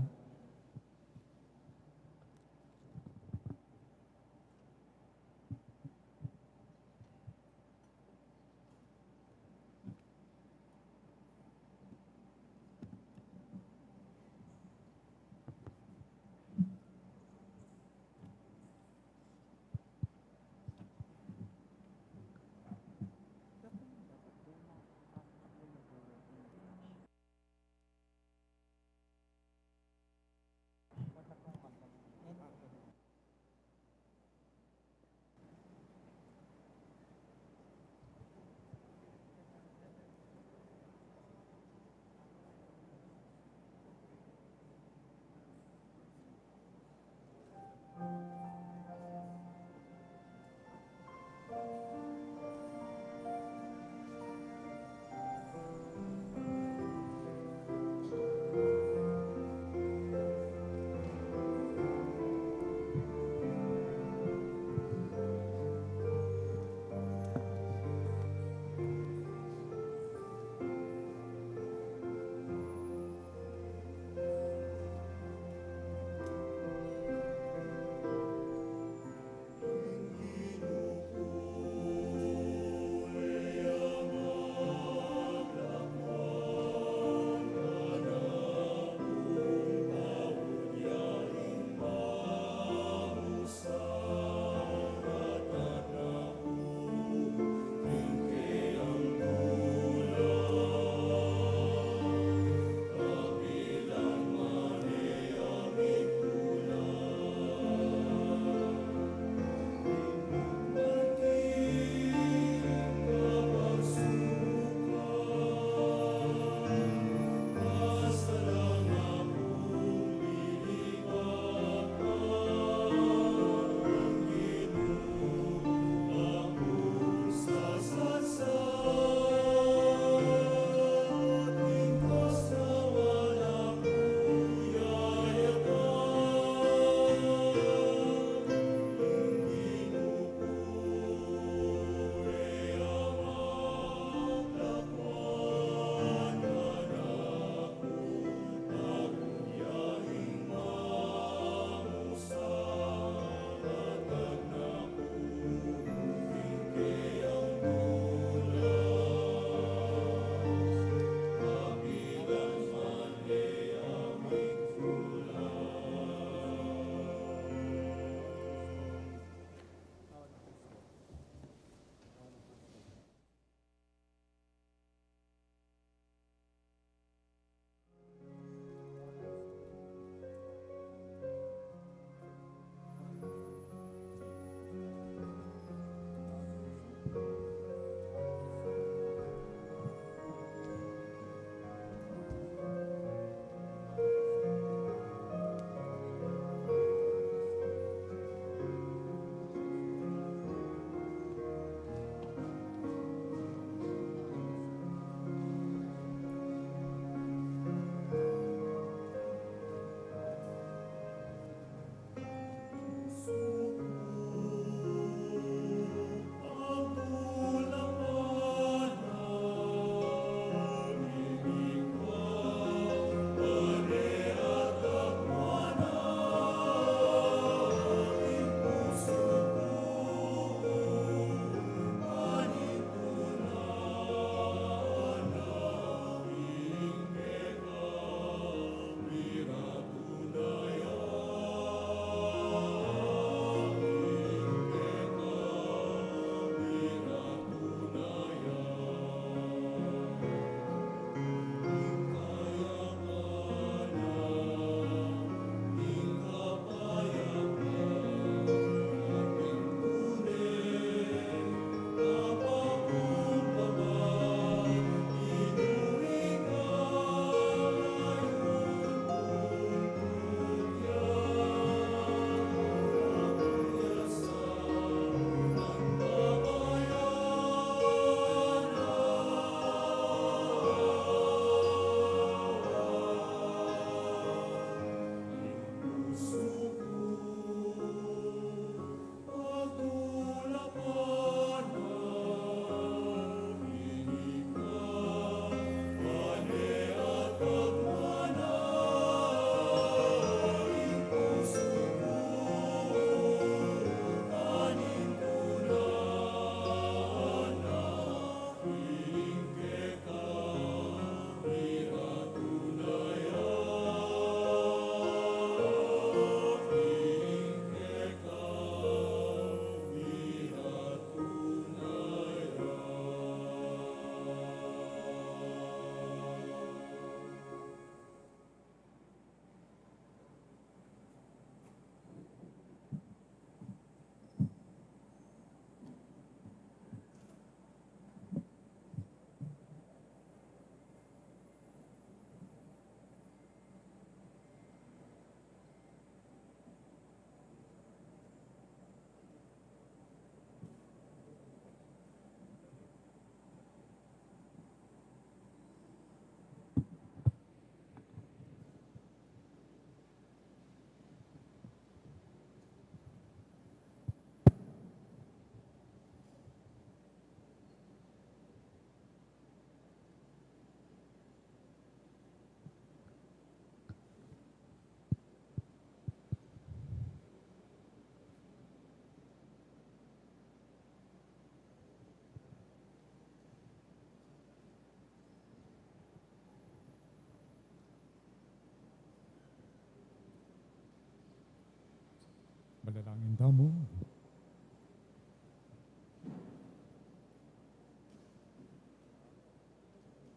Dalangin tamu.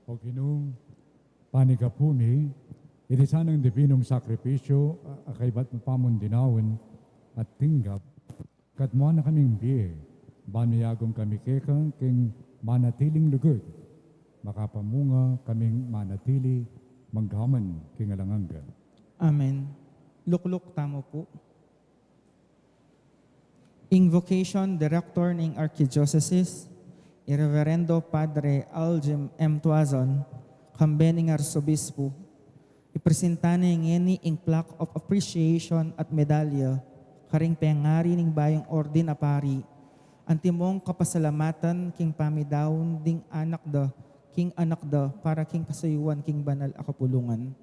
O Ginu, panikapu mi, iti sanang dibinung sakripisyu a, a kaybat mu pa mung dinaun at tinggap, katmuan na kaming bie, ban miyagung kami keka king manatiling lugud, makapamunga kaming manatili, manggaman king alang angga. Amen. Lukluk tamu pu. Ing Vocation Director ning Archdiocese, i Reverendo Padre Aljim M. Tuazon, kambe ning Arsobispu, ipresinta na ngeni ing Plaque of Appreciation at Medalya karing pengari ning Bayung Orden a Pari, antimong kapasalamatan king pamidaun ding anak da king anak da para king kasayuan king banal a kapulungan.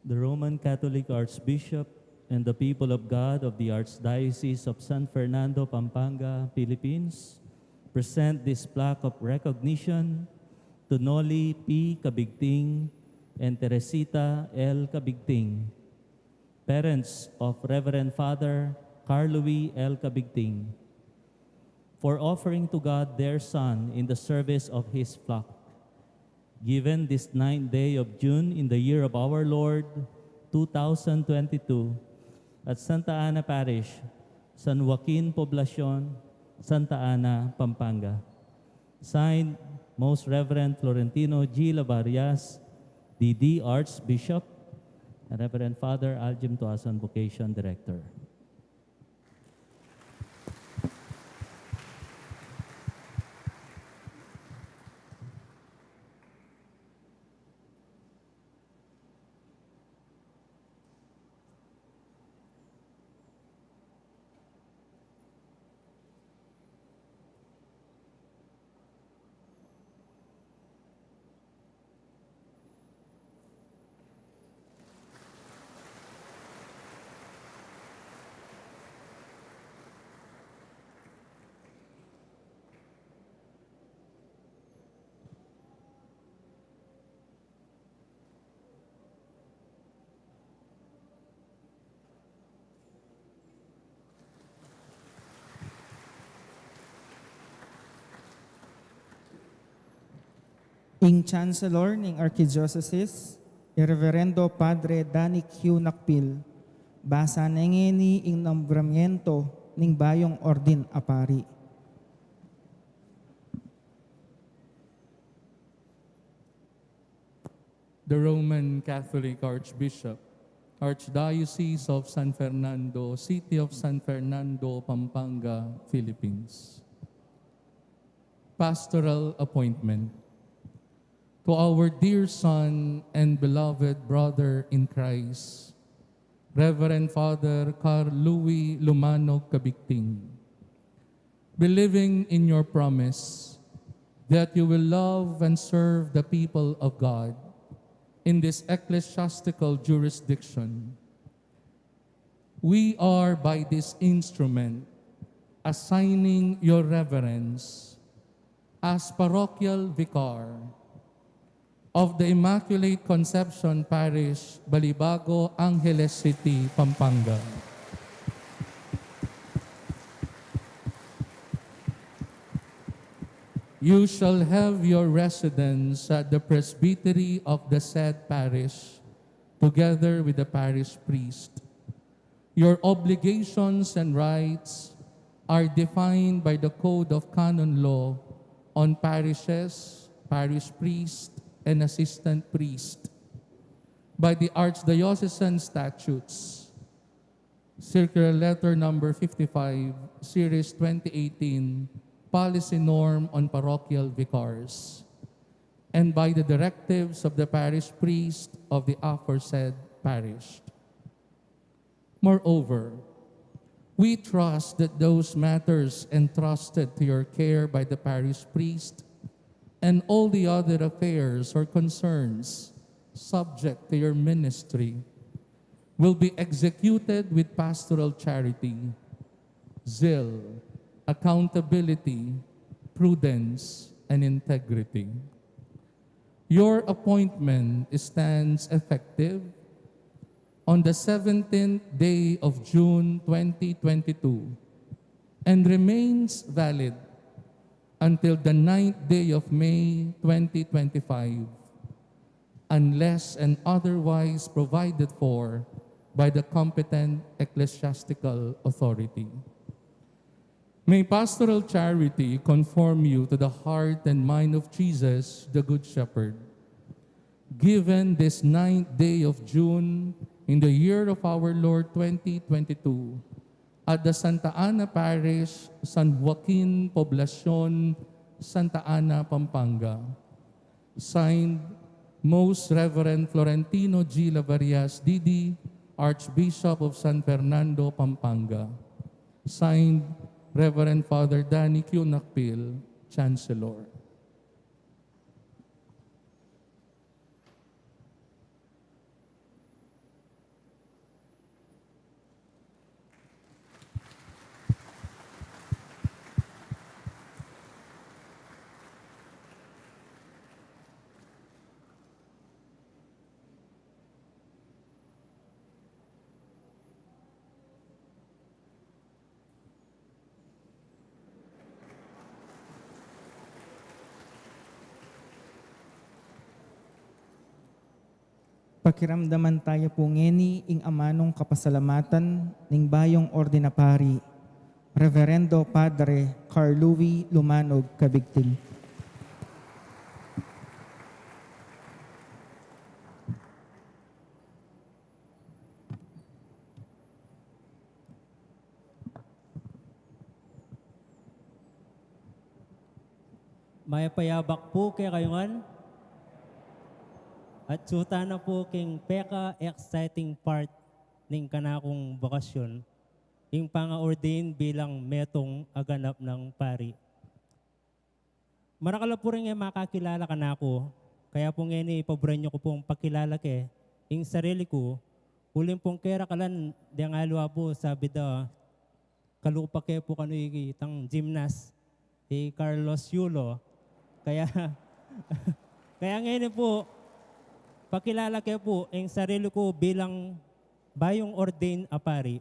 The Roman Catholic Archbishop and the people of God of the Archdiocese of San Fernando, Pampanga, Philippines, present this plaque of recognition to Noli P. Cabigting and Teresita L. Cabigting, parents of Reverend Father Carl Louis L. Cabigting, for offering to God their son in the service of his flock. Given this ninth day of June in the year of our Lord, two thousand twenty-two, at Santa Ana Parish, San Joaquin Poblacion, Santa Ana, Pampanga. Signed, Most Reverend Florentino G. Labarias, D D, Archbishop, and Reverend Father Aljim Tuazon, Vocation Director. Ing Chancellor ning Archdiocese, i Reverendo Padre Danny Q. Nakpil, basa na ngeni ing nombramiento ning bayung Orden a Pari. The Roman Catholic Archbishop, Archdiocese of San Fernando, City of San Fernando, Pampanga, Philippines. Pastoral appointment. To our dear son and beloved brother in Christ, Reverend Father Carl Louis Lumano Cabigting, believing in your promise that you will love and serve the people of God in this ecclesiastical jurisdiction, we are by this instrument assigning your reverence as parochial vicar of the Immaculate Conception Parish, Balibago, Angeles City, Pampanga. You shall have your residence at the presbytery of the said parish, together with the parish priest. Your obligations and rights are defined by the Code of Canon Law on Parishes, Parish Priest, and Assistant Priest, by the Archdiocesan Statutes, Circular Letter Number fifty-five, Series twenty eighteen, Policy Norm on Parochial Vicars, and by the directives of the parish priest of the aforesaid parish. Moreover, we trust that those matters entrusted to your care by the parish priest and all the other affairs or concerns subject to your ministry will be executed with pastoral charity, zeal, accountability, prudence, and integrity. Your appointment stands effective on the seventeenth day of June twenty twenty-two and remains valid until the ninth day of May twenty twenty-five, unless and otherwise provided for by the competent ecclesiastical authority. May pastoral charity conform you to the heart and mind of Jesus, the Good Shepherd. Given this ninth day of June, in the year of our Lord twenty twenty-two, at the Santa Ana Parish, San Joaquin Poblacion, Santa Ana, Pampanga. Signed, Most Reverend Florentino G. Lavarias, D D, Archbishop of San Fernando, Pampanga. Signed, Reverend Father Danny Q. Nakpil, Chancellor. Pakiramdaman taya pu ngeni ing amanung kapasalamatan ning bayung ordena pari, Reverendo Padre Carl Louis Lumanog Cabigting. Mayap a yabak pu kekayu ngan. At atsu tana pu king peka-exciting part ning kanakung bokasyon, ing panga-ordain bilang metung a ganap nang pari. Marakal a pu ring e makakilala kanaku, kaya pu ngeni paburen yu ku pung pakilala ke ing sarili ku, uling pung kerakalan deng aliwa pu sabi da, kalupa ke pu kanu itang gymnast, i Carlos Yulo. Kaya, kaya ngeni pu, pakilala ke pu ing sarili ku bilang bayung ordain a pari.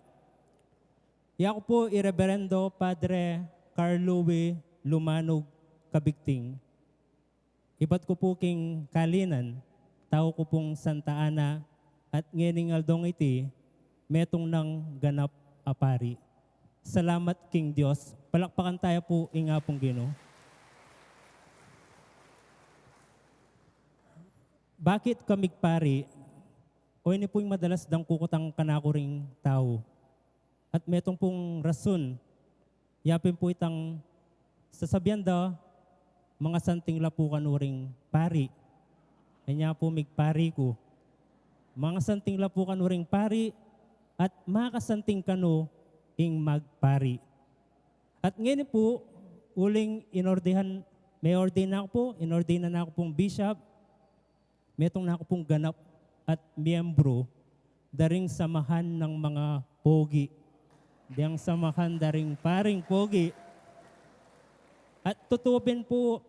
Yaku pu i Reberendo Padre Carl Louis Lumanog Cabigting. Ibat ku pu king Calinan, tau ku pung Santa Ana, at ngening aldong iti, metung nang ganap a pari. Salamat king Dios. Palakpakan taya pu ing Apung Ginu. Bakit kamig pari? O ini pu ing madalas dang kukutang kanaku ring tau. At metung pung rason, yapin pu itang sasabian da, mangasanting la pu kanu ring pari. Anya pu migpari ku. Mangasanting la pu kanu ring pari, at makasanting kanu ing magpari. At ngeni pu, uling inordihan, me-ordain na ku pu, inordinan na ku pung bishop, metung na ku pung ganap at miyembru da ring samahan ng mga pogi. Deng samahan da ring paring pogi. At tutu pin pu,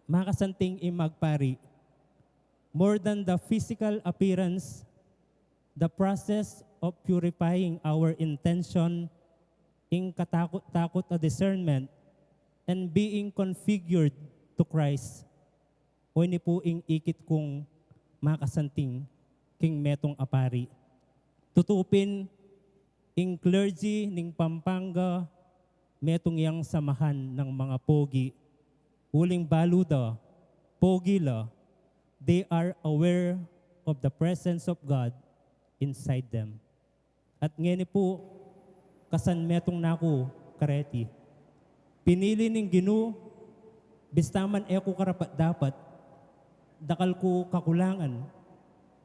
makasanting ing magpari. More than the physical appearance, the process of purifying our intention, ing katakut-takut a discernment, and being configured to Christ. O ini pu ing ikit kung makasanting king metung a pari. Tutu pin, ing clergy ning Pampanga, metung yang samahan ng mga pogi. Uling balu da, pogi la, they are aware of the presence of God inside them. At ngeni pu, kasan metung na ku kareti. Pinili ning Ginu, bista man e ku karapat-dapat, dakal ku kakulangan,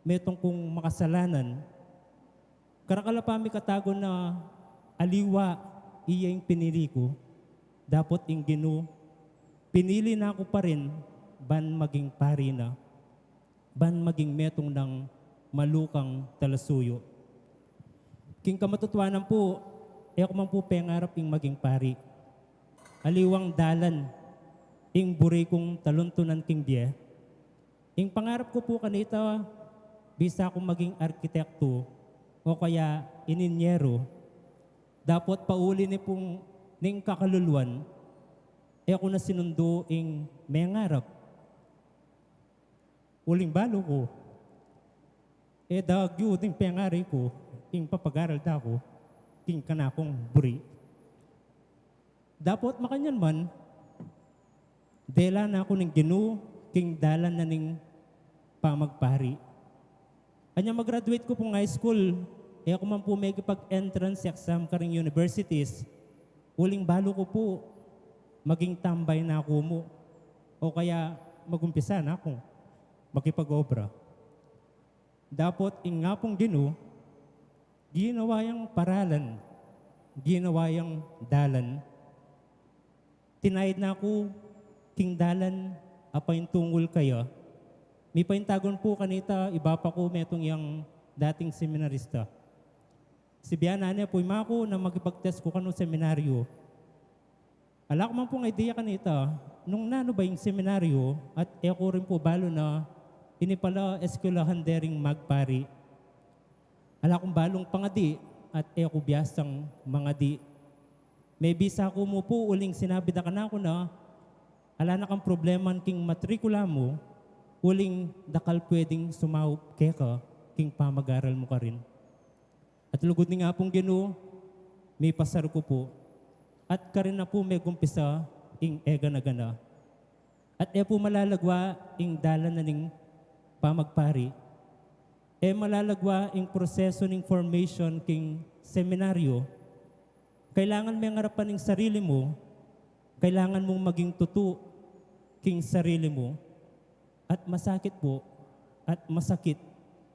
metung kung makasalanan, karakal a pamikatagun na aliwa iya ing pinili ku, dapot ing Ginu, pinili na ku pa rin ban maging pari na, ban maging metung nang malukang talasuyu. King kamatutuanan pu, e ku man pu pengarap ing maging pari. Aliwang dalan ing buri kung taluntunan king bie. Ing pangarap ku pu kanita, bisa kung maging arkitekto, o kaya ininyeru, dapot pauli ne pung ning kakaluluan, e ku na sinundu ing mengarap. Uling balu ku, e da agyu ding pengari ku, ing papagaral da ku king kanakung buri. Dapot makanyan man, dela na ku ning Ginu king dalan na ning pamagpari. Anya mag-graduate ku pung high school, e ku man pu mekipag-entrance exam karing universities, uling balu ku pu maging tambay na ku mu, o kaya magumpisa na kung makipag-obra. Dapot ing Apung Ginu, ginawa yang paralan, ginawa yang dalan. Tinayid na ku king dalan a paintungul kaya. Mipaintagun pu kanita i bapa ku, metung yang dating seminarista. Sibianan ne pu i ma ku na makipag-test ku kanu seminaryo. Ala ku man pung idea kanita nung nanu ba ing seminaryo, at e ku rin pu balu na ini pala eskwelahan dering magpari. Ala kung balung pangadi at e ku biasang mangadi. Mebisa ku mu pu uling sinabi da kanaku na, ala na kang problema king matrikula mu, uling dakal pwedeng sumaup keka king pamag-aral mu karin. At lugud ning Apung Ginu, mipasar ku pu. At karin na pu megumpisa ing egana-gana. At e pu malalagwa ing dalan na ning pamagpari. E malalagwa ing proseso ning formation king seminaryo. Kailangan mengarapan ing sarili mu, kailangan mung maging tutu king sarili mu. At masakit pu, at masakit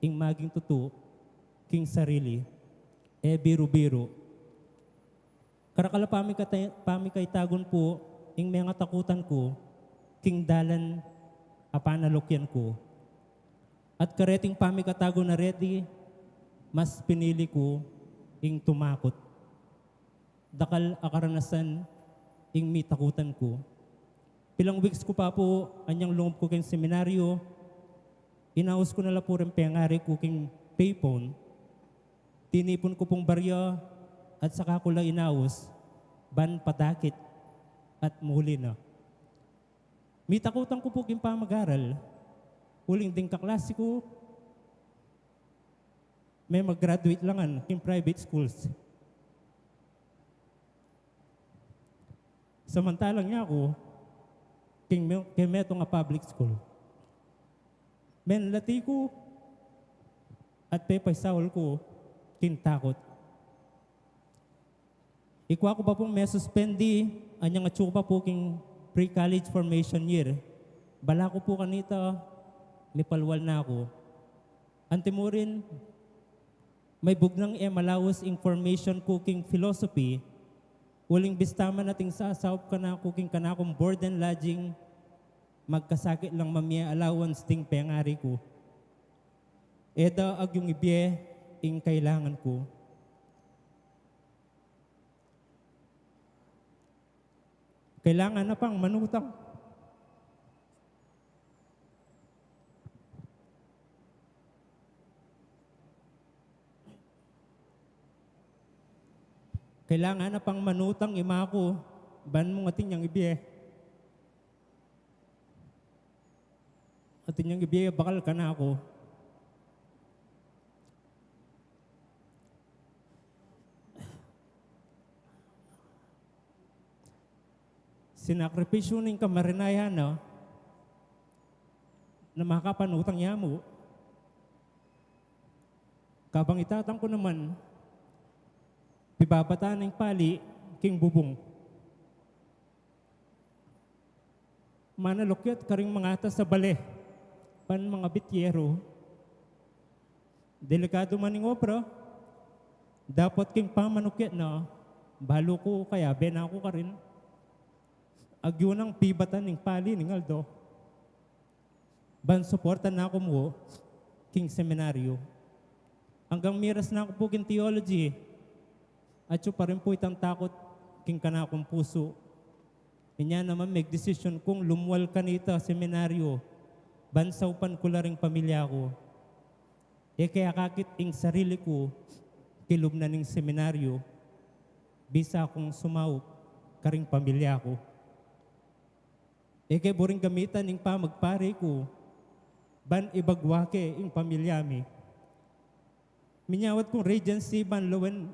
ing maging tutu king sarili. E biru-biru. Karakal a pamikata-, pamikaitagun pu ing mengatakutan ku king dalan a panalukyan ku. At kareting pamikatagun a reti, mas pinili ku ing tumakut. Dakal a karanasan ing mitakutan ku. Pilang weeks ku pa pu anyang lungub ku king seminaryo, inaus ku na la pu ring pengari ku king payphone. Tinipun ku pung barya at saka ku la inaus, ban padakit at muli na. Mitakutan ku pu king pamag-aral, uling ding kaklasi ku, me mag-graduate la ngan king private schools. Samantalang yaku, king me-, king metung a public school. Menlati ku at pepaisaul ku king takut. Ikua ku pa pung mesuspendi anyang atsu ku pa pu king pre-college formation year. Bala ku pu kanita, mipalwal na ku. Antimurin, may bugnang e malaus ing formation ku king philosophy, uling bista man ating sasaup kanaku king kanakung board and lodging, magkasakit lang mamie allowance ding pengari ku. E da agyung ibie ing kailangan ku. Kailangan na pang manutang. Kailangan na pang manutang i ma ku, ban mung atin yang ibie. Atin yang ibie bakal kanaku. Sinakripisyu ning kamarinayan na, na makapanutang ya mu. Kabang i tatang ku naman, pibabatan ning pali king bubung. Manalukyat karing mangatas a bale, ban mangabit yeru. Delikadu man ing obra, dapot king pamanukyat na, balu ku kayabe na ku karin. Agyu nang pibatan ning pali ning aldo. Ban suportan na ku mu king seminaryo. Anggang miras na ku pu king theology, atsu pa rin pu itang takut king kanakung pusu. Inya naman megdesisyon kung lumwal kanita seminaryo, ban saupan ku la ring pamilya ku. E ke akakit ing sarili ku kilub na ning seminaryo, bisa kung sumaup karing pamilya ku. E ke buring gamitan ing pamagpari ku ban ibagwa ke ing pamilya mi. Minyawad kung Regency ban lawen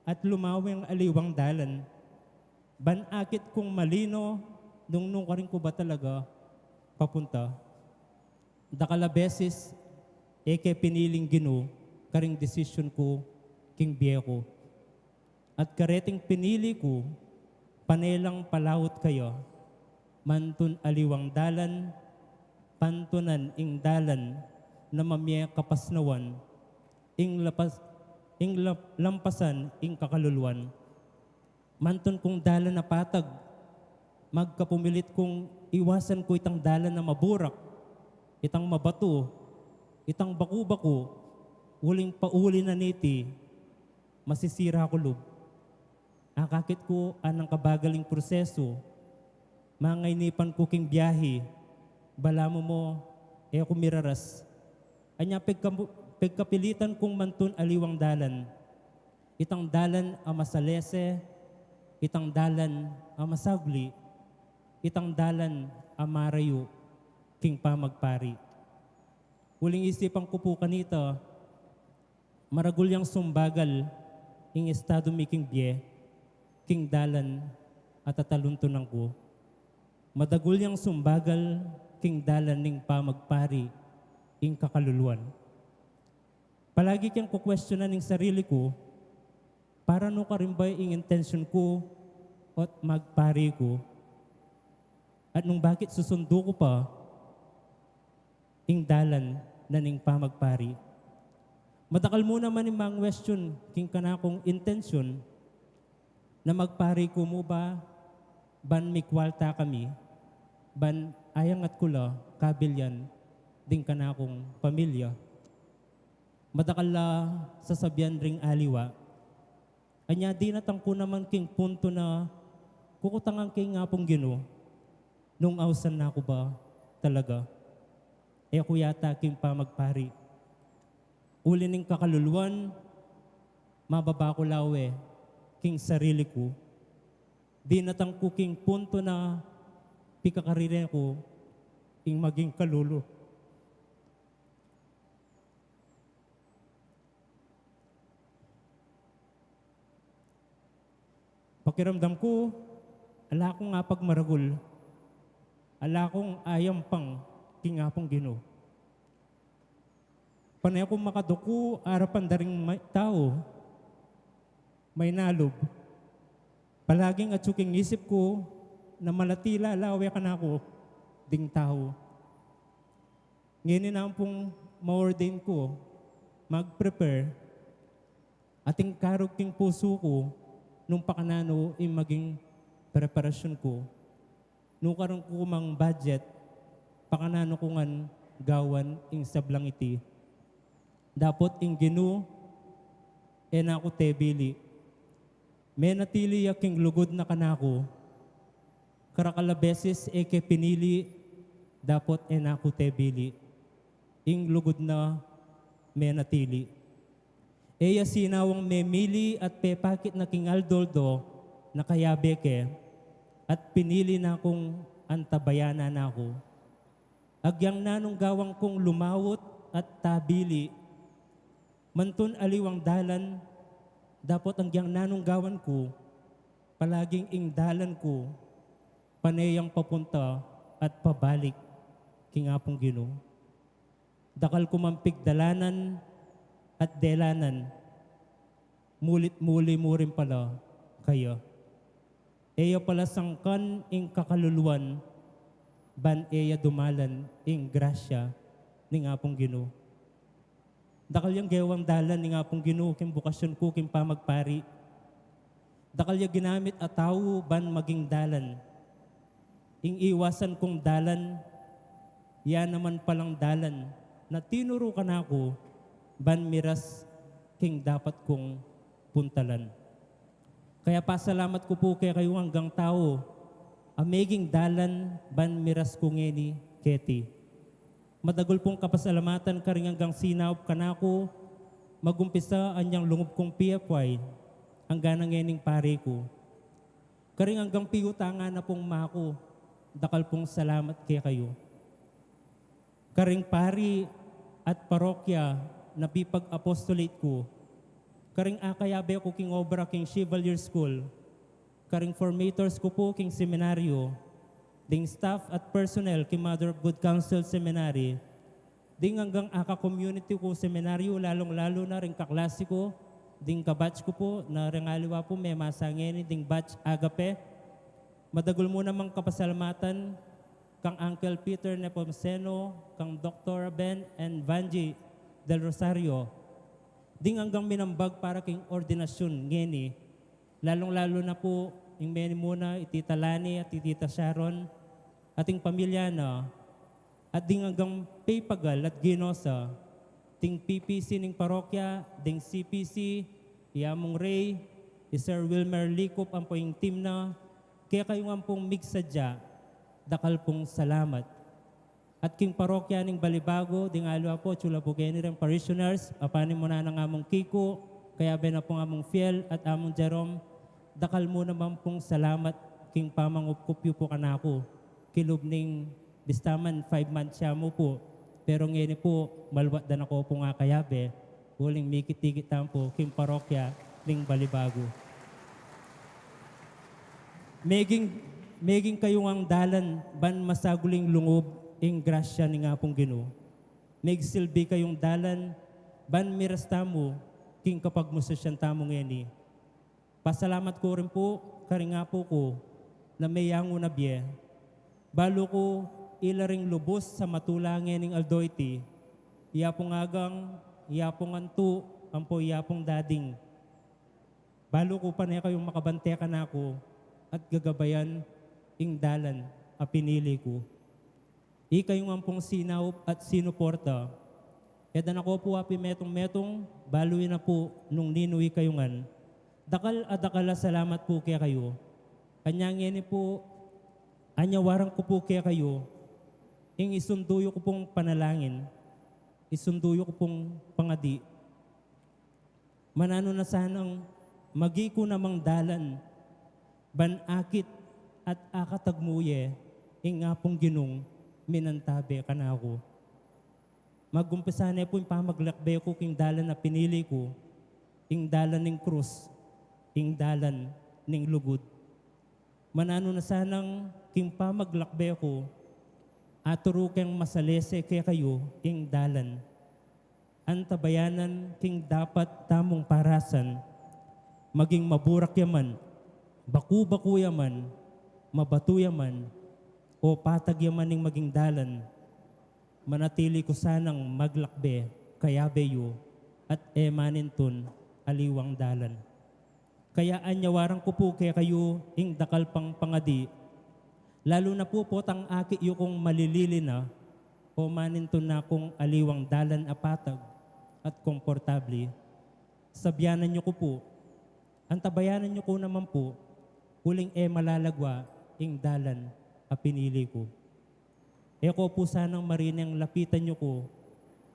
at lumaweng aliwang dalan ban akit kung malino nung nukarin ku ba talaga papunta. Dakal a beses, e ke piniling Ginu karing desisyon ku king bie ku. At kareting pinili ku, pane lang palaut kaya, mantun aliwang dalan, pantunan ing dalan na mamie kapasnawan, ing lapas, ing lap-, lampasan ing kakaluluan. Mantun kung dalan a patag, magkapumilit kung iwasan ku itang dalan a maburak, itang mabatu, itang baku-baku, uling pauli na niti, masisira ku lub. Akakit ku anang kabagal ing proseso, mangainipan ku king biahi, balamu mo, e ku miraras. Anya pegka-, pegkapilitan kung mantun aliwang dalan. Itang dalan a masalese, itang dalan a masagli, itang dalan a marayu, king pamagpari. Uling isipan ku pu kanita, maragul yang sumbagal ing estadu mi king bie, king dalan a tataluntunan ku. Madagul yang sumbagal king dalan ning pamagpari, ing kakaluluan. Palagi keng kukwestiyonan ing sarili ku, para nukarin ba ing intensyon ku ot magpari ku? At nung bakit susundu ku pa ing dalan na ning pamagpari? Madakal mu naman ing mangwestiyon king kanakung intensyon na magpari ku mu ba ban mikwalta kami, ban ayangat ku la kabilyan ding kanakung pamilya. Madakal la sasabian ring aliwa. Anya dinatang ku naman king punto na kukutangan ke ing Apung Ginu, nung ausan na ku ba talaga? E ku yata king pamagpari. Uli ning kakaluluan, mababa ku la we king sarili ku. Dinatang ku king punto na pikakarire ku ing maging kalulu. Pakiramdam ku, ala kung apagmaragul, ala kung ayampang king Apung Ginu. Pane kung makaduku arapan da ring may-, tau, maynalub. Palaging atyu king isip ku na malati la we kanaku ding tau. Ngeni na ampong ma-ordain ku, mag-prepare, ating karug king pusu ku nung pakananu ing maging preparasyon ku. Nukarin ku mang budget, pakananu ku ngan gawan ing sablang iti. Dapot ing Ginu, e na ku tebili. Menatili ya king lugud na kanaku. Karakal a beses e ke pinili, dapot e na ku tebili. Ing lugud na menatili. E ya sinawang memili at pepakit na king aldo-aldo na kayabe ke, at pinili na kung antabayanan na ku. Agyang nanung gawan kung lumawut at tabili, mantun aliwang dalan, dapot agyang nanung gawan ku, palaging ing dalan ku, pane yang papunta at pabalik king Apung Ginu. Dakal ku mang pigdalanan at delanan, mulit muli mu rin pala kaya. E ya pala sangkan ing kakaluluan, ban e ya dumalan ing grasya ning Apung Ginu. Dakal yang gewang dalan ning Apung Ginu king bukasyon ku king pamagpari. Dakal ya ginamit a tau ban maging dalan. Ing iwasan kung dalan, ya naman palang dalan na tinuru kanaku ban miras king dapat kung puntalan. Kaya pasalamat ku pu kekayu anggang tau a meging dalan ban miras ku ngeni keti. Madagul pung kapasalamatan karing anggang sinaup kanaku, magumpisa anyang lungub kung P F Y, anggang ngening pari ku. Karing anggang piutangan na pung maku, dakal pung salamat kekayu. Karing pari at parokya na pipag-apostolate ku, karing akayabe ku king obra king Chevalier School, karing formators ku pu king seminaryo, ding staff at personnel king Mother of Good Counsel Seminary, ding anggang aka-community ku seminaryo, lalung-lalu na ring kaklase ku, ding kabatch ku pu, na ring aliwa pu memasa ngeni ding batch Agape. Madagul mu namang kapasalamatan kang Uncle Peter Nepomuceno, kang Doktor Ben and Vangie Del Rosario, ding anggang minambag para king ordinasyun ngeni, lalung-lalu na pu ing meni muna, i Tita Lani at i Tita Sharon, at ing pamilya na, at ding anggang pipagal at ginosa, ding P P C ning parokya, ding C P C, i Among Ray, i Sir Wilmer Likup ampo ing team na, kekayu ngan pung migsadya, dakal pung salamat. At king parokya ning Balibago, ding aliwa pu, atiu la pu keni ring parishioners, apanin mu na nang Among Kiko, kayabe na pung Among Fiel at Among Jerome, dakal mu naman pung salamat king pamangupkup yu pu kanaku, kilub ning bista man five months ya mu pu, pero ngeni pu, maluat da na ko pung akayabe, uling mikit-ikit tamu pu king parokya ning Balibago. Meging, meging kayu ngang dalan ban masagul ing lungub ing grasya ning Apung Ginu. Megsilbi kayung dalan ban miras tamu king kapagmusikan tamu ngeni. Pasalamat ku rin pu karing apu ku na meyangu na bie. Balu ku ila ring lubus a matula ngening aldo iti, iya pung agang, iya pung antu, ampo iya pung dading. Balu ku pane kayung makabante kanaku at gagabayan ing dalan a pinili ku. Ikayu ngan pung sinaup at sinuporta. E da na ko pu api metung-metung, balu yu na pu nung ninu ikayu ngan. Dakal a dakal a salamat pu kekayu. Anya ngeni pu, anyawaran ku pu kekayu ing isundu yu ku pung panalangin, isundu yu ku pung pangadi. Mananu na sanang magi ku namang dalan ban akit at akatagmu ye ing Apung Ginung minantabe kanaku. Magumpisa ne pu ing pamaglakbe ku king dalan a pinili ku, ing dalan ning krus, ing dalan ning lugud. Mananu na sanang king pamaglakbe ku, aturu keng masalese kekayu ing dalan. Antabayanan king dapat tamung parasan, maging maburak ya man, baku-baku ya man, mabatu ya man, o patag ya man ing maging dalan, manatili ku sanang maglakbe kayabe yu at e manintun aliwang dalan. Kaya anyawaran ku pu kekayu ing dakal pang pangadi, lalu na pu potang akit yu kung malilili na, o manintun na kung aliwang dalan a patag at komportabli. Sabianan yu ku pu, antabayanan yu ku naman pu, uling e malalagwa ing dalan a pinili ku. E ko pu sanang marineng lapitan yu ku,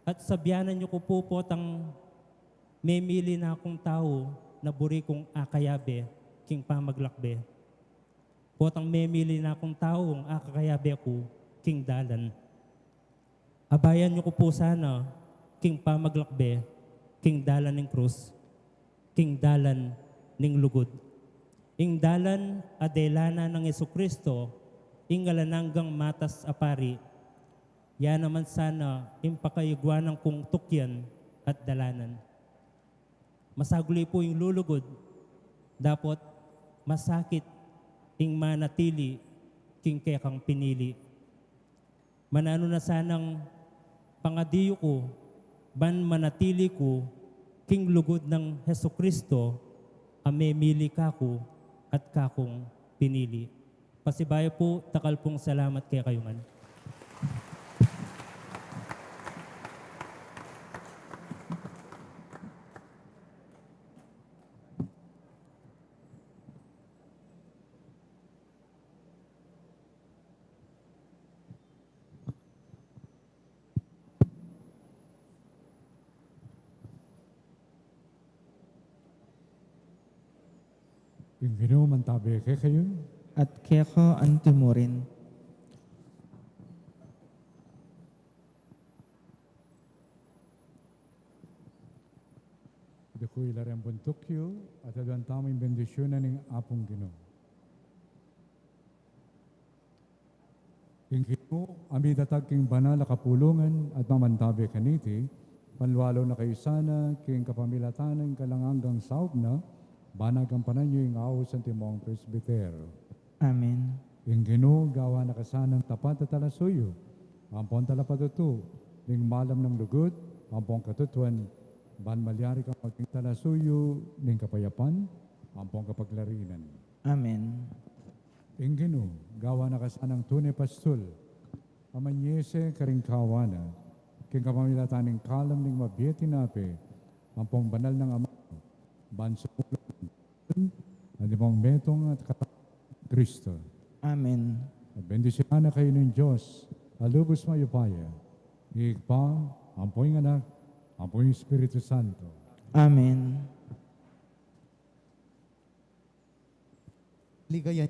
at sabianan yu ku pu potang memili na kung tau na buri kung akayabe king pamaglakbe. Potang memili na kung tau ing akakayabe ku king dalan. Abayan yu ku pu sana king pamaglakbe, king dalan ning krus, king dalan ning lugud. Ing dalan a delanan nang Jesucristo, ing alang anggang matas a pari, ya naman sana ing pakayagwanan kung tukyan at dalanan. Masaguli pu ing lulugud, dapot masakit ing manatili king kekang pinili. Mananu na sanang pangadi yu ku, ban manatili ku king lugud nang Jesucristo a memili kaku at kakung pinili. Pasibayu pu, dakal pung salamat kekayu ngan. Ing Ginu mantabe kekayu. At keka antimurin. Dukui la ring buntuk yu, at aduan tamu ing bendisyunan ning Apung Ginu. Ing Ginu, a midatag king banal a kapulungan at mamantabe kaniti, panlualu na kayu sana king kapamilatan ning kalang anggang saup na, ban agampanan yu ing aus antimong presbitero. Amen. Ing Ginu, gawan na ka sanang tapat a talasuyu, ampon talapatutu ning malam nang lugud, ampon katutuan, ban malyari kang maging talasuyu ning kapayapan, ampon kapaglarinan. Amen. Ing Ginu, gawan na ka sanang tune pastul, a manyese karing kawan na, king kapamilatan ning kalam ning mabie a tinape, ampong banal nang amanu, ban sumulung antimong metung at katawan nang Kristo. Amen. At bendisyunan na kayu ning Dios a lubus mayupaya, ing Ibpa, ampong ing Anak, ampong ing Espiritu Santo. Amen. Ligaya,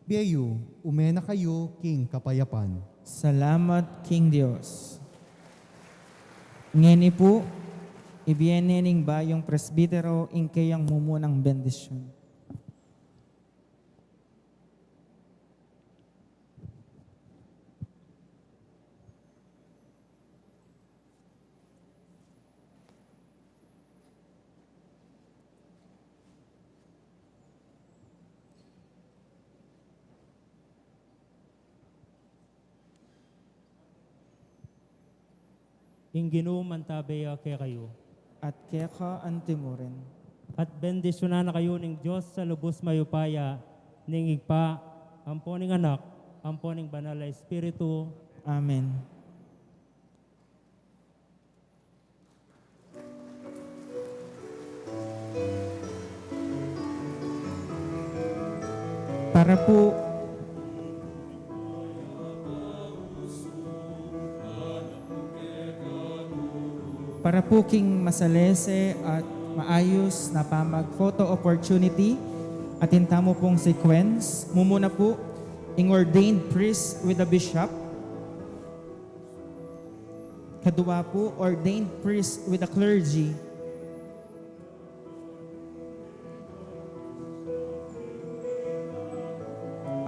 bie yu, ume na kayu king kapayapan. Salamat king Dios. Ngeni pu, ibie ne ning bayung presbitero ing keyang mumunang bendisyun. Ing Ginu mantabe ya kekayu. At keka antimurin. At bendisyunan na kayu ning Dios a lubus mayupaya, ning Ibpa, ampo ning Anak, ampo ning Banal a Espiritu. Amen. Para pu, para pu king masalese at maayus na pamag-photo opportunity, atin tamu pung sequence. Mumuna pu, ing ordained priest with the bishop. Kadua pu, ordained priest with the clergy.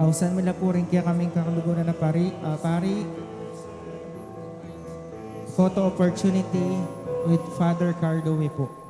Ausan mi la pu ring kekaming kaluguran a pari, ah, pari. Photo opportunity with Father Cardo Wipo.